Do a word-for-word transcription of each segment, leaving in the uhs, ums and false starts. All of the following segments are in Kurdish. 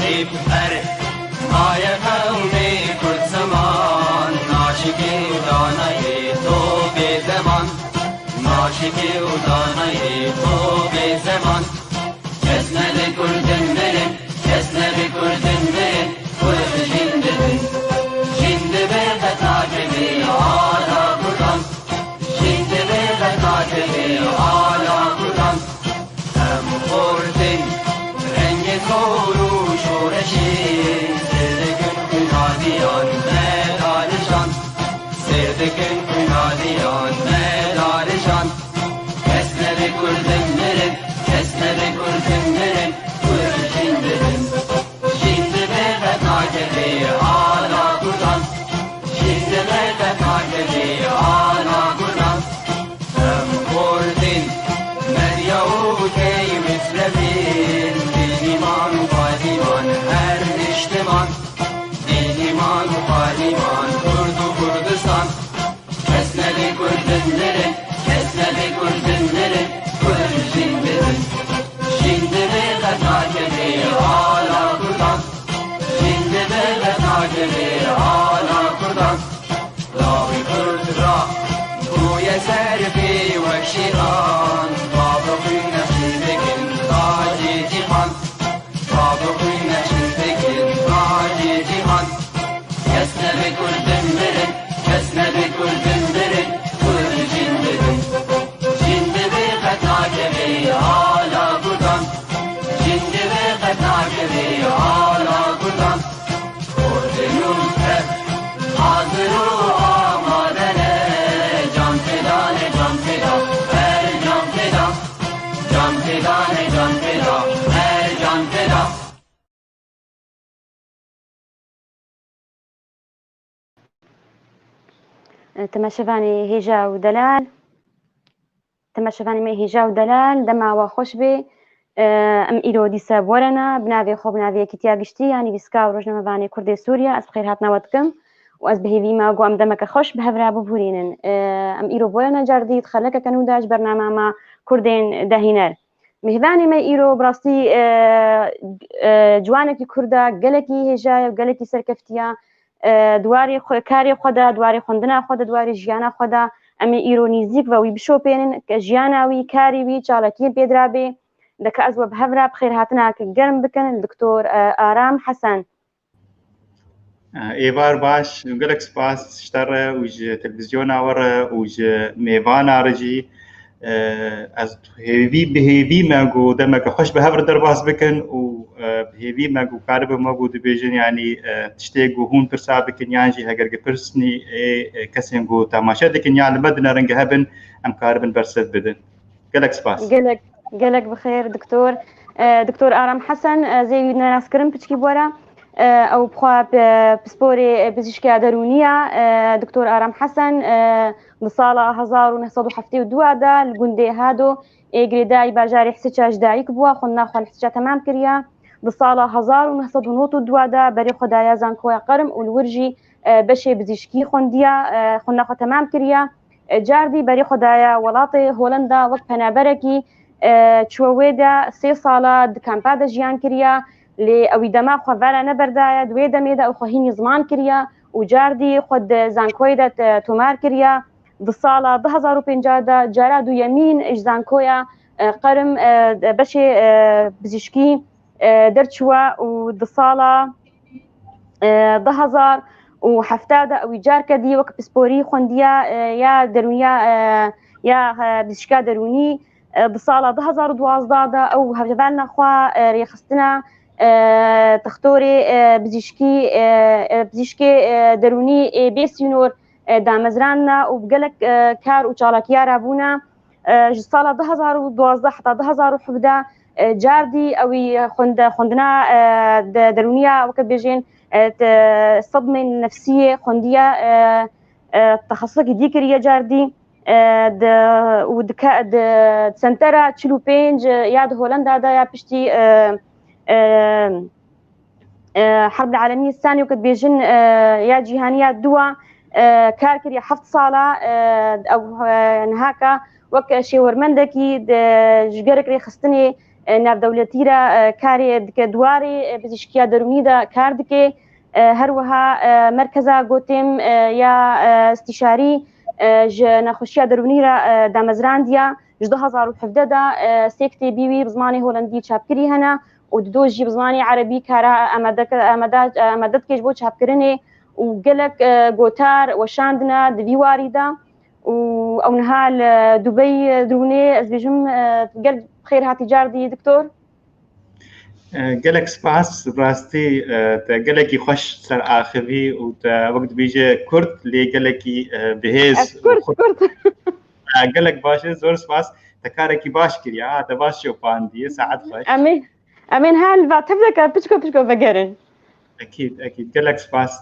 Ber maye qewmê Kurd ziman, naşikê û danayê to bê deman. Naşikê û danayê to bê zeman. Kes nebe Kurdin mirin, kes nebe Kurdin mirin, Kurd jin dibin. Jin dibe qet nakeve ala Kurdan. Jin dibe qet nakeve ala Kurdan. Em xortin rengê xor û şoreşê, sêr dikin xwînaliyan me dalijan. Sêr dikin xwînaliyan me dalijan. Kes nebe Kurdin mirin, kes nebe Kurdin mirin, Kurd jin dibin. Jin dibe qet nakeve ala Kurdan. Jin dibe qet nakeve ala Kurdan. Em xortin, Medya û Key Mislevîn, Dîniman û Padiman her niştiman. Dîniman û Padiman, Kurd û Kurdistan. Kes nebe Kurdin mirin, kes nebe Kurdin mirin, Kurd jin dibin. Jin dibe qet nakeve ala Kurdan. Jin dibe qet nakeve ala Kurdan. Lawê Kurd ra bûye ser pê wek şêxan. Bavê xwîn nexşî dikin tacê cîhan. Bavê xwîn nexşî dikin tacê cîhan. Kes nebe Kurdin mirin, kes nebe Kurdin mirin, Kurd jin dibin. Jin dibe qet nakeve ala Kurdan. Jin dibe qet nakeve ala Kurdan. Kurdin û Kurd hazir û amade ne. Can feda ne, can feda, her can feda. Can feda ne, can feda, her can feda. Temaşevanê hêja û delal, temaşevanê me hêja û delal, dema we xweş bê. Em îro dîsa bi we re ne, bi navê xwe, bi navê Yekîtiya Giştî ya Nivîskar û Rojnamevanê Kurdê Sûriye, ez bi xêrhatina we dikim û ez bi hêvî me ku em demeke xweş bi hev re bibûrînin. Em îro bi we re ne, car dî di xelekeke nû de ji bernama me Kurdên Dehîner. Mêvanê me îro bi rastî, e, e, ciwanekî Kurd e, gelekî hêja ye û gelekî serkeftiye. E, di warê xwe, karê xwe de, di warê xwendina xwe de, di warê jiyana xwe de, em ê îro nîzîk ve wî bişopênin, ke jiyana wî, karê wî, çalakiyên pê dirabê. Deke ez we bi hev re bi xêrhatineke germ bikin li Doktor, e, Aram Hesen. Êvar baş û gelek spas ji te re û ji televîzyona we re û ji mêvana re jî. Ez hêvî, bi hêvî me ku demeke xweş bi hev re derbas bikin û, e, bi hêvî me ku karibin me ku dibêjin, yanî, e, tiştê ku hûn pirsa bikin yan jî heger ki pirsnî ê, e, kesên ku temaşe dikin yan li me dinerin ki hebin, em karibin bersiv bidin. Gelek spas. Gelek, gelek bi xêr, doktor. E, doktor Aram Hesen, e, ez ê wî nenaskirin piçkî bi we re. E, ew bi xwe p-, pisporê, e, pizîşka derûnî ye. E, doktor Aram Hesen, e, di sala hezar û neh sed û heftê û dû de li gundê Hado ê girêdayî bajarê Hisiça ji dayik bûye, xwendina xwe li Hisiça temam kiriye. Di sala hezar û neh sed û nod û dû de berê xwe daye Zankoya Qerm û li wir jî, e, beşê pizîşkî xwendiye, e, xwendina xwe temam kiriye. E, cardî berê xwe daye welatê Holenda wek penaberekî, e, çûye wê de sê sala di kampa de jiyan kiriye, lê ewî dema xwe vera neberdaye, di wê demê de ew xwe hînî ziman kiriye û cardî xwe di zankoyê de te-, tomar kiriye. Di sala du hezar û pêncî de cara duyemîn ji zankoya, e, Qerim, e, beşê, e, pizîşkî, e, derçûye û di sala, e, du hezar û hevdeh de ewî carke dî wek pisporî xwendiye, e, ya derûniya, e, ya, e, pizîşka derûnî. E, di sala du hezar û duwazdeh de ew hevalna xwe, e, rêxistina, e, textorê, e, pizîşkî, e, e, pizîşkê, e, derûnî ê bê sînor, e, damezrandine û bi gelek, e, kar û çalakiya re bûne. E, ji sala du hezar û duwazdeh heta du hezar û hevdeh, e, cardî ewî xwende-, xwendina, e, de-, derûniya, weke bêjên, e, te-, sedmên nefsiyê xwendiye, e, e, texesusekî dî kiriye cardî, e, di, û dike-, di sentera çil û pênc ya di Holenda de ya piştî, e, e, e, Herb el Alemî Sanî weke dibêjin, e, ya cîhanî ya dû, e, kar kiriye heft sala, e, ew, e, nihaka wek şêwermendekî de, ji gelek rêxistinê, e, navdewletî re, e, karê dike, di warê, e, pizîşkiya derûnî de kar dike. E, her wiha, e, merkeza gotêm, e, ya, e, îstîşarî, e, ji nexweşiya derûnî re, e, damezrandiya. Ji du hezar û hevdeh de, e, sê kitêbî wî bi zimanê holandî çapkirî hene û dido jî bi zimanê erebî kara amade, amade, amade dike ji bo çapkirinê û gelek, e, gotar weşandine di vî warî de. Û ew niha li Dubey dirûnê, ez bêjim, e, gelek bi xêr hatî cardî, doktor. E, gelek spas, rastî, e, te gelekî xweş ser axivî û te wek dibêje kurt, lê gelekî, e, bihêz Ez û kurt, xurt. kurt. E, gelek baş e, zor spas. Te karekî baş kiriye, ha, te baş şopandî, saet xweş. Em ê, em ê niha li va tev de ka piçko piçko vegerin. Ekîd, ekîd. Gelek spas.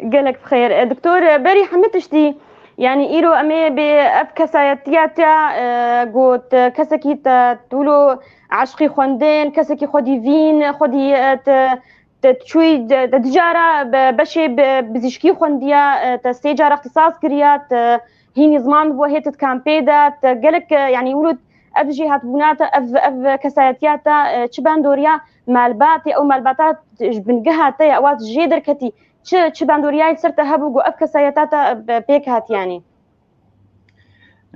Gelek bi xêr. E, doktor, e, berî hemî tiştî, yanî îro em ê bê ev kesayetiya te, e, got, e, kesekî te tûlo eşqî xwendin, kesekî xwedî vîn, xwedî, e, te, te çûyî, te, te dijara be-, beşê be-, bizîşkî xwendiya, e, te sê cara ixtisas kiriya, te hînî ziman bo hê te di kampê de, te gelek, e, yanî wilo ev jêhatbûna te, ev, ev kesayetiya te, e, çi bandoriya malbatê, ew malbata ji bingeha te ye, ewa jê derketî, çi, çi bandoriyayê li ser te hebû ku ev kesayeta te, e, pêk hat, yanî?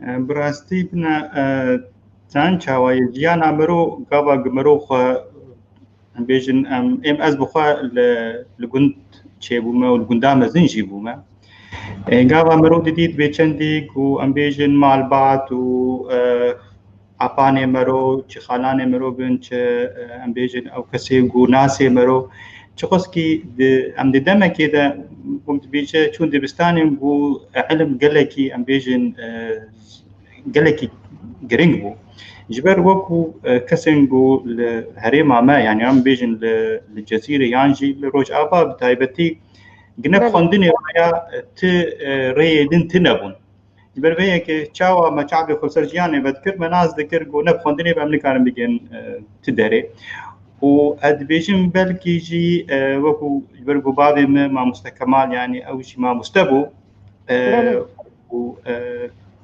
E, bi rastî bine, e, çend çawa ye jiyana miro, gava ku miro xwe, em bêjin, em, êm ez bi xwe li, li gund çêbûme û li gunda mezin jî bûme. E, gava miro didît bê çendî ku em bêjin malbat û, e, apanê mero, çi xalanê mero bin, çi, e, em bêjin ew kesê ku nasê mero. Çiqaskî di, em di demekê de, wek dibêje, çûn dibistanê ku, e, ilim gelekî, em bêjin, e, gelekî giring bû. Ji ber wekû, e, kesên ku li herêma me, yanî em bêjin li, li Cezîrê yan jî li Rojava bi taybetî, gi ne Belê. xwendinê waya, e, ti, e, rêyê din tune bûn. Ji ber vê yekê çawa me çavê xwe ser jiyanê vedikir, me nas dikir ku ne bi xwendinê be em nikarin bigên, e, ti derê. Û ez dibêjim belkî jî, e, wekû ji ber ku bavê min mamoste Kemal, yanî ew jî mamoste bû. E, Belê. û, e,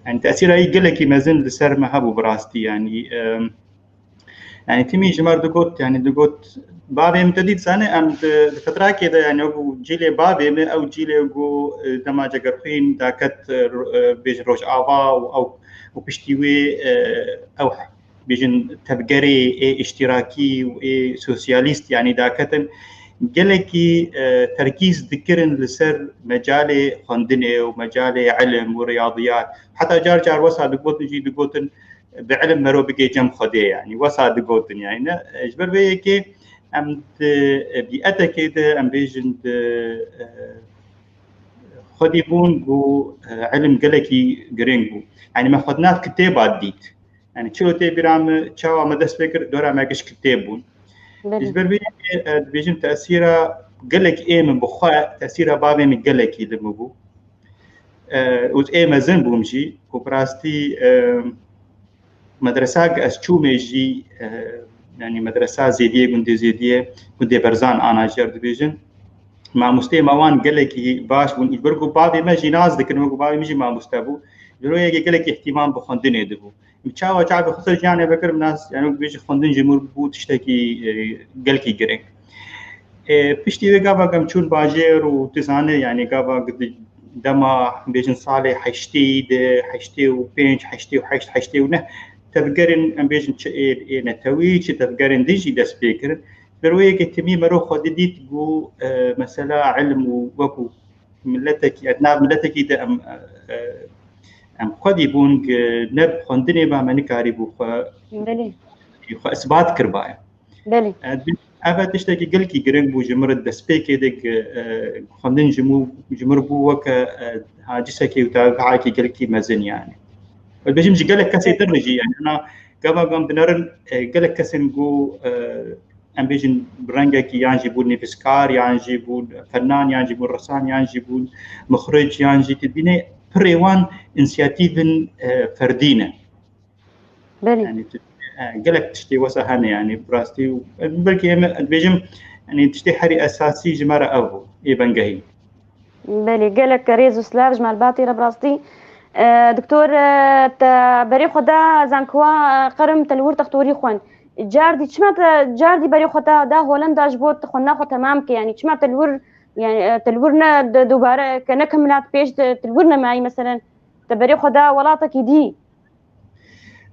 yanî tesîra wî gelekî mezin li ser me hebû bi rastî, yanî, e, Yanî timî ji me re digot, yanî digot, bavê min te dît zane, em di, di fetrakê de, yanî wekû cîlê bavê min, ew cîlê ku, e, dema Cegerxwîn daket, e, ro-, e, bêjin Rojava û ew û piştî wê, e, ew bêjin tevgerê ê îştîrakî û ê sosyalîst, yanî daketin. Gelekî, e, terkîz dikirin li ser mecalê xwendinê û mecalê ilim û riyadiyat. Heta car car wesa digotin jî digotin, bi ilim mero bigê cem Xwedê, yanî wesa digotin, yanî ne, ji ber vê yekê em di bîetekê de, em bêjin di, e, xwedî bûn ku, e, ilim gelekî girîng bû. Yanî me xwe di nav kitêba dît. Yanî çilo tê bîra min, çawa me dest pê kir, dora me giş kitêb bûn. Belê. Ji ber vê yekê, e, dibêjin tesîra gelek ê min bi xwe, tesîra bavê min gelekî li min bû. E, û ê mezin bûm jî, û bi rastî, e, medresa ez çûmê jî, e, yanî medresa Zêdiyê, gundê Zêdiyê, gundê Berzan ana jî dibêjin. Mamosteyê me wan gelekî baş bûn. Ji ber ku bavê me jî nas dikirin, wekû bavê min jî mamoste bû. Ji ro yekê gelekî îhtîmam bi xwendinê dibû. Çawa çavê xwe ser jiyanê vekir, nas, yanî wek bêjî xwendin ji min bû tiştekî, e, gelkî girîng. E, piştî wê gava em çûn bajêr û tu zanî, yanî gava di dema bêjin salê heştê de, heştê û pênc, heştê û heşt, heştê û neh tevgerên, em bêjin çi ê, ê netewî, çi tevgerên din jî dest pê kirin. Ber wê yekê timî mero xwe didît ku, e, mesela ilim û wekû miletekî, di nav miletekî de em, e, em xwedî bûn ku ne bi xwendinê ve me nikarîbû xwe, Belê. xwe isbat kiribaye. Belê. E, ev e tiştekî gelkî giring bû ji min re destpêkê de ku, e, xwendin ji min, ji min re bû weke, e, hacisekê û tawîbahekî gelkî mezin yani. Ez bêjim ji gelek kesê din re jî yani, hina gava gam dinerin, e, gelek kesên ku, e, em bêjin bi rengekî yan jî bûn nivîskar, yan jî bûn fenan, yan jî bûn resan, yan jî bûn mixric, yan jî tu dibînê pirê wan însiyatîvên, e, ferdî ne. Belê. Yani tu, e, gelek tiştê wesa hene yani bi rastî û, e, belkî em, e, dibêjim, yani tiştê herî esasî ji me re ev bû, ê bengehî. Belê, gelek rêz û silav ji malbatê re bi rastî. E, doktor, e, te berê xwe da zankowa, e, qerim te li wir textorî xwend. Cardî çima te cardî berê xwe te da Holenda ji bo xwendina xwe temam ke? Yanî çima te li wir, yanî, e, te li wir ne de dubare ke ne ke milat pêş de te li wir nemayî, meselen te berê xwe da welatekî dî?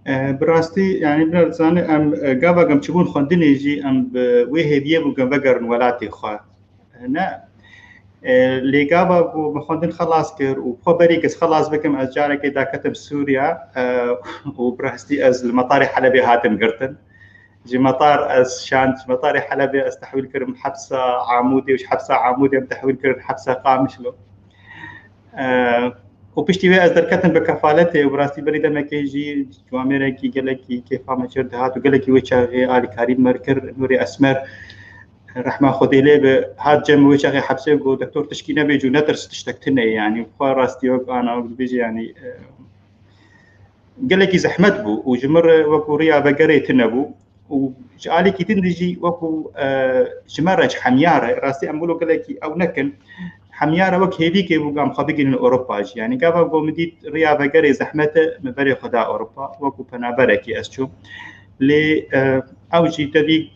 E, bi rastî, yanî, bila dizane, em, e, gava em çibûn xwendinê jî em bi wê hêviyê bûn ke vegerin welatê xwe. E, ne. E, lê gava ku min xwendin xelas kir û xwe berî kes xelas bikim, ez carekê daketim Sûriya, e, û bi rastî ez li metarê Helebê hatim girtin. Ji metar ez şand, ji metarê Helebê ez tehwîl kirim hepsa Amûdê û ji hepsa Amûdê em tehwîl kirin hepsa Qamişlo. E, û piştî wê ez derketim bi kefaletê û bi rastî berî demekê jî ciwamêrekî gelekî kêfa me çêr dihat û gelekî wê çaxê alîkarî me kir Nûrê Esmer, rehma Xwedê lê be, hat cem wê çaxê hepsê got, "Doktor, tişkî nebêjû, netirs, tiştek tune ye." Yanî xwe rastî wek ana wek dibêjî, yanî, e, gelekî zehmet bû û ji min re wekû riya vegerê tune bû û ji alîkî din de jî wekû, e, ji me re, ji hemya re, rastî em wilo gelekî ew nekin, hemya re wek hêvîkê bû ku em xwe bigihînin Ewropa jî. Yanî gava ku min dît riya vegerê zehmet e, min berê xwe da Ewropa, wekû penaberekî ez çûm. Lê, e, ew jî tevî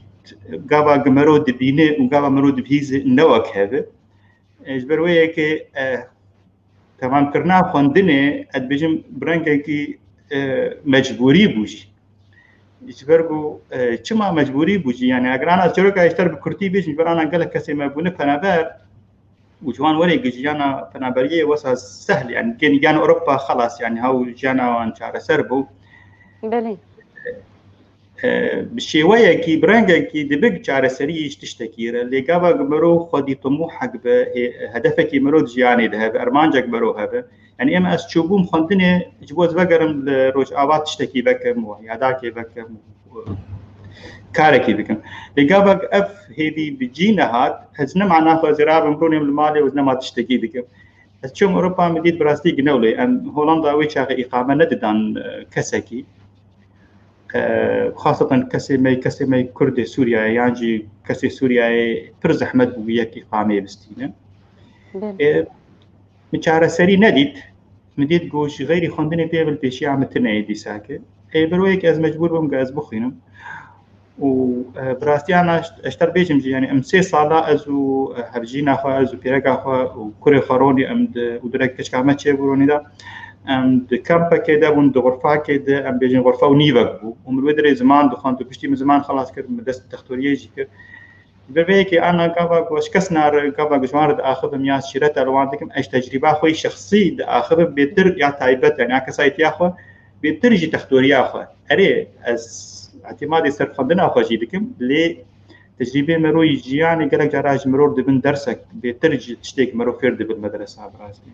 gava ku mero dibîne û gava mero dibihîze ne wek hev e. E, ji ber wê yekê, e, temamkirina xwendinê, ez dibêjim, bi rengekî, e, mecbûrî bû jî. Ji ber ku, e, çima mecbûrî bû jî? Yanî eger ana ez çîroka ji te re bi kurtî bêjim, ji ber ana gelek kesê me bûne penaber û ji wan werê ku jiyana penaberiyê wesa sehl, yanî gên yan Ewropa xelas, yanî hew jiyana wan çareser bû. Belê. E, bi şêweyekî, bi rengekî dibe çareserî ji tiştekî re. Lê gava ku mero xwedî timûhek be, hê-, hedefekî mero di jiyanê de hebe, ermancek mero hebe. Yanî êm ez çûbûm xwendinê ji bo ez vegerim li Rojava tiştekî vekim, û yadakê vekim, û karekî bikim. Lê gava ku ev hêvî bi cî nehat, ez ne mana xwe ez ê rabim rûnêm li malê û ez nema tiştekî bikim. Ez çûm Ewropa, min dît bi rastî gine wilo. Em Holanda wê çaxê îqame nedidan, e, kesekî. E, xaseten kesê me, kesê me Kurdê Sûriyeyê yan jî kesê Sûriyeyê pir zehmet bû yek îqameyê bistîne. Belê. E, min çareserî nedît. Min dît ku ji xeyrî xwendinê pê ve li pêşiya min tune ye dîsa ke. Ê, ber wê yekê ez mecbûr bûm ku ez bixwînim. Û, e, bi rastî ana ez ji te re bêjim jî, yanî em sê sala ez û, e, hevjîna xwe, ez û pîreka xwe û kurê xwe ronî em di, û direk keçika me çêbû ronî de. Em di kampekê de bûn, di xurfakê de, em bêjin xurfa û nîvek bû. Û min wê dirê ziman dixwend û piştî min ziman xelas kir, min dest textoriyê jî kir. Ji ber vê yekê ana gava ku ez ji kes nare, gava ku ji wan re diaxivim ya şîreta li wan dikim, ez ji tecrîba xwe yî şexsî diaxivim bêtir ya taybet, yanî ya kesayetiya xwe, bêtir jî textoriya xwe. Erê, ez îtîmadê ser xwendina xwe jî dikim, lê tecrîbê mero yî jiyanê gelek cara ji mirov dibin dersek, bêtir ji tiştê ku mero fêr dibe li medresa bi rastî.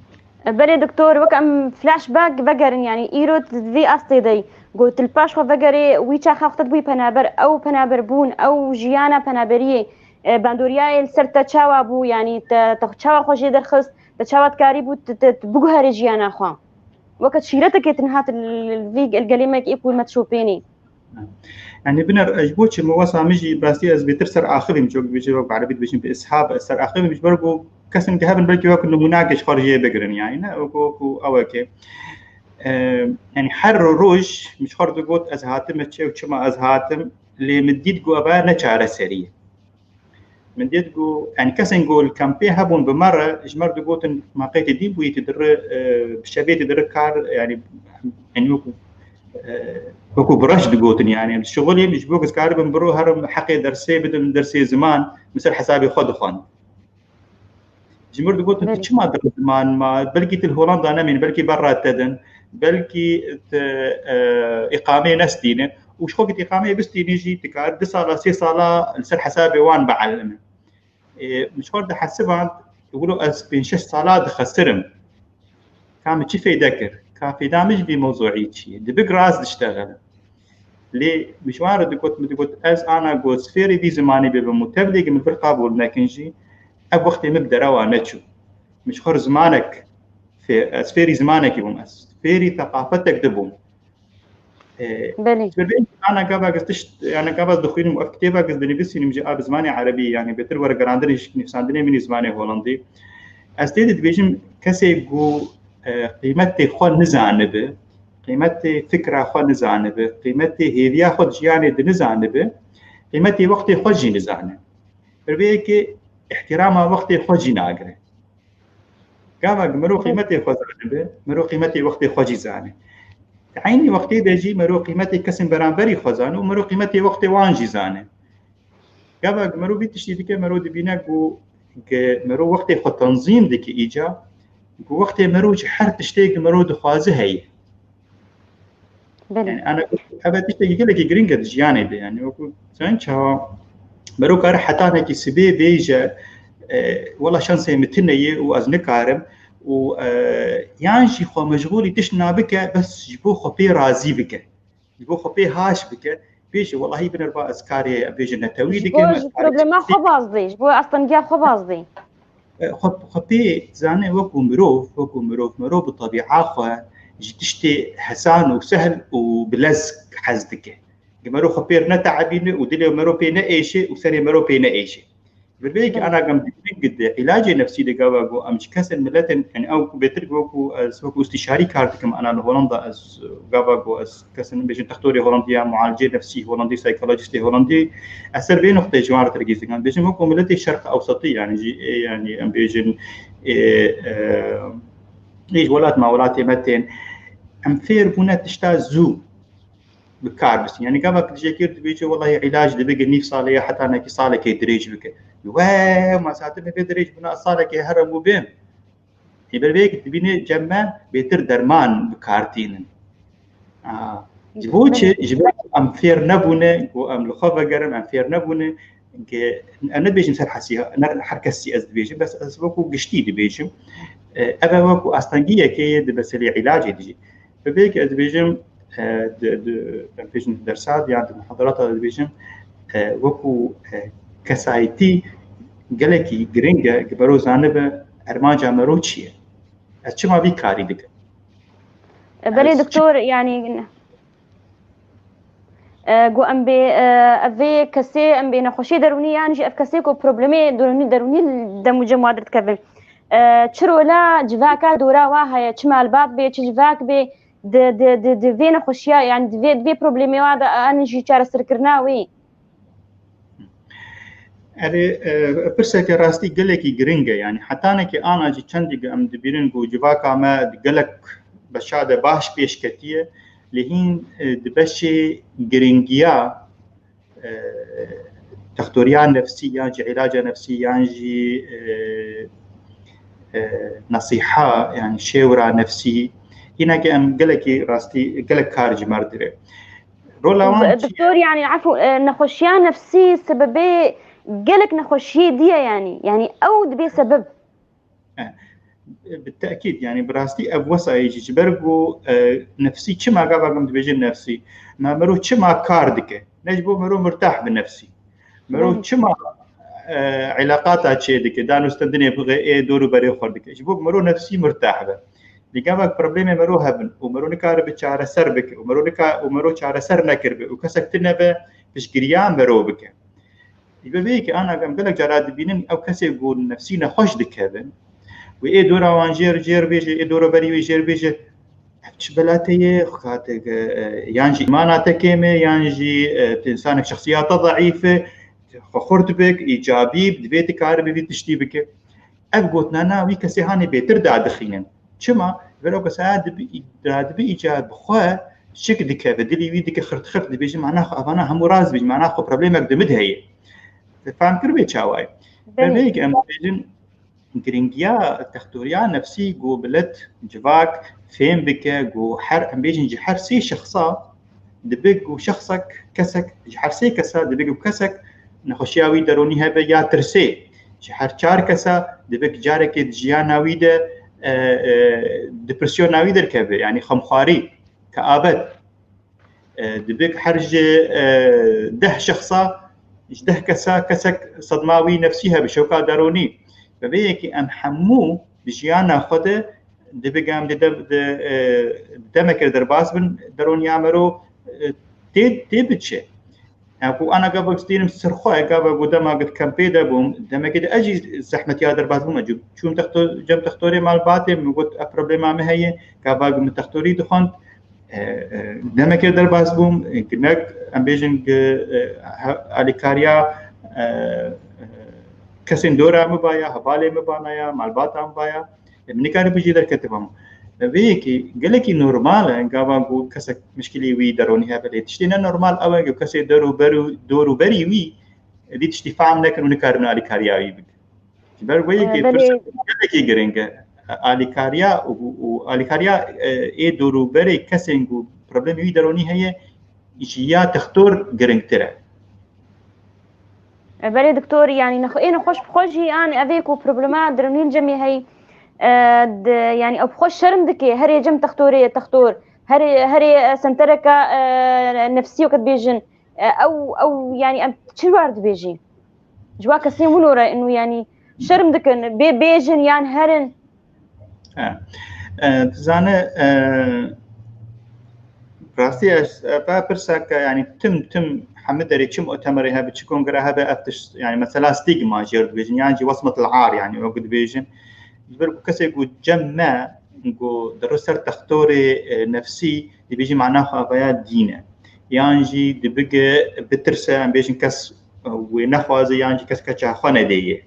Belê doktor, wek em flashback vegerin, yanî îro tu di vî astê de yî, got tu li paş xwe vegerê, wî çaxa wexta tu bûyî penaber, ew penaberbûn, ew jiyana penaberiyê, e, bandoriyayê li ser te çawa bû, yanî te, te çawa xwe jê derxist, te çawa dikarîbû tu, tu, tu biguherî jiyana xwe? Weke şîretekê tu niha tu li, li vî gel-, gelê me yekê ku me dişopênê. Yanî biner, ji bo çi min wesa min jî bi rastî ez bêtir ser axivîm, çok dibêjin wek bi erebî dibêjin bi ishab, ez ser axivîm ji ber ku kesên ki hebin belkî wek nimûnakê ji xwe re jê bigirin, yanî ne wek, wek ewekê. E, yanî her roj min ji xwe re digot ez hatime çi û çima ez hatim, lê min dît ku eva ne çareserî ye. Min dît ku, yanî kesên ku li kampê hebûn bi me re, ji me re digotin, "Ma qey tu dîn bûyî, tu dire, e, bi şevê tu dire kar, yanî, yanî wekû, e, wekû bi reş digotin, yanî, em dişixulîn, ji bo ku ez karibim biro herim heqê dersê bidim, dersê ziman, min ser hesabê xwe dixwend." Ji mir digotin, "Tu Belê. çima dire ziman ma? Belkî tu li Holanda nemîn, belkî berra te din, belkî tu, e, îqameyê nestîne." Û ji xwe ku tu îqameyê bistînî jî, tu kar du sala, sê sala li ser hesabê wan bielime. Ê, min ji xwe re dihesiband, wilo ez pênc şeş sala dixesirim. Ka min çi feyde kir? Ka feyda min ji vî mewzûî çi ye? Dibik rast diştexelim. Lê min ji wan re digot, min digot, ez ana ku ez fêrî vî zimanî bibim û tevlê ku min vir qabûl nekin jî, ev wextê min bi derewa neçû. Min ji xwe re zimanek fê-, ez fêrî zimanekî bûm, ez fêrî teqafetek dibûm. E, Belê. Ji ber vê ana gava ez tişt, yani gava ez dixwînim û ev kitêba ez dinivîsînim jî a bi zimanê erebî, yani bêtir wergerandinê ji nivîsandinê min ê zimanê holandî. Ez tê de dibêjim kesê ku, e, qîmetê xwe nizanibe, qîmetê fikra xwe nizanibe, qîmetê hêviya xwe di jiyanê de nizanibe, qîmetê wextê xwe jî nizane. Bi vê yekê îhtîrama wextê xwe jî nagire. Gava ku mero qîmetê xwe zanibe, mero qîmetê wextê xwe jî zane. Di eynî wextê de jî mero qîmetê kesên beramberî xwe zane û mero qîmetê wextê wan jî zane. Gava ku mero vî tiştî dike, mero dibîne ku, ku mero wextê xwe tenzîm dike îca, ku wextê mero ji her tiştê ku mero dixwaze heye. Belê. Yani, ana, ev tiştekî gelekî giring e di jiyanê de. Yani, wekî sen çawa mero kare hetanekî sibê bêje, e, wela şansê min tune ye û ez nikarim û, e, yan jî xwe meşgûlî tişt nabike, bes ji bo xwe pê razî bike. Ji bo xwe pê haş bike. Bêje, welahî binêr ba ez karê, em bêje netewî Ji dikim, bo ez ji karê problema xwe bazdê, ji bo astengiya xwe bazdê. Xwe, xwe pê dizane wekî mirov, wekî mirov, mirov bi tebîa xwe ji tiştê hesan û sehl û bi lez hez dike. Mero xwe pê neteebîne û dilê mero pê neêşe û serê mero pê neêşe. Bi vê yekê ana gam dibînin ku di îlacê nefsî de gava ku em ji kesên miletên, yani ew ku bêtir wekî ez wekî îstîşarî kar dikim, ana li Holanda ez gava ku ez kesên bêjin textorê Holandî ya, mualicê nefsî Holandî, psîkolojîstê Holandî, ez ser vê nuqteyê ji wan re terkîz dikim. Bêjin wekî miletê Şerq Ewsetî, yani jî, ê, yani em bêjin, ê, e, ê ji welat ma welatê me tên, em fêr bûne tişta zû bi kar bisin. Yani gava ku dijekê dibêje, welahî îlac dibige nîv salê ya hetanekî salekê dirêj bike. We, ma saetê me pê dirêj bûna salekê herim û bêm. Ê ber vê yekê dibîne cem me bêtir derman bi kar tînin. Aa, ji bo çi? Ji bo em fêr nebûne, ku em li xwe vegerin, em fêr nebûne, ke em nebêjin ser hesî, ne her kesî ez dibêjim, bes ez wekî giştî dibêjim. E, ev e wekî astengiyekê ye di meselê îlacê de jî. Bi vê yekê ez dibêjim, e, di, di, em bêjin dersa de yan di muhadarata de dibêjim, e, wekî, e, kesayetî gelekî giring e, ku mero zanibe ermanca mero çi ye. Ez çima vî karî dikim? E, belê doktor, yani, e, ku em bê, e, ev vê kesê em bê nexweşî derûnî yan jî ev kesê ku problemê derûnî, derûnî dem û cem wa derdikevin. E, çi rola civaka dora wa heye, çi malbat bê, çi civak bê, di, di, di, di vê nexweşiya, yani di vê, di vê problemê wa de an jî çareserkirina wê? Erê, e, pirseke rastî gelekî giring e. Yani hetanekê ana jî çendî em dibînin ku civaka me di gelek beşa de baş pêş ketiye, lê hîn, e, di beşê giringiya, e, textoriya nefsî yan jî îlaca nefsî yan jî, e, e, nesîha, yani şêwra nefsî, hîneke em gelekî rastî, gelek kar ji me re dire. Rola wan çi ye? Doktor, yani, efû, e, nexweşiya nefsî sebebê gelek nexweşiyê diye, yani. Yani, ew dibê sebeb. E, bi tekîd, yani, bi rastî ev wesa ye jî. Ji ber ku, e, nefsî çima gava em dibêjin nefsî? Me mero çima kar dike? Ne ji bo mero mirtah bi nefsî. Mero çima, e, îlaqata çê dike, danûstendinê bixwe, ê dor û berê xwe dike? Ji bo mero nefsî mirtah be. Lê gava problemê mero hebin û mero nikaribe çareser bike û mero nika-, û mero çareser nekiribe û kesek tune be piştgiriya mero bike. Ji ber vê yekê ana em gelek cara dibînin ew kesê ku nefsî nexweş dikevin. Wê ê dora wan jêr, jêr bêje, ê dora berî wê jêr bêje, ev çi bela te ye, xwe te, e, yan jî îmana te kêm e, yan jî, e, tu însanek şexsiyata zeîf e, xwe xurt bik, îcabî, divê tu karibî vî tiştî bike. Ev gotinana wî kesê hanê bêtir dadixînin. Çima? Ji ber ew kesa dibî, dibî îca bi xwe şik dikeve, dilî wî dike xirt xirt, dibêje, mana xwe evana hemû rast dibêjin, mana xwe problemek di min de heye. Fehmkiribê çawa ye? Belê. Vê yekê em dibêjin, giringiya textoriya nefsî ku milet, civak fêm bike ku her, em bêjin ji her sê şexsa dibe ku şexsek, kesek, ji her sê kesa dibe ku kesek nexweşiya wî deronî hebe ya tirsê. Ji her çar kesa dibe ku carekê di jiyana wî de, e, e, depresyona wî derkeve, yanî xemxwarî, keabet. E, dibe ku her ji, e, deh şexsa, ji deh kesa kesek sedma wî nefsî hebe, şoka deronî. Bi vê yekê em hemû di jiyana xwe de dibe ku em di dev-, di, e, demeke derbas bin, deroniya mero, e, tê, tê biçe. Yani ku ana gava dînim ser xwe, gava ku dema ku di kempê de bûm, demekê de ez jî zehmetiya derbas bûme. Çûm texto-, cem textorê malbatê, min got, ev problema min heye, gava ku min textorî dixwend, E, e, demekê derbas bûm, e, ginek, em bêjin, gi-, e, he-, alîkariya, e, e, kesên dora min ba ya, hevalê min ba ya, malbata min ba ya. E, min nikarî bijî derketibam. E, vê yekê gelekî normal e, gava ku kesek mişkilî wî deronî hebe, lê tiştê ne normal ew e ku kesê der û ber û dor û berî wî, e, vî tiştî fehm nekin û nikarin alîkariya wî bikin. Ji ber wê yekê, e, belê, pirsa gelekî giring e. Alîkariya û, û alîkariya, e, ê dor û berê kesên ku problemê wî deronî heye, ji ya textor giringtir e. E, belê doktor, yanî nexwe-, ê nexweş bi xwe jî an evê ku problema deronî li cemê heyî, e, di, yanî ew bi xwe şerm dike, herê cem textorê, textor, herê, herê, e, sentereka, e, nefsî weke dibêjin, e, ew, ew, yanî em çi war dibêjî? Ji wa kesên wilo re inu, yanî şerm dikin, bê bêjin yan herin. E, e, tu zane, e, rastî ez, e, va pirsa ke, yanî tim, tim hemî derê çi mutemerê hebe, çi kongre hebe, ev tişt, yanî mesela stigma jê re dibêjin, yan jî wesmet al-ar, yanî wek dibêjin. Ji ber ku kesê ku cem me, ku diri ser textorê, e, nefsî, dibêjî mana xwe avaya dîn e. Yan jî dibige bitirse, em bêjin kes, e, wê nexwaze, yan jî kes keça xwe nedê yê.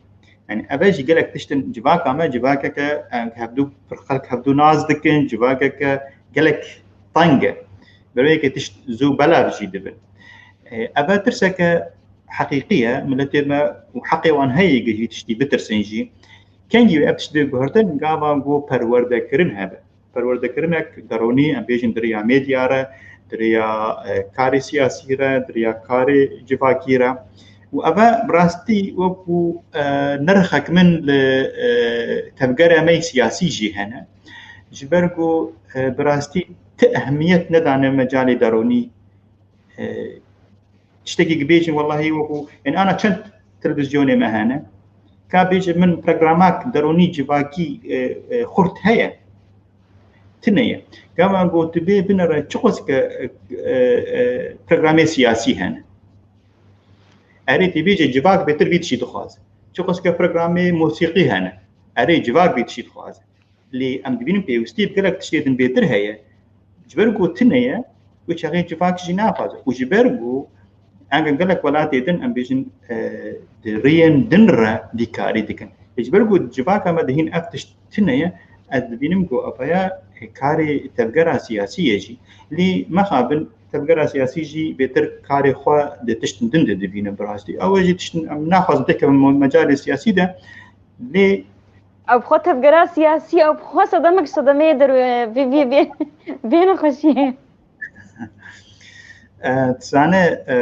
Yanî ev e jî gelek tiştin civaka me, civakeke, e, hevdû pir xelk hevdû nas dikin, civakeke gelek teng e. Berweyeke tişt zû belav jî dibin. E, ev e tirseke heqîqî ye, miletê me û heqê wan heye ku jî tiştî bitirsin jî. Kengî wê ev tişt bê guhertin, gava ku perwerdekirin hebe. Perwerdekirinek deronî, em bêjin di riya medya re, di riya, e, karê siyasî re, di riya karê civakî re. Û ev e bi rastî wekû, e, nirxek min li, e, tevgera me yê siyasî jî hene. Ji ber ku, e, bi rastî ti ehmiyet nedane mecalê deronî, e, tiştekî dibêjin, wellahî wekû, yani ana çend televîzyonê me hene, ka bêje min programak deronî civakî, e, e, xurt heye? Tune ye. Gava ku tu bê binere çiqas ke, e, e, programê siyasî hene. Erê tu bêje civak bêtir vî tiştî dixwaze. Çiqas ke programê mosîqî hene. Erê civak vî tiştî dixwaze. Lê em dibînin pêwîstî bi gelek tiştê din bêtir heye. Ji ber ku tune ye, wê çaxê civak jî naxwaze. Û ji ber ku em gelek welatê din, em bêjin, e, di rêyên din re vî karî dikin. Lê ji ber ku civaka me de hîn ev tişt tune ye, ez dibînim ku evaya, e, karê tevgera siyasî ye jî. Lê mexabin tevgera siyasî jî bêtir karê xwe di tiştin din de dibînin bi rastî. Ew jî tiştin em naxwazin têkevin mo-, mecalê siyasî de. Lê ew bi xwe tevgera siyasî, ew bi xwe sedemek sedemeyê derve vê, vê, vê, vê nexweşiyê. E, tu zane, e,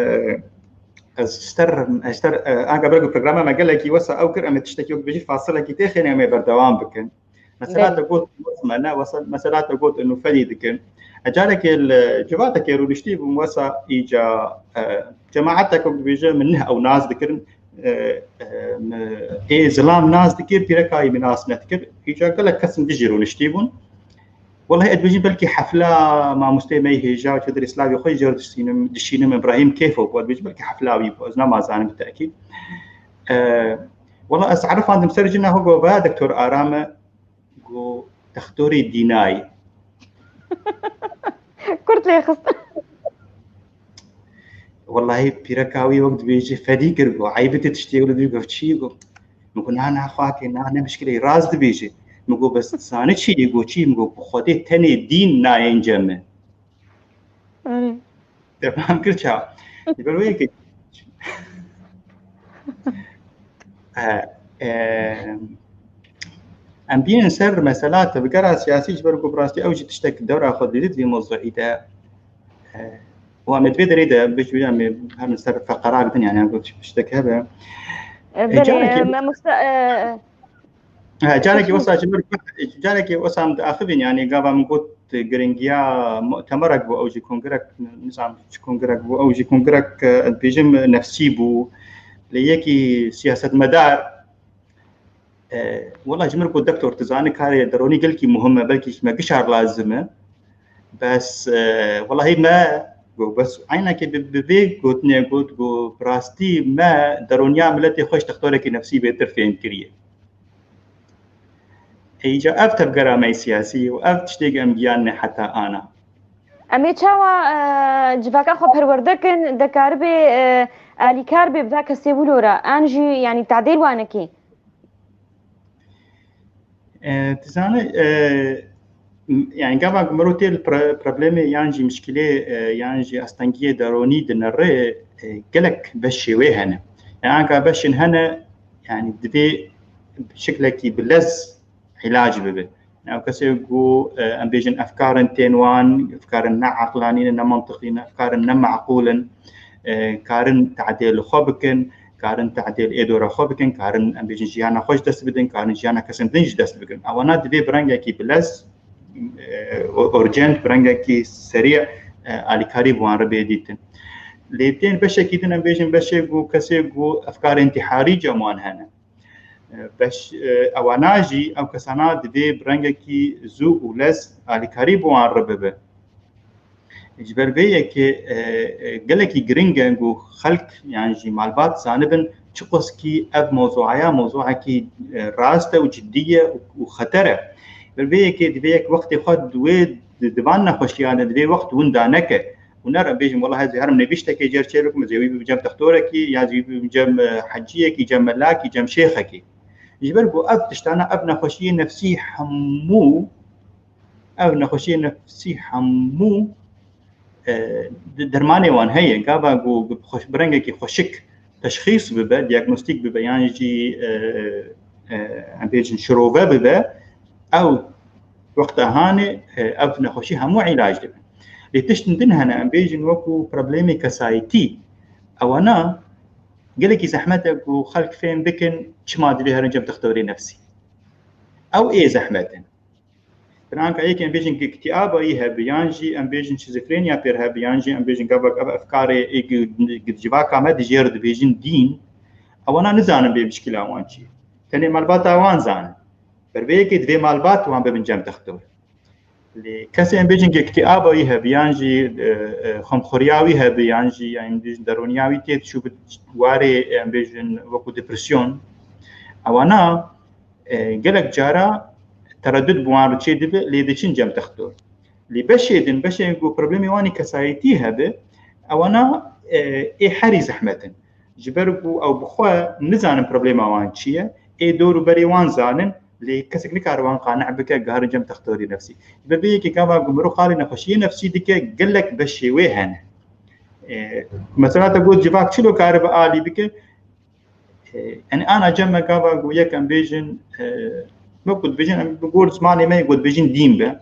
ez ji te re, ez ji te re, e, anka ber ku programa me gelekî wesa ew kir, em ê tiştekî wek bêjî fasilekî têxêne, em ê berdewam bikin. Mesela Belê. te got, wesa me ne, wesa, mesela te got, inu fedî dikin. E, carekê li civatekê rûniştî bûm, wesa îca, e, cemaetek wek dibêje min neh ew nas dikirin, e, e, min ê zilam nas dikir, pîreka wî min nas nedikir. Îca gelek kesin dijî rûniştî bûn. Wellahî, ez dibêjim belkî hefla mamosteyê me yê hêja Çedirê Slavê xwe jê re dişînim, dişînim Îbrahîm Kêfo bû. Ez dibêjim belkî hefla wî bû. Ez namazanim bi tekîd. E, wela ez erifandim ser jina xwe, got, "Va Doktor Aram e, got, textorê dînayê." Kurt lê xist. Wellahî pîreka wî wek dibêje fedî kir, got, "Eyb e, tiştê wilo dibê." Got, "Çi?" Got, min got, "Na, na, xakê, na, ne mişkilê, rast dibêje." Min got, "Bes zanî çi ye?" Got, "Çi?" Min got, "Bi Xwedê tenê dîn nayên cem me." Erê. Te fam kir ça? Ji ber wê yekê. E, e, em bînin ser mesela tevgera siyasî, ji ber ku bi rastî ew jî tiştek dewra xwe didît vê mewzuî de. E, û em ê di vê derê de, em bêjin, em ê herin ser feqerak din, yani, em got tiştek hebe. E, E, belê, carekê me musta-, e, He, carekê Kesin. wesa ji min, carekê wesa em diaxivîn, yani gava min got giringiya mutemerek bû, ew jî kongrek, nizam çi kongrek bû, ew jî kongrek, e, bêjim nefsî bû. Lê yekî siyasetmedar, e, wela ji min got, "Doktor, tu zanî karê deronî gelkî muhim e, belkî ji me gişar lazim e." Bes, e, welahî me got, bes eynekê bi, bi vê gotinê got, got, "Bi rastî me deroniya miletê xwe ji textorekî nefsî bêtir fêm kiriye." Îca ev tevgera me yê siyasî û ev tiştê ku em giyanine heta ana. Em ê çawa e, civaka xwe perwerde kin, dekaribe e, alîkar bê bi kesê wilo re, an jî yanî tadêl wanekê? E, tu zanî, e, yani gava ku mirov tê li pre- problemê yan jî mişkilê e, yan jî astengiyê deronî dinere, e, gelek beşê wê hene. Yani anka beşên hene, yani divê şiklekî bi lez îlac bibe. Ew kesê ku e, em bêjin efkarin tên wan, efkarin ne aqlanî ne, ne mantiqî ne, efkarin ne meqûl in, e, karin tadê li xwe bikin, karin tadê li êdora xwe bikin, karin em bêjin jiyana xwe ji dest bidin, karin jiyana kesên din ji dest bikin. Ewana divê bi rengekî bilez, e, urgent, bi rengekî serî e, alîkarî bi wan re bê dîtin. Lê tên beşekî din em bêjin beşê ku kesê ku efkarên intîharî cem wan hene. Beş, ewana jî ew kesana divê bi rengekî zû û lez alîkarî bi wan re bibe. Ji ber vê yekê gelekî giring e ku xelk yan jî malbat zanibin çiqaskî ev mewzûaya mewzûekî rast e û cidî ye û xeter e. Ber vê yekê divê yek wextê xwe di wê di van nexweşiyan de divê wext winda neke. Hûn ne re bêjin, wela ez ê herim nivîştekê cer çêbikim, ez ê wî bibim cem textorekî, ya ez ê wî bibim cem e, heciyekî, cem melakî, cem şêxekî. Ji ber ku ev tiştana, ev nexweşiyê nefsî hemû, ev nexweşiyê nefsî hemû e, dermanê wan heye. Gava ku bi rengekî xweşik teşxîs bibe, diagnostîk bibe, yan jî e, e, em bêjin şirove bibe, ew wexta hanê e, ev nexweşî hemû îlac dibe. Lê tiştin din hene, em bêjin wekû problemê kesayetî. Ewana gelekî zehmet e ku xelk fêm bikin çima divê herin cem dextorê nefsî. Ew ê zehmet in. Binanka yek em bêjin ki îktîaba yî hebe, yan jî em bêjin şîzofrenya pêr hebe, yan jî em bêjin gavak ev efkarê ê gi- gi- civaka me dijêr dibêjin dîn, ewana nizanin bê mişkila wan çi ye. Tenê malbata wan zanin. Ber vê yekê divê malbat wan bibin cem dextor. Lê kesê em bêjin ki îktîaba wî hebe, yan jî e, e, xemxuriya wî hebe, yan jî em bêjin derûniya wî tê diçû bi warê em bêjin wekû depresyon. Ewana e, gelek cara teredût bi wan re çê dibe, lê diçin cem dextor. Lê beşê din, beşên ku problemê wan ê kesayetî hebe, ewana e, ê herî zehmet in. Ji ber ku ew bi xwe nizanin problema wan çi ye, ê dor û berê wan zanin, lê kesek nikare wan qane bike, garin cem dextorê nefsî. Ji ber vê yekê gava ku mirov qalê nexweşiyê nefsî dike, gelek beşê wê hene. E, mesela te got civak çilo karibe alî bike, e, yani ana cem me gava ku yek em bêjin, e, wek ku dibêjin, em bi gor zimanê me yê ku dibêjin dîn be.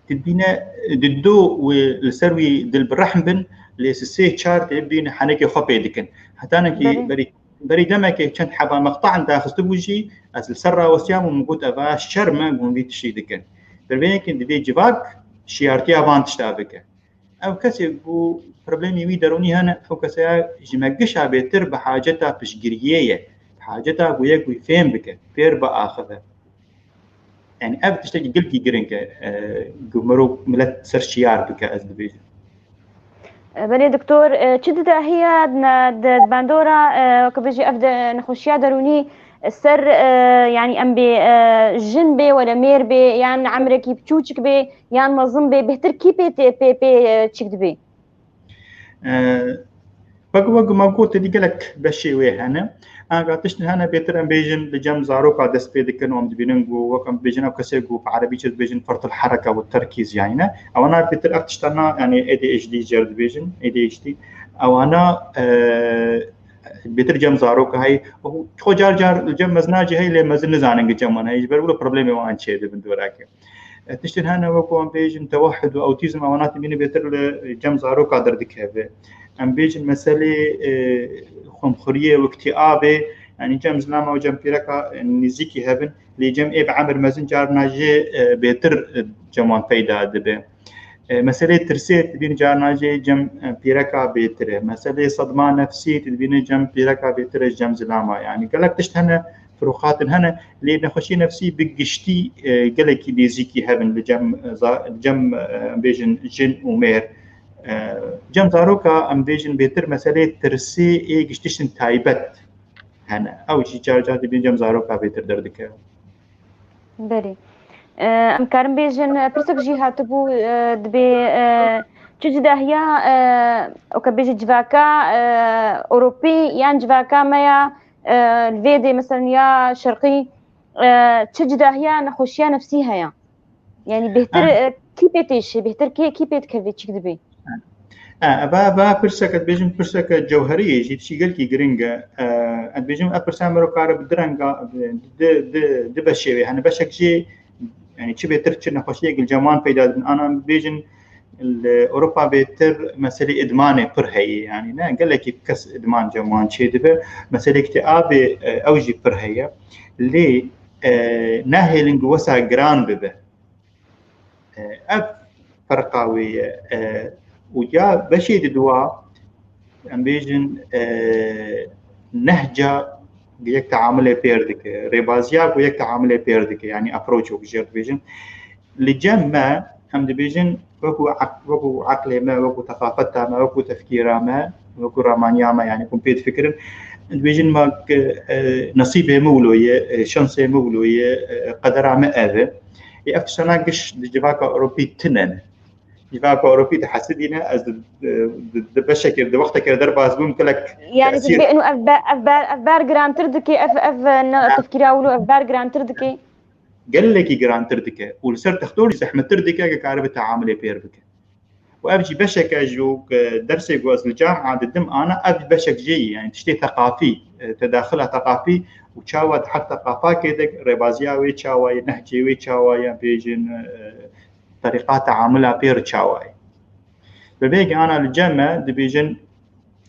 Dibîne, di do wê li ser wî dil bi rehm bin, lê sisê çar tê bîne henekê xwe pê dikin. Hetanekî Belê. berî, berî demekê çend heba meqta em daxistibû jî, ez li ser rawestiyam û min got, eva şerm e, hûn vî tiştî dikin. Ber vê yekê divê civak şiyartiya van tişta bike. Ew kesê ku problemê wî derûnî hene, ew keseya ji me gişa bêtir bi haceta piştgiriyê ye. Bi haceta ku yek wî fêm bike, pêr biaxive. Yani ev tiştekî gelkî giring e, e, ku mirov milet ser şiyar bike, ez dibêjim. E, belê doktor, e, çi didahiya di bandora, e, weke bêjî ev de nexweşiya derûnî ser, e, yani em bê, e, jin bê, wele mêr bê, yan emrekî biçûçik bê, yan mezin bê, bêhtir kî pê tê, pê, pê, e, çik dibê? E, wek, wek me got, têdî gelek beşê wê hene. Anka tiştin hene bêtir em bêjin li cem zaroka dest pê dikin û em dibînin ku wek em dibêjin ew kesê ku bi erebî çi dibêjin fertil hereka û terkîz yayne. Ewana bêtir ev tiştana, yani A D H D cer dibêjin, A D H D. Ewana, e, bêtir cem zaroka heye. Xwe car car li cem mezina jî heye, lê mezin nizanin ki cem wan heye. Ji ber wilo problemê wan çê dibin dorakê. E, tiştên hene wekû em bêjin tewehhid û awtîzm, ewana tibîne bêtir li cem zaroka derdikeve. Em bêjin meselê, e, xwemxuriyê û îktîabê, yani cem zilama û cem pîreka, e, nêzîkî hebin, lê cem ê bi emir mezin carna jê, e, bêtir, e, cem wan peyda dibe. E, meselê tirsê dibîne carna jê cem, e, pîreka bêtir e. Meselê sedma nefsî dibîne cem pîreka bêtir e, cem zilama. Yani gelek tişt hene, firoqatin hene, lê nexweşiyê nefsî bi giştî, e, gelekî nêzîkî hebin li cem, e, za-, li cem, e, em bêjin jin û mêr. E, cem zaroka em bêjin bêtir meselê tirsê ê giş tiştin taybet hene. Ew jî car car dibîn cem zaroka bêtir derdikeve. Belê. E, em karin bêjin, e, pirsek jî hatibû, e, dibê, e, çi cudahiya, e, weke bêjî civaka, e, Ewropî yan civaka me ya, e, li vê dê, meselen ya şerqî, e, çi cudahiya nexweşiya nefsî heye? Yani bêhtir, Ha. e, kî pê têşê, bêhtir kê, kî pê dikeve, çîk dibê? Ha, eva, eva pirseke, dibêjim pirseke cewherî ye, jî tişî gelkî giring e. E, ez dibêjim ev pirsa mero kare bi du renga, bi, di, di, di beşê wê. Hani beşek jî, yani çi bêtir çi nexweşiyek li cem wan peyda dibin. Ana bêjin li Ewropa bêtir meselê îdmanê pir heye. Yani ne gelekî kes îdman cem wan çêdibe. Meselê kitêbê, e, ew jî pir heye. Lê, e, nahêlin ku wesa giran bibe. E, ev ferqa wê ye. E, û ya beşê di dua, em bêjin, e, nehca ku yek teamulê pêr dike, rêbaziya ku yek teamulê pêr dike, yani approach wek jêr dibêjin. Li cem me, em dibêjin, wekû aq-, wekû aqlê me, wekû teqafeta me, wekû tefkîra me, wekû ramaniya me, yani ku em pê difikirin, dibêjin me, e, nesîbê me wilo ye, e, şansê me wilo ye, e, qedera me ev e. Ê ev tiştana giş di civaka Ewropî tune ne. Civaka Ewropî dihesidîne, ez di, di, di beşekê, di wextekê derbas bûm, gelek Yani tesîr. Dibê inu ev ber, ev ber, ev ber girantir dike, ev, ev ne Ha. tefkîra wilo ev ber girantir dike. Gelekî girantir dike û li ser textor jî zehmettir dike, ke karibe teamulê pêr bike. Û ev jî beşek e ji ku dersê ku ez li camia didim ana, ev beşek jê ye, yani tiştê teqafî, e, tedaxila teqafî û çawa di her teqafakê de rêbaziya wê çawa ye, nehcê wê çawa ye, bêjin, e, terîqa teamula pê re çawa ye. Bi vê yekê ana li cem me dibêjin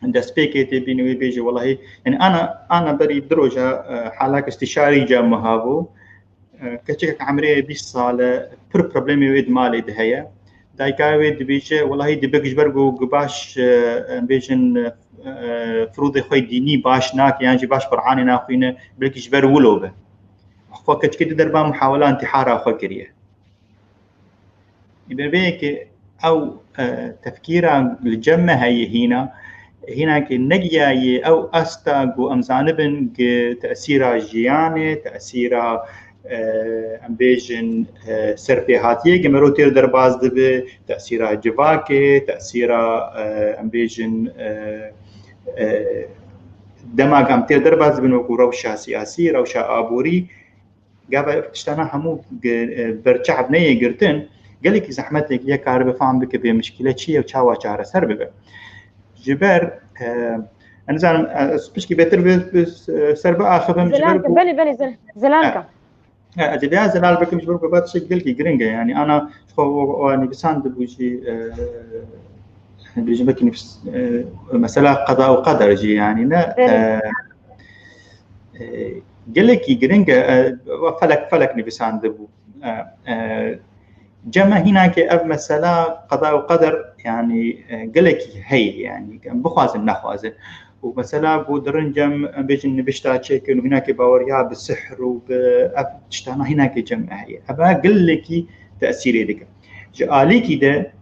destpêkê tê bîne wê bêje, welahî, yani ana, ana berî du roja, e, halak îstîşarî cem me habû. E, keçikek emrê bîst sal e, pir problemê wê di malê de heye. Dayika wê dibêje, welahî dibe ji ber ku, ku baş, e, em bêjin, e, firûdê xwe dînî baş nake, yan jî baş Qur'anê naxwîne, belkî ji ber wilo be. Xwe keçikê di derba muhawela întîhara xwe kiriye. Bi vê yekê ew, e, tefkîra li cem me heye hîna, hîna ke negiyaye ew asta ku em zanibin ku tesîra jiyanê, tesîra, e, em bêjin, e, serpêhatiyê ke mero têr derbas dibe, tesîra civakê, tesîra, e, em bêjin, e, e, dema ku em têr derbas dibin wekû rewşa siyasî, rewşa aborî, gava tiştana hemû ge-, e, berçav neyê girtin, gelekî zehmetek ye karibe fam bike bê mişkîle çi ye û çawa çareser bibe. Ji ber, e, ez nizanim, e, ez pişkî bêtir bi, bi, e, ser biaxivim, ji ber Zelalka, ku belê, belê, Zel-, Zelalka. E, e, ez ê vêya zelal bikim, ji ber ku va tiştek gelkî giring e, yani ana ji xwe o, o nivîsandibû jî, e, bêjim wekî nivîs-, e, mesela qeda û qeder jî, yani ne, Belê. e, e, gelekî giring e, e, felek, felek nivîsandibû. E, e, cem me hînakê ev mesela qeda û qeder, yani, e, gelekî heye, yani, em bixwazin nexwazin. Û mesela ku dirin cem, em bêjin nivişta çêkin û hînakê baweriya bi sihr û bi ev tiştana hînakê cem me heye. Ev gelekî tesîrê dike. Ji alîkî de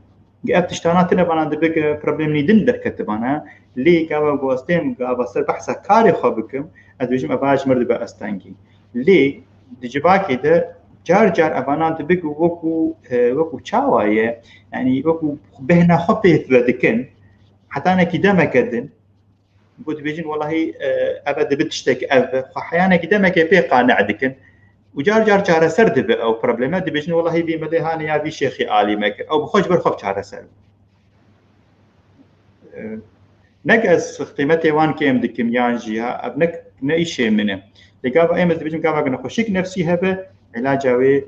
Ge ev tiştana tine vana dibe ke problemê din derketibana, lê gava ku ez tên gava ser behsa karê xwe bikim, ez dibêjim eva ji mir dibe astengî. Lê di civakê de car car evana dibe ku wekû, e, wekû çawa ye, yanî wekû bêhna xwe pê vedikin, hetanekî demeke din, Ku dibêjin, welahî, e, ev e dibe tiştek ev e. Xwe heyanekî demekê pê qane dikin. Û car car çareser dibe ew probleme. Dibêjin, welahî vî milê hanê ya vî şêxî alî me kir. Ew bi xwe ji ber xwe çareser bû. E, nek ez qîmetê wan kêm dikim yan jî, ha, ev nek, ne îşê min e. Lê gava em ez dibêjim, gava ku nexweşik nefsî hebe, îlaca wê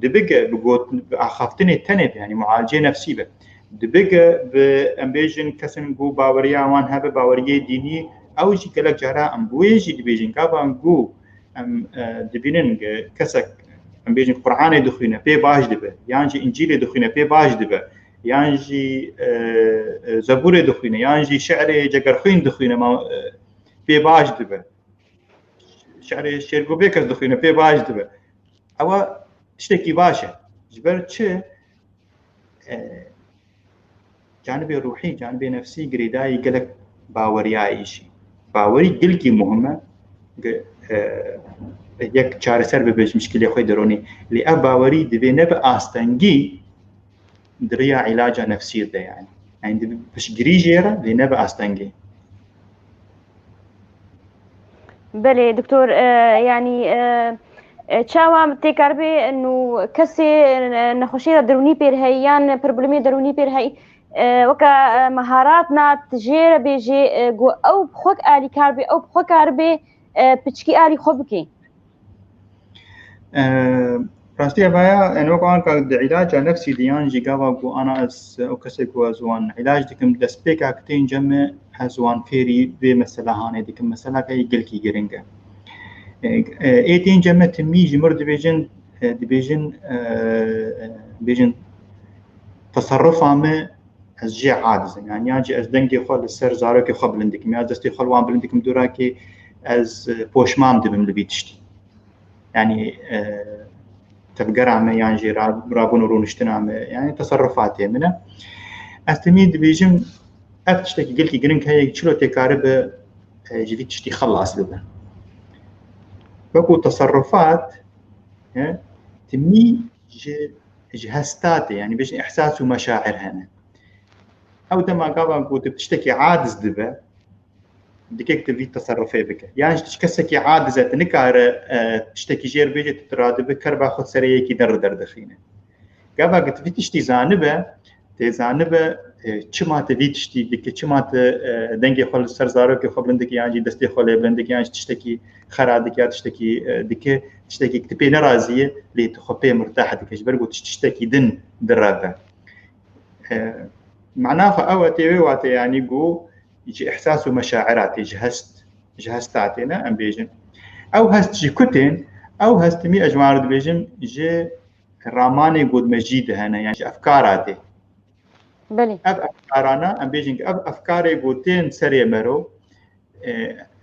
dibige bi got-, bi axaftinê tenê be, yanî mualicê nefsî be. Dibige bi, em bêjin, kesên ku baweriya wan hebe, baweriyê dînî, ew jî gelek cara em bi wê jî dibêjin. Gava em ku em, e, dibînin ke kesek, em bêjin, Qur'anê dixwîne, pê baş dibe, yan jî Încîlê dixwîne, pê baş dibe, yan jî, e, e, Zebûrê dixwîne, yan jî şi'rê Cegerxwîn dixwîne, ma, e, pê baş dibe. Şi'rê Şêrgo Bêkes dixwîne, pê baş dibe. Ewa tiştekî baş e. Ji ber çi? E, canibê ruhî, canibê nefsî girêdayî gelek baweriyayî jî. Bawerî gelkî muhim e. Ge-, e, yek çareser bibe ji mişkilê xwe deronî. Lê ev bawerî divê nebe astengî di riya îlaca nefsî de, yani. Yani divê piştgirî jê re, lê nebe astengî. Belê doktor, e, yanî, e, e, çawa têkar bê nû kesê, e, nexweşî re derûnî pêr heyî yan problemê derûnî pêr heyî, e, weke, e, meharatna tu jê re bêjê, e, ku ew bi xwe alîkar bê, ew bi xwe kar bê, e, piçkî alî xwe bikê? E, Rastî evaya, yani wek anka di îlaca nefsî de yan jî gava ku ana ez ew kesê ku ez wan îlac dikim, destpêka ku tên cem me, ez wan fêrî vê mesela hanê dikim. Mesela ke yê gelkî giring e. E, e, ê tên cem me timî ji mir dibêjin, e, dibêjin, e, e, bêjin, teserrufa me ez jê aciz im. Yani yan jî ez dengê xwe li ser zarokê xwe bilind dikim, ya destê xwe li wan bilind dikim, dûra kê ez, e, poşman dibim li vî tiştî. Yani, e, tevgera me yan jî ra-, rabûn û rûniştina me, yani teserrufatê min e. Ez timî dibêjim, ev tiştekî gelkî giring heye, çilo tê karibe, e, ji vî tiştî xelas bibe. Wekû teserrufat, e, timî ji, ji hesta tê, yani bêjin ihsas û meşair hene. Ew dema gava ku tu tiştekî aciz dibe, dikek tu vî teserrufê bike. Yan ji kesekî aciz e, tu nikare, e, tiştekî jêr bêje, tu radibe kerba xwe serê yekî din re derdixîne. Gava ku tu vî tiştî zanibe, tê zanibe, e, çima tu vî tiştî dike, çima tu, e, dengê xwe li ser zarokê xwe bilind dike, yan jî destê xwe lê bilind dike, yan jî tiştekî xera dike, ya tiştekî, e, dike, tiştekî tu pê nerazî ye, lê tu xwe pê murteh dike. Ji ber ku tu tiştekî din direve. E, mana xwe ew e, tê wê wate, yanî ku ji ihsas û meşaira tê, ji hest, ji hesta tê, ne, em bêjin. Ew hest ji ku tên? Ew hest timî ez ji wan re dibêjim, ji ramanê ku di me jî de hene, yan ji efkara tê. Belê. Ev efkarana, em bêjin ku ev efkarê ku tên serê mero, e,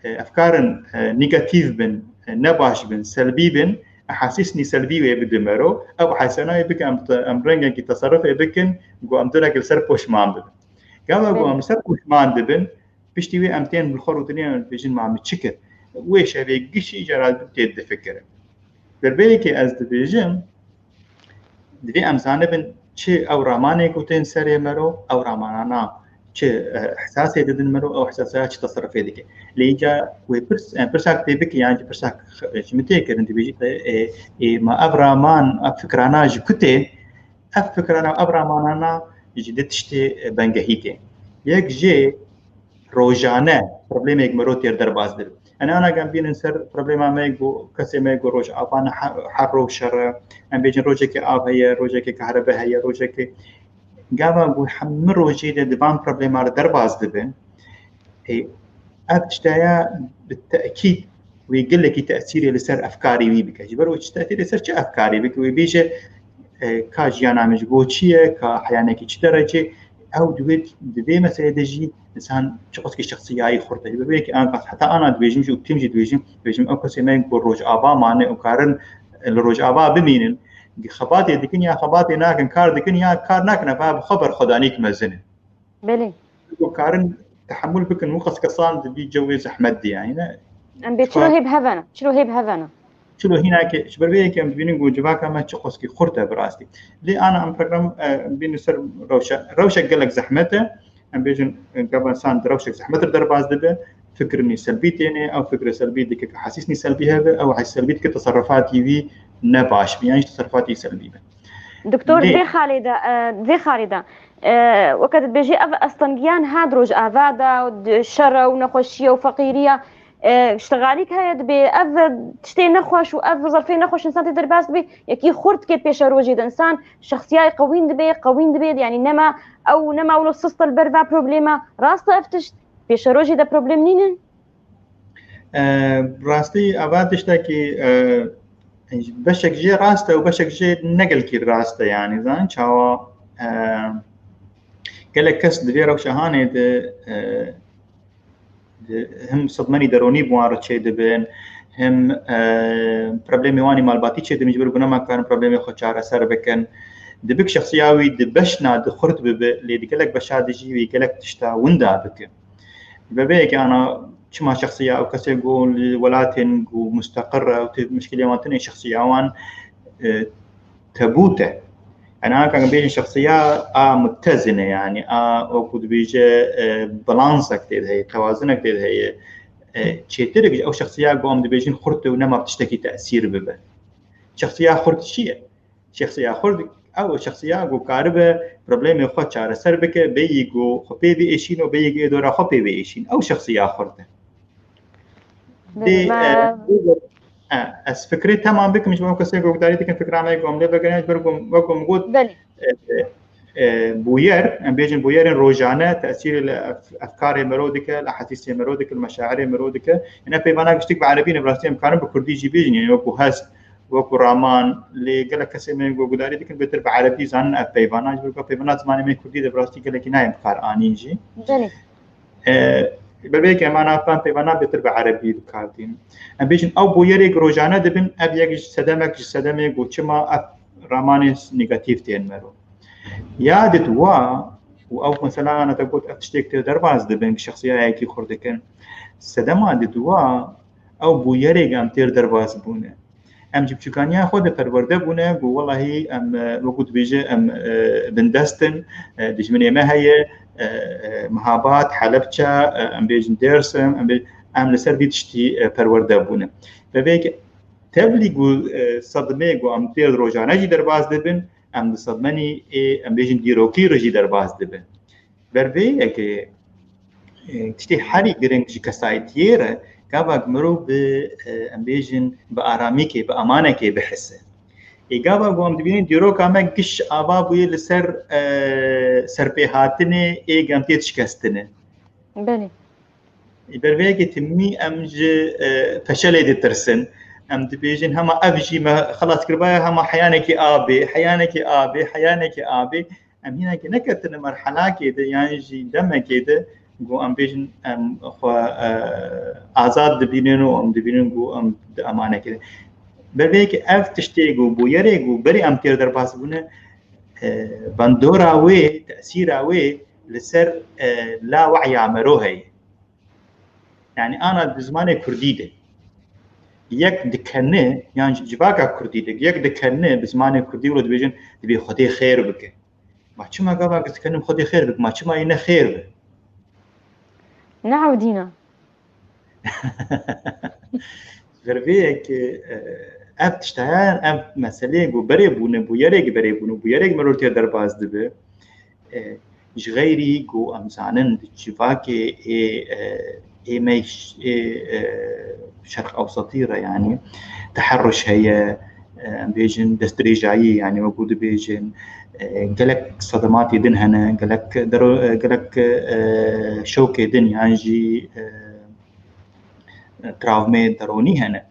e, efkarin, e, negatîf bin, e, nebaş bin, selbî bin, ehasîsnî selbî wê bide mero, ew ehasîsana wê bike em te-, em rengekî teserrufê bikin, ku em durek li ser poşman bibin. Gava ku Belê. em li ser poşman dibin, piştî wê em tên bi xwe rûdinê em dibêjin, ma min çi kir? Wê şevê gişî jara tê difikirin. Derbeyekê ez dibêjim, divê em zanibin çi ew ramanê ku tên serê mero, ew ramanana çi, e, ihsasê didin mero, ew ihsasa çi teserrufê dike. Lê îca wê pirs, e, pirsak tê bike, yan jî pirsak, e, ji min tê kirin, dibêjî, e, e, e, ma ev raman, ev fikrana ji ku tên? Ev fikrana, ev ramanana ji du tiştê, e, bengehî tê. Yek jê rojane problemek mero têr derbas dibe. Yani ana em bînin ser problema me ku kesê me ku rojava ne, her, her roj şer e. Em bêjin rojekê av heye, rojekê kahrebe heye, rojekê gava ku hemû rojê de di van problema re derbas dibe. E, ev tiştaya bi tekîd wê gelekî tesîrê li ser efkarê wî bike. Ji ber wê tiştaya tê li ser çi efkarê bike? Wê bêje, e, ka jiyana min ji bo çi ye, ka heyanekî çi derecê, ew divê, di vê meselê de jî insan çiqaskî şexsiyayî xurt e. Ji ber wê yekê anqas heta ana dibêjim jî û tim jî dibêjim, dibêjim ew kesê me ku rojava mane û karin, e, li rojava bimînin, xebatê dikin ya xebatê nakin, kar dikin ya kar nakin, ev bi xwe berxwedanîk mezin e. Belê. Ku karin tehemûl bikin, wî qas kesan di vî cewê zehmet de, yani, ne? Em bê çilo hê bi hev e ne? Çilo hê bi hev e ne? Çilo hînakê, ji ber vê yekê em dibînin ku civaka me çi qas kî xurt e bi rastî. Lê ana em program, e, em bînin ser rewşe-, rewşek gelek zehmet e. Em bêjin, e, gava insan di rewşek zehmet re derbas dibe, fikirî selbî têne, ew fikre selbî dike ku ehasîsnî selbî hebe, ew ehasîs selbî dike teserrufatî wî ne baş be, yan jî teserrufatî selbî be. Doktor, di Lê- vê xalê de, e, di vê xalê de, e, weke tu dibêjî ev astengiyan ha di Rojava de, di şer û nexweşiye û feqîriye, e, ştexalîk heye dibê ev tiştê nexweş û ev zerfê nexweş insan tê derbas dibê, yekî xurt dike pêşerojê de insan şexsiyayê qewîn dibê, qewîn dibê, yanî nema ew, nema wilo sist e li ber va problema. Rast e ev tişt? Pêşerojê de problem nînin? E, rastî, eva tiştekî, e, beşek jê rast e û beşek jê ne gelkî rast e, yani, zan çawa, e, gelek kes di vê rewşa hanê de, e, di, him sidmenî deronî bi wan re çêdibin, him, e, problemê wan ê malbatî çêdibin, ji ber ku nema karin problemê xwe çareser bikin. Dibik şexsiya wî di beşna di xurt bibe, lê di gelek beşa di jî wî gelek tişta winda bike. Ji ber vê yekê ana Çima şexsiya ew kesê ku li welatên ku musteqir e û tê mişkilê wan tune şexsiya wan, e, tebût e. Yani anka bêjin şexsiya a muttezin e, yani a wekû dibêje, e, balansek tê de heye, tewazinek tê de heye. E, çêtir e ew şexsiya ku em dibêjin xurt e û nema bi tiştekî tesîr bibe. Şexsiya xurt çi ye? Şexsiya xurt ew şexsiya ku karibe problemê xwe çareser bike, bêyî ku xwe pê biêşîn û bêyî ku ê dora xwe pê biêşîn. Ew şexsiya xurt e. Dê, Belê, e, me- e, ez fikrê temam bikim, ji bo kesê ku guhdarî dikin fikra me ku em lê vegerin, ji ber ku, wek ku min got, Belê. e, e, e, bûyer, em bêjin bûyerên rojane tesîrê li ef-, efkarê mero dike, li hesîsê mero dike, li meşairê mero dike. Ene peyvana giştik bi erebî ne, bi rastî em karin bi kurdî jî bêjin, yani wekû hest, wekû raman, lê gelek kesê me ku guhdarî dikin bêtir bi erebî zanin ev peyvana, ji ber ku peyvana zimanê me kurdî de bi rastî gelekî nayên bi kar anîn jî. Belê. E, bi vê yekê em ana peyvana bêtir bi erebî bi kar dîn. Em bêjin ew bûyerê ku rojane dibin, ev yek ji sedemek ji sedemê ku çima ev ramanê negatîf tên mero. Ya di dua, û ew mesela ana te got ev tiştêk tê derbas dibin, şexsiyayekî xurt dikin. Sedema di dua, ew bûyerê ku em têr derbas bûne. Em ji biçûkaniya xwe de perwerde bûne, ku welahî em, e, wekû dibêje, em, e, bindest in, e, dijminê me heye, e, e, Mihabat, Helebçe, e, em bêjin Dêrsim, em bê-, em li ser vî tiştî, e, perwerde bûne. Bi vê yekê tevlî ku, e, sedmê ku em tê rojane jî derbas dibin, em di sedmenî ê, em bêjin dîrokî re jî derbas dibin. Ber vê yekê, e, tiştê herî giring ji kesayetiyê re, gava ku mirov bi, e, em bêjin, bi aramîkê, bi emanekê bihise. Ê gava ku em dibînin dîroka me giş ava bûye li ser, e, serpêhatinê ê ku em tê dişkestine. Belê. Ê ber vê yekê timî em ji, e, feşelê ditirsin. Em dibêjin hema ev jî me xelas kiribaye, hema heyanekî abê, heyanekî abê, heyanekî abê. Em hînekî neketine merhelakê de, yan jî demekê de, ku em bêjin em xwe, e, azad dibînin û em dibînin ku em di emanekê de. Ber vê yekê ev tiştê ku bûyerê ku berê em têr derbas bûne, e, bandora wê, tesîra wê li ser, e, lawehya mero heye. Yani ana di zimanê kurdî de yek dikene, yan civaka kurdî de yek dikene bi zimanê kurdî wilo dibêjin, dibê Xwedê xêr bike. Ma çima gava ez dikenim Xwedê xêr bike? Ma çima yê ne xêr be? Ne ewdîna. Ber vê yekê, e, ev tiştayan, ev meseleyê ku berê bûne, bûyerê ku berê bûne, bûyerê ku meror tê derbas dibe, e, ji xeyrî ku em zanin di civakê ê, e, ê me ş-, ê, e, Şerq Ewsetî re, yanî teherruş heye, e, em bêjin destdirêjayî, yanî wekû dibêjin, e, gelek sedematê din hene, gelek dero-, e, gelek, e, şokê din yan jî, e, travmê deronî hene.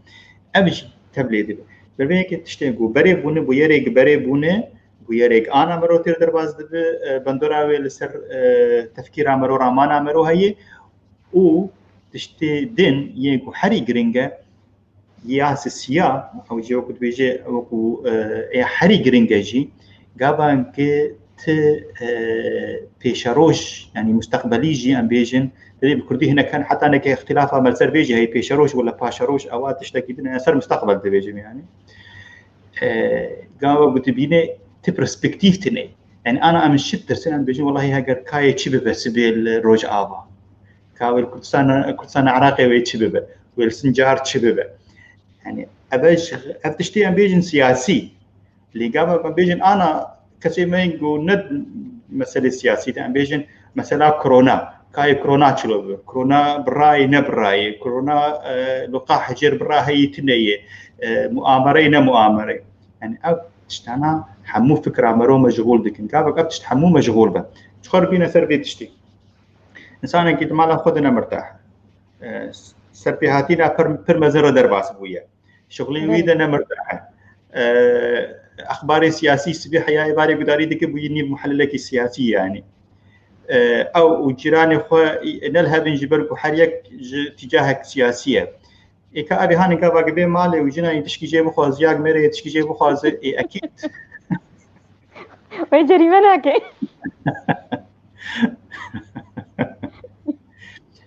Ev jî tevlê dibe. Bi vê yekê tiştê ku berê bûne, bûyerê ku berê bûne, bûyerê ku ana mero têr derbas dibe, e, bandora wê li ser, e, tefkîra mero, ramana mero heye û tiştê din yê ku herî giring e, ya sisiya, ew jî wekû dibêje, wekû, e, ê herî giring e jî, gava ku ti, e, pêşeroj, yanî musteqbelî jî em bêjin, divê bi kurdî hinek hene, heta neke îxtîlafa me li ser vê jî heye, pêşeroj wala paşeroj, ewa tiştekî din e, ser musteqbel dibêjim yanî. E, gava ku dibîne ti perspektîf tune. Yanî ana em ji çi ditirsin, em dibêjin, welahî heger kayê çi bibe sibê li Rojava. Ka wê li Kurdistan, Kurdistana Iraqê wê çi bibe, wê li Sincar çi bibe. Yani ev, ev tiştê em bêjin siyasî. Lê gava em bêjin ana kesê me ku ne meselê siyasî de, em bêjin mesela korona. Kayê korona çilo bibe. Korona birayê ne birayê. Korona, e, luqa hecêr bira heyî tune ye. E, muamereyê ne muamereyê. Yani ev tiştana hemû fikra mero meşgûl dikin. Gavek ev tişt hemû meşgûl be. Çixwe bîne ser vê tiştê. Însanekî di mala xwe de ne mirtah e. Serpêhatîna pir, pir mezin re derbas bûye. Şixulên wî de ne mirtah e. E, exbarê siyasî sibê heya êvarê gudarî dike bûye nîv muhelilekî siyasî yanî. E, ew û cîranê xwe ne li hev in ji ber ku her yek ji tîcahek siyasî ye. Ê ka evê hanê gava bê malê û jina yê tişkî jê bixwaze, ya mêrê yê tişkî jê bixwaze, ê ekîd. Wê cerîme nake.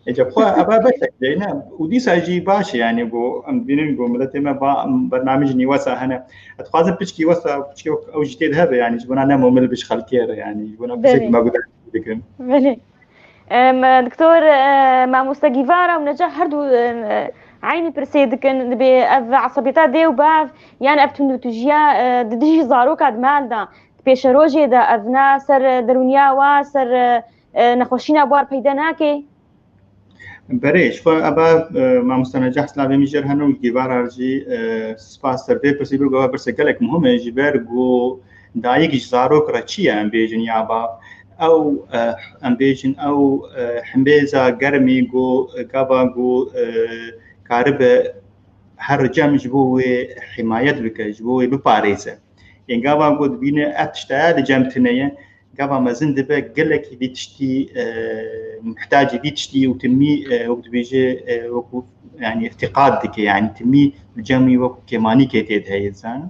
Ece xwe eva beşek de ne û dîsa jî baş e, yani ku em dibînin ku miletê me ba bernamij nî wesa hene. Ez dixwazim piçkî wesa, piçkî wek ew jî tê de hebe, yani ji bona ne mumil bi ji xelkê re, yani ji bona pirsê Belê. ku me guda dikin. Belê. Em, Doktor, e, Mamoste Gîvara û Necah her du, em, e, eynî pirsê dikin, dibê ev esebiyeta dê û bav, yan ev tundûtûjiya, e, di dijî zaroka di mal de, di pêşerojê de ev na ser, e, derûniya wa, ser, e, e, nexweşîna war peyde nake? Berê, ji xwe eva, e, Mamoste Necah, silavê min jê re hene û Gîvara jî, e, spas ser vê pirsî, ber ku eva pirsek gelek muhim e, ji ber ku dayik ji zarok re çi ye, em bêjin ya bav. Ew, e, em bêjin ew, e, hembêza germî ku, e, gava ku, e, karibe her cem ji bo wê himayet bike, ji bo wê biparêze. Yên gava ku dibîne ev tiştaya li cem tune ye, gava mezin dibe gelekî vî tiştî, e, muhtacî vî tiştî û timî, e, wek dibêje, e, wekû, yani, îftîqad dike, yani, timî li cem wî wekû kêmanîkê tê de heye, dizane.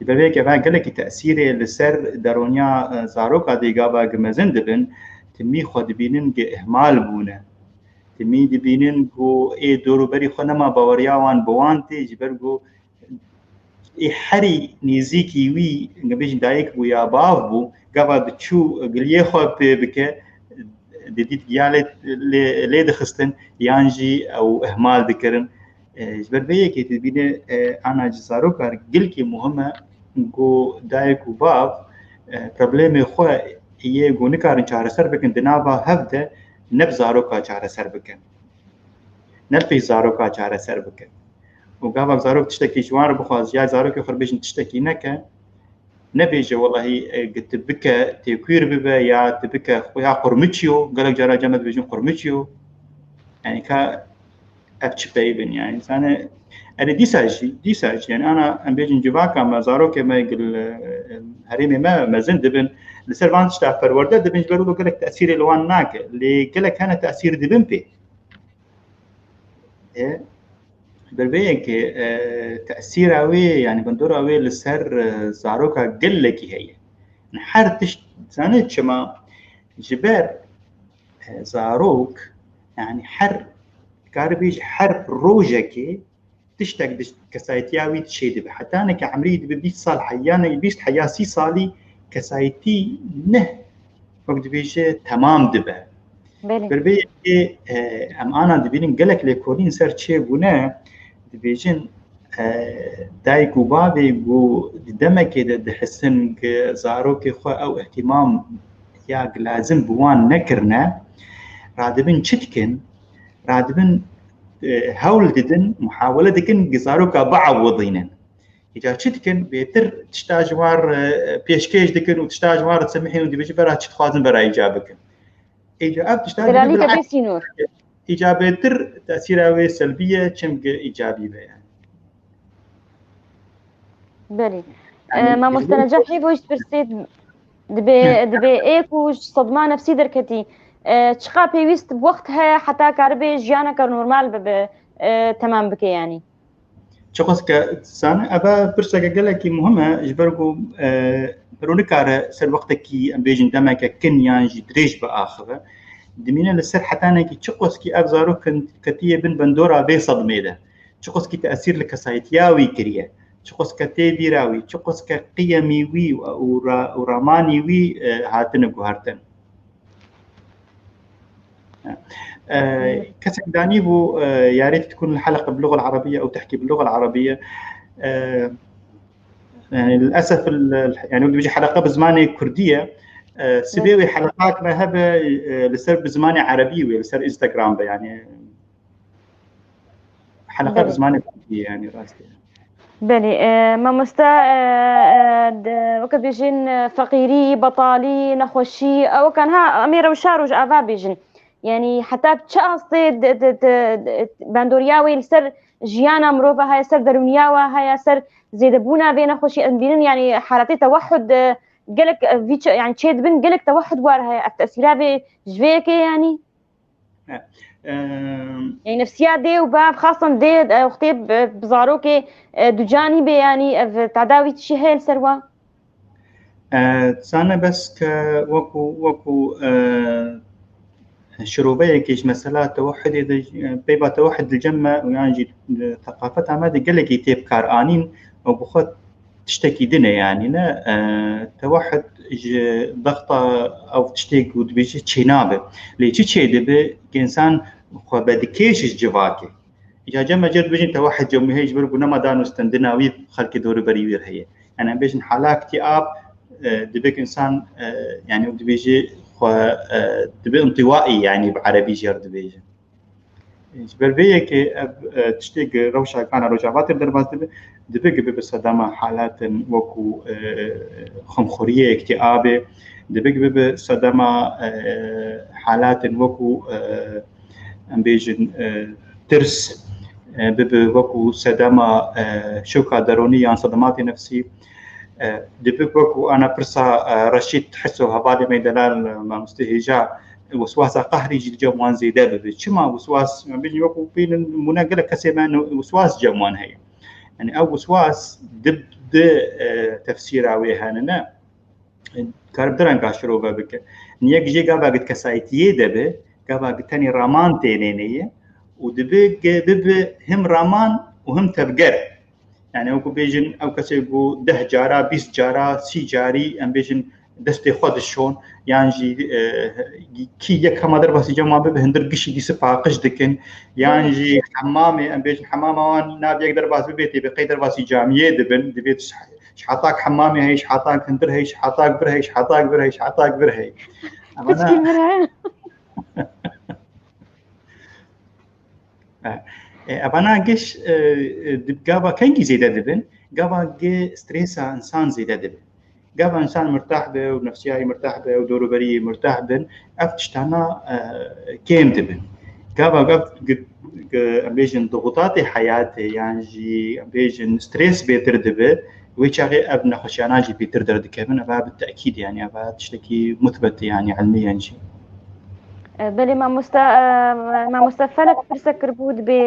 Ji ber vê yekê va gelekî tesîrê li ser derûniya, e, zaroka dê gava gi mezin dibin, timî xwe dibînin gi ihmal bûne. Timî dibînin ku ê dor û berî xwe nema baweriya wan bi wan tê, ji ber ku ê herî nêzîkî wî, em bêjin dayik bû ya bav bû, gava diçû giliyê xwe pê bike, didît giya lê, lê, lê dixistin, yan jî ew ihmal dikirin. E, ji ber vê yekê dibîne, e, ana ji zaroka gilkî muhim e ku dayik û bav, e, problemê xwe yê ku nikarin çareser bikin di nava hev de, ne bi zaroka çareser bikin. Ne li pêş zaroka çareser bikin. Û gava zarok tiştekî ji wan re bixwaz, ya zarokê xwe re bêjin tiştekî neke, nebêje, welahî, e, gi tu bike, têkwîr bibe, ya tu bike, ya qurmiçiyo, gelek cara cem me dibêjin qurmiçiyo. Yani ka ev çi peyv in, yani, zane, erê dîsa jî, dîsa jî, yani, ana, em bêjin civaka me, zarokê me, gil, e, herêmê me mezin dibin, li ser van tişta perwerde dibin, ji ber wilo gelek tesîrê li wan nake. Lê gelek hene tesîr dibin pê. E, ber vê yekê, e, tesîra wê, yani bindora wê li ser, e, zaroka gelekî heye. Her tişt, zanî çima? Ji ber, e, zarok, yani her, dikarî bêjî her rojekê tiştek di kesayetiya wî çêdibe. Heta neke emrî dibe bîst sal heya, ne bîst heya sî salî kesayetî ne, wek dibêje, temam dibe. Belê. Ber vê yekê, e, em ana dibînin gelek lêkolîn ser çêbûne, dibêjin, e, dayik û bavê ku di demekê de dihisin ku zarokê xwe ew îhtîmam ya lazim bi wan nekirine, radibin çi dikin? Radibin, e, hewl didin, muhawele dikin ku zaroka biewidînin. Îca çi dikin? Bêtir tişta ji wan re, e, pêşkêş dikin û tişta ji wan re disemihîn û dibêjin bera çi dixwazin bera îca bikin. Îca ev tişta Delalî dibin bê sînor. Îca bêtir tesîra wê selbî ye, çimkî îcabî be yani. Belê. Yani, e, Mamoste Necah, hêvo ji pirsê dibê, dibê ê ku ji sedma nefsî derketî, e, çiqa pêwîst wext heye heta karibe jiyaneke normal bibe, e, temam bike yani? Çiqas ke dizane, eve pirseke gelekî muhim e, ji ber ku, e, miro nikare ser wextekî, em bêjin demeke kin yan jî dirêj biaxive. Dimîne li ser hetanekî çiqaskî ev zarok kin-, ketiye bin bendora vê sedmê de. Çiqaskî tesîr li kesayetiya wî kiriye. Çiqaske tê bîra wî, çiqaske qiyemî wî û ra-, û ramanî wî, e, hatine guhertin. E, kesek danî bû, e, ya rêt تكون الحلقة باللغة العربية أو تحكي باللغة العربية. E, yani, للأسف, yani, wek dibêje heleqa bi zimanê kurdî ye. E, sibê wê heleqak me hebe, e, li ser bi zimanê erebî wê, li ser Instagram be, yani. Heleqa bi zimanê kurdî ye, yani, rastî. Belê, e, mamoste, e, e, de, weke dibêjin, e, feqîrî, betalî, nexweşî, e, weke niha em ê rewşa rojava bêjin. Yani, heta bi çi astê de, de, de, de, bandoriya wê li ser jiyana mirova heye, ser derûniya we heye, ser zêdebûna vê nexweşî, em bînin, yani, haletê tewehhud, e, gelek, e, vî çi-, yani, çêdibin, gelek tewehhud war heye. Ev tesîra vê ji vê yekê, yani? He. Em, Yani nefsiya dê û bav, xasan dê, e, wextê bi, bi zarokê, e, ducanî bê, yanî ev tedawî tişî heye li ser wan? E, dizane bes ke wekû, wekû, e, Şiroveyekê ji mesela tewehidê de, peyva tewehid li cem me û yan jî, e, teqafeta me de gelekî tê bi kar anîn û bi xwe tiştekî din e, yanî ne, e, tewehid ji bexta ew tiştê ku dibêje çênabe. Lê çi çêdibe, ke însan xwe vedikêşe ji civakê. Îca cem me cem dibêjin tewehid cem heye, ji ber ku nema danûstendina wî xelkê dorûberî wî heye. Yani em bêjin hala iktiab, e, dibe ku însan, e, yani dibêje xwe, e, dibe intiwaî, yani bi erebî jê re dibêjin. Ji ber vê yekê ev, e, tiştê ku rewşa kana Rojava tê derbas dibe, dibe ku bibe sedema halatin wekû, e, xemxweriyê, iktiabê, dibe ku bibe sedema, e, halatin wekû, e, em bêjin, e, tirs, e, bibe wekû sedema, e, şoka deronî yan sedematê nefsî, e, dibe wekû ana pirsa, e, Reşîd Hiso hevalê me delal, e, mamoste hêja, wiswasa qehrî jî li cem wan zêde bibe. Çima wiswas, em bêjin wekû bînin mûne gelek kesê me wiswas cem wan heye. Yani ew wiswas di, di, e, tefsîra wê hene ne. Kar bi du renga şirove bike. Niyek jê gava git kesayetiyê de be, gava git tenê raman tênê neye û dibe ge bibe him raman û him tevger. Yani wekû bêjin ew kesê ku deh cara, bîst cara, sî carî em bêjin destê xwe dişon, yan jî, e, kî yek hema derbasî cema bibe, hindir gişî dî sipaqij dikin, yan jî hemamê, em bêjin hemama wan nav yek derbas bibe, tê bi qey derbasî camiyê dibin, divê ji hetak hemamê heye, ji hetak hundir heye, ji hetak vir heye, ji hetak vir heye, ji hetak vir heye. Ama Piçkî na- vir heye. E, e, evana giş, e, e, di-, gava kengî zêde dibin, gava gi stresa însan zêde dibin. Gava însan mirtah be û nefsiyayî mirtah be û dorûberiyê mirtah bin, ev tiştana, e, kêm dibin. Gava gav gi-, gi-, em bêjin dixutatê heyatê yan jî em bêjin stres bêtir dibe, wê çaxê ev nexweşiyana jî pêtir derdikevin. Eva bi tekîd, yani eva tiştekî mutbet e, yani ilmiyen jî. E, belê mamoste, e, mamoste Felek pirse kiribû, dibê,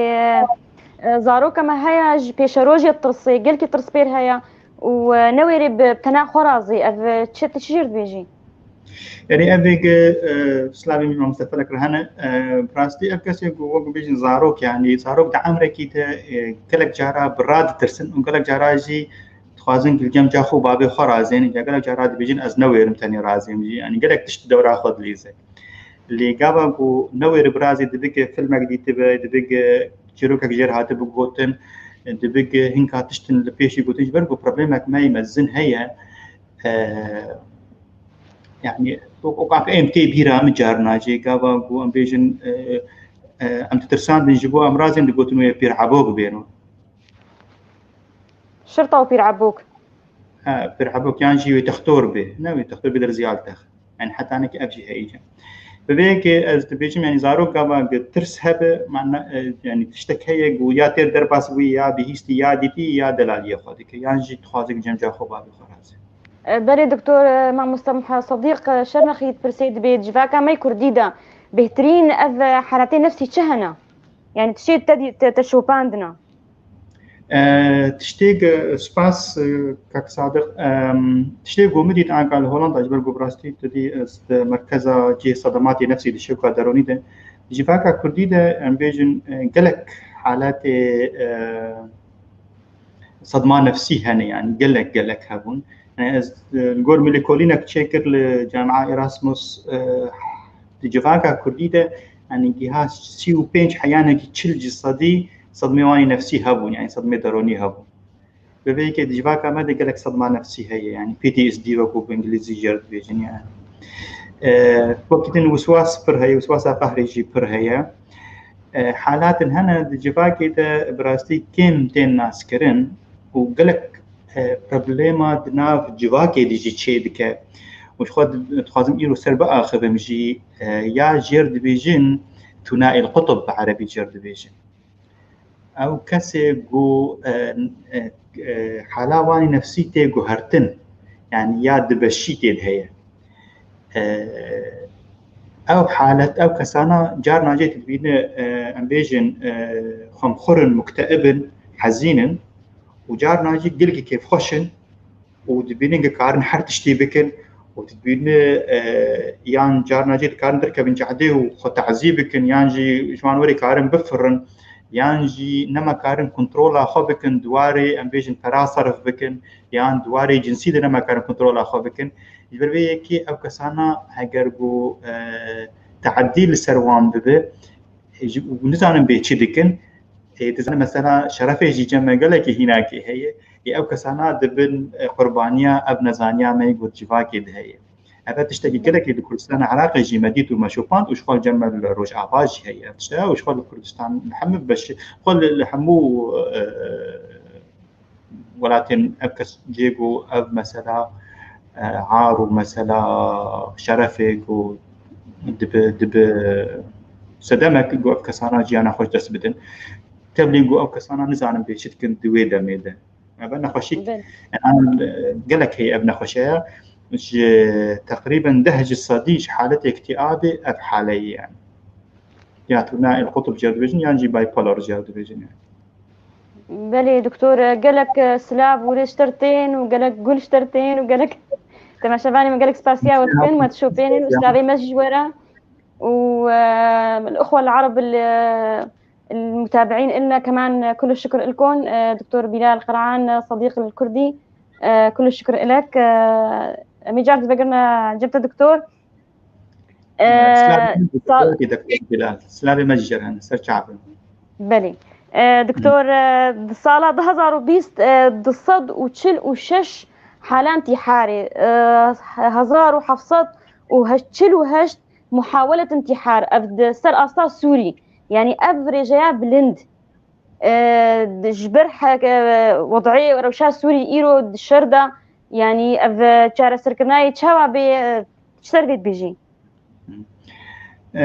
e, e, zaroka me heye ji pêşerojê tirsê, gelkî tirspêr heye û, e, newêrê bi tena xwe razê. Ev, e, çi, tu çi jêr dibêjî? Erê, ev ê ge, e, slavê min mamoste Felek re hene. E, bi rastî ev kesê ku wek bêjin zarok, yani zarok di emrekî de, e, gelek cara bi raditirsin û gelek cara jî dixwazin ku li cem ca xwe û babê xwe razên. Ya gelek cara dibêjin ez newêrim tenê razêm jî. Yani gelek tişt dewra xwe dilîze. Lê gava ku newêre birazê dibike filmek dîtibe, dibike çîrokek jêr hatibe gotin, dibike hinka tiştin li pêşî gotin, ji ber ku problemek me yê mezin heye, e, yani, wek, wek em tê bîra min carna jî, gava ku em bêjin, e, e, em ditirsandin ji bo em razên digotin wê Pîr Ebok bêno. Şirta û Pîr Ebok. Ha, Pîr Ebok yan jî wê textor bê. Ne wê textor bê derziyal tex. Yani heta nek ev jî heyî. Bi vê yekê ez dibêjim, yani zarok gava gi tirs hebe, mana, e, yani tiştek heye ku ya têr derbas bûyî, ya bihîstî, ya dîtî, ya delaliyê xwe dike. Yan jî dixwaze ku cem ca xwe babê xwe razê. E, belê doktor, e, mamoste Muha-, Sedîq, e, Şermexî pirsê dibê, di civaka me kurdî de bêhtirîn ev, e, halatê nefsî çi hene? Yani tiştê te dî-, te, te şopandina? E, tiştê ku, spas, e, kak Sadiq, em, tiştê ku min dît anka li Holanda, ji ber ku bi rastî tu dî ez di merkeza cihê sedematê nefsî di şewka deronî de, di civaka kurdî de, em bêjin, e, gelek halatê, e, sedma nefsî hene, yani gelek, gelek hebûn. Yani ez, e, li gor min lêkolînek çêkir li Camia Erasmus, e, di civaka kurdî de, yani giha sî û pênc heyanekî çil ji sedî sedmê wan ê nefsî hebûn, yani sedmê deronî hebûn. Bi vê yekê di civaka me de gelek sedma nefsî heye, yani P T S D wekû bi îngilîzî jê re dibêjin, yani. E, wekî din wiswas pir heye, wiswasa qehrê jî pir heye. E, halatin hene di civakê de bi rastî kêm tên naskirin û gelek, e, problema di nav civakê de jî çê dike. Û ji xwe di-, dixwazim îro ser biaxivim jî, e, ya jêr dibêjin thunai el-qutb bi erebî jêr dibêjin. Ew kesê ku, e, e, e, hala wan ê nefsî tê guhertin, yani ya dibeşî tê de heye. E, ew halet, ew kesana carna jê tu dibîne, e, em bêjin, e, xemxur in, mukteib in, hezîn in û carna jî gelkî kêfxweş in û dibînin ku karin her tiştî bikin û dibîne, e, yan carna jî dikarin derkevin cadê û xwe tazî bikin, yan jî ji wan werê karin bifirin, yan jî nema karin kontrola xwe bikin, di warê em bêjin pera serf bikin, yan di warê cinsî de nema karin kontrola xwe bikin. Ji ber vê yekê ev kesana heger ku, e, teadî li ser wan bibe, e, ji, û nizanin bê çi dikin, e, dizanin mesela şerefê jî cem me gelekî hînakê heye, e, ev kesana dibin, e, qurbaniya ev nezaniya me ku civakê de heye. Ev tiştekî gelekî li Kurdistana Iraqê jî me dît û me şopand û ji xwe cem me li Rojava jî heye ev tişte û ji xwe li Kurdistan li hemû beş, xwe li, li hemû, e, welatên ev kes cê ku ev mesela, e, ar û mesela şerefê ku dibi, dibi sedemek ku ev kesana jiyana xwe ji dest bidin. Tevlî ku ev kesana nizanin bê çi dikin di wê demê de. Ev nexweşî, Belê. Em, e, gelek heye ev nexweşeya. Ji teqrîben deh ji sedî ji haletê iktiabê ev haleyê yani. Ya turnayê qutb jê dibêjin, yan jî bipolar jê dibêjin yani. Belê doktor, gelek, e, silav û rê ji te re tên û gelek gul ji te re tên û gelek temaşevanê me gelek spasiya we dikin, we dişopênin û silavê me jî ji we re û, e, الأخوة العرب ال-، المتابعين إلنا كمان كل الشكر لكم. E, doktor Bilal Qer'an, صديق الكردي، e, كل الشكر لك. E, em ê car divegerine cem te doktor. Silavê me jî, Bilal. Silavê me jî jê re hene, ser çavê. Belê. E, doktor, e, di sala du hezar û bîst, e, du sed û çil û şeş halan tîharê, e, hezar û heft sed û çil û heşt muhawelet intihar, ev di ser asta Sûrî. Yanî ev rêjeya bilind, e, ji ber he-, e, wed'ê rewşa Sûrî îro di şer de, yanî ev çareserkirinayê çawa bê, e, ji ser vê dibêjî? E,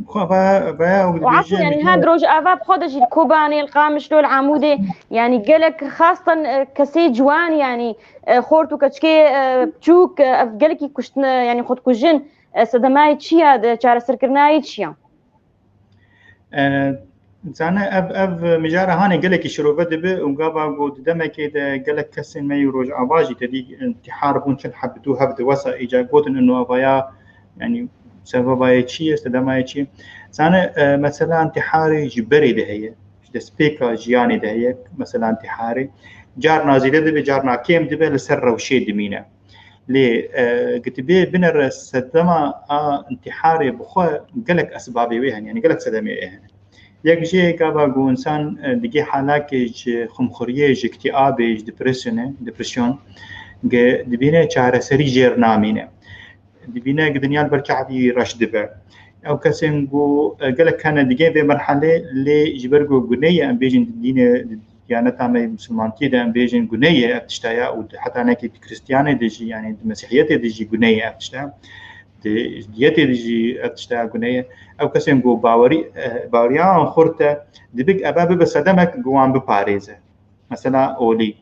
xwe va-, vaya û Û dibêje efû, yanî ha di Rojava bi xwe de jî li Kobanê, li Qamişlo, li Amûdê, yanî gelek xastan, e, kesê ciwan, yanî, e, xort û keçikê, e, biçûk, e, ev gelekî kuştine, yanî xwe dikujin, e, sedemayê çi ya, de çareserkirinayê çi ya? E, zane ev, ev mijara hanê gelekî şirove dibe û gava ku di demekê de gelek kesên me yê Rojava jî tedî intihar bûn, çend heb du hev di wesa îca gotin ino avaya, yanî sebebayê çi ye, sedemayê çi ye? Zane, e, mesela intiharê ji berê de heye, ji destpêka jiyanê de heye, mesela intiharê. Carna zêde dibe, carna kêm dibe, li ser rewşê dimîne. Lê, e, gotibê binere sedema a intiharê bi xwe gelek esbabê wê hene, yanî gelek sedemê wê hene. Yek jê gava ku însan, e, digê halakê ji xumxuriyê, ji iktiabê, ji depresyonê, depresyon, ge-, dibîne çareserî jê re namîne. Dibîne ku dinya li ber çavî reş dibe. Ew kesên ku, e, gelek hene digê vê merhelê, lê ji ber ku guneyê, em bêjin, di dînê, di diyaneta me yê misilmantiyê de, em bêjin, guneyê ev tişta ya û di heta nekî di Kristiyanê de jî, yanî di Mesîhiyetê de jî guneyê ev tişta. Di diyetê de jî ev tişta ya guneyê. Ew kesên ku bawerî, e, baweriya wan xurt e, dibik eve bibe sedemek ku wan biparêze. Mesela olî.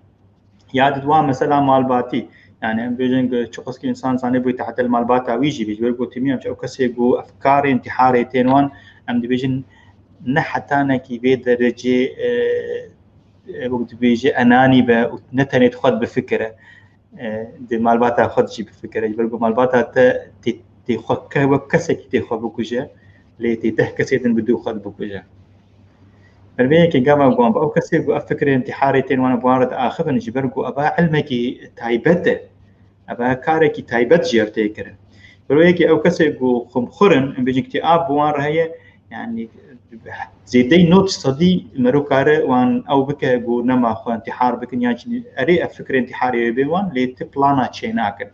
Ya di wan mesela malbatî. Yani em bêjin ku çiqaskî însan zanê bûyî tehdê li malbata wî jî bî. Ji ber ku tîmî em ew kesê ku efkarê intiharê tên wan, em dibêjin ne hetanekî vê derecê, e, e, wek dibêje enanî be û ne tenê di xwe bifikire. E, di malbata xwe de jî bifikire. Ji ber ku malbata te tê, tê xwe ke-, wek kesekî tê xwe bikuje, lê tê deh kesê din bi dû xwe dibikuje. Ber vê yekê gava ku ew kesê ku ev fikrê intiharê tên wan bi wan re diaxivin, ji ber ku eva ilmekî taybet e. Eva karekî taybet jê re tê kirin. Ber vê yekê ew kesê ku xumxur in, em bêjin iktiab bi wan re heye, yanî zêdeyî nod sedî mero kare wan ew bike ku nema xwe intihar bikin, yan jî erê ev fikrê intiharê wê bên wan, lê ti plana çênakin.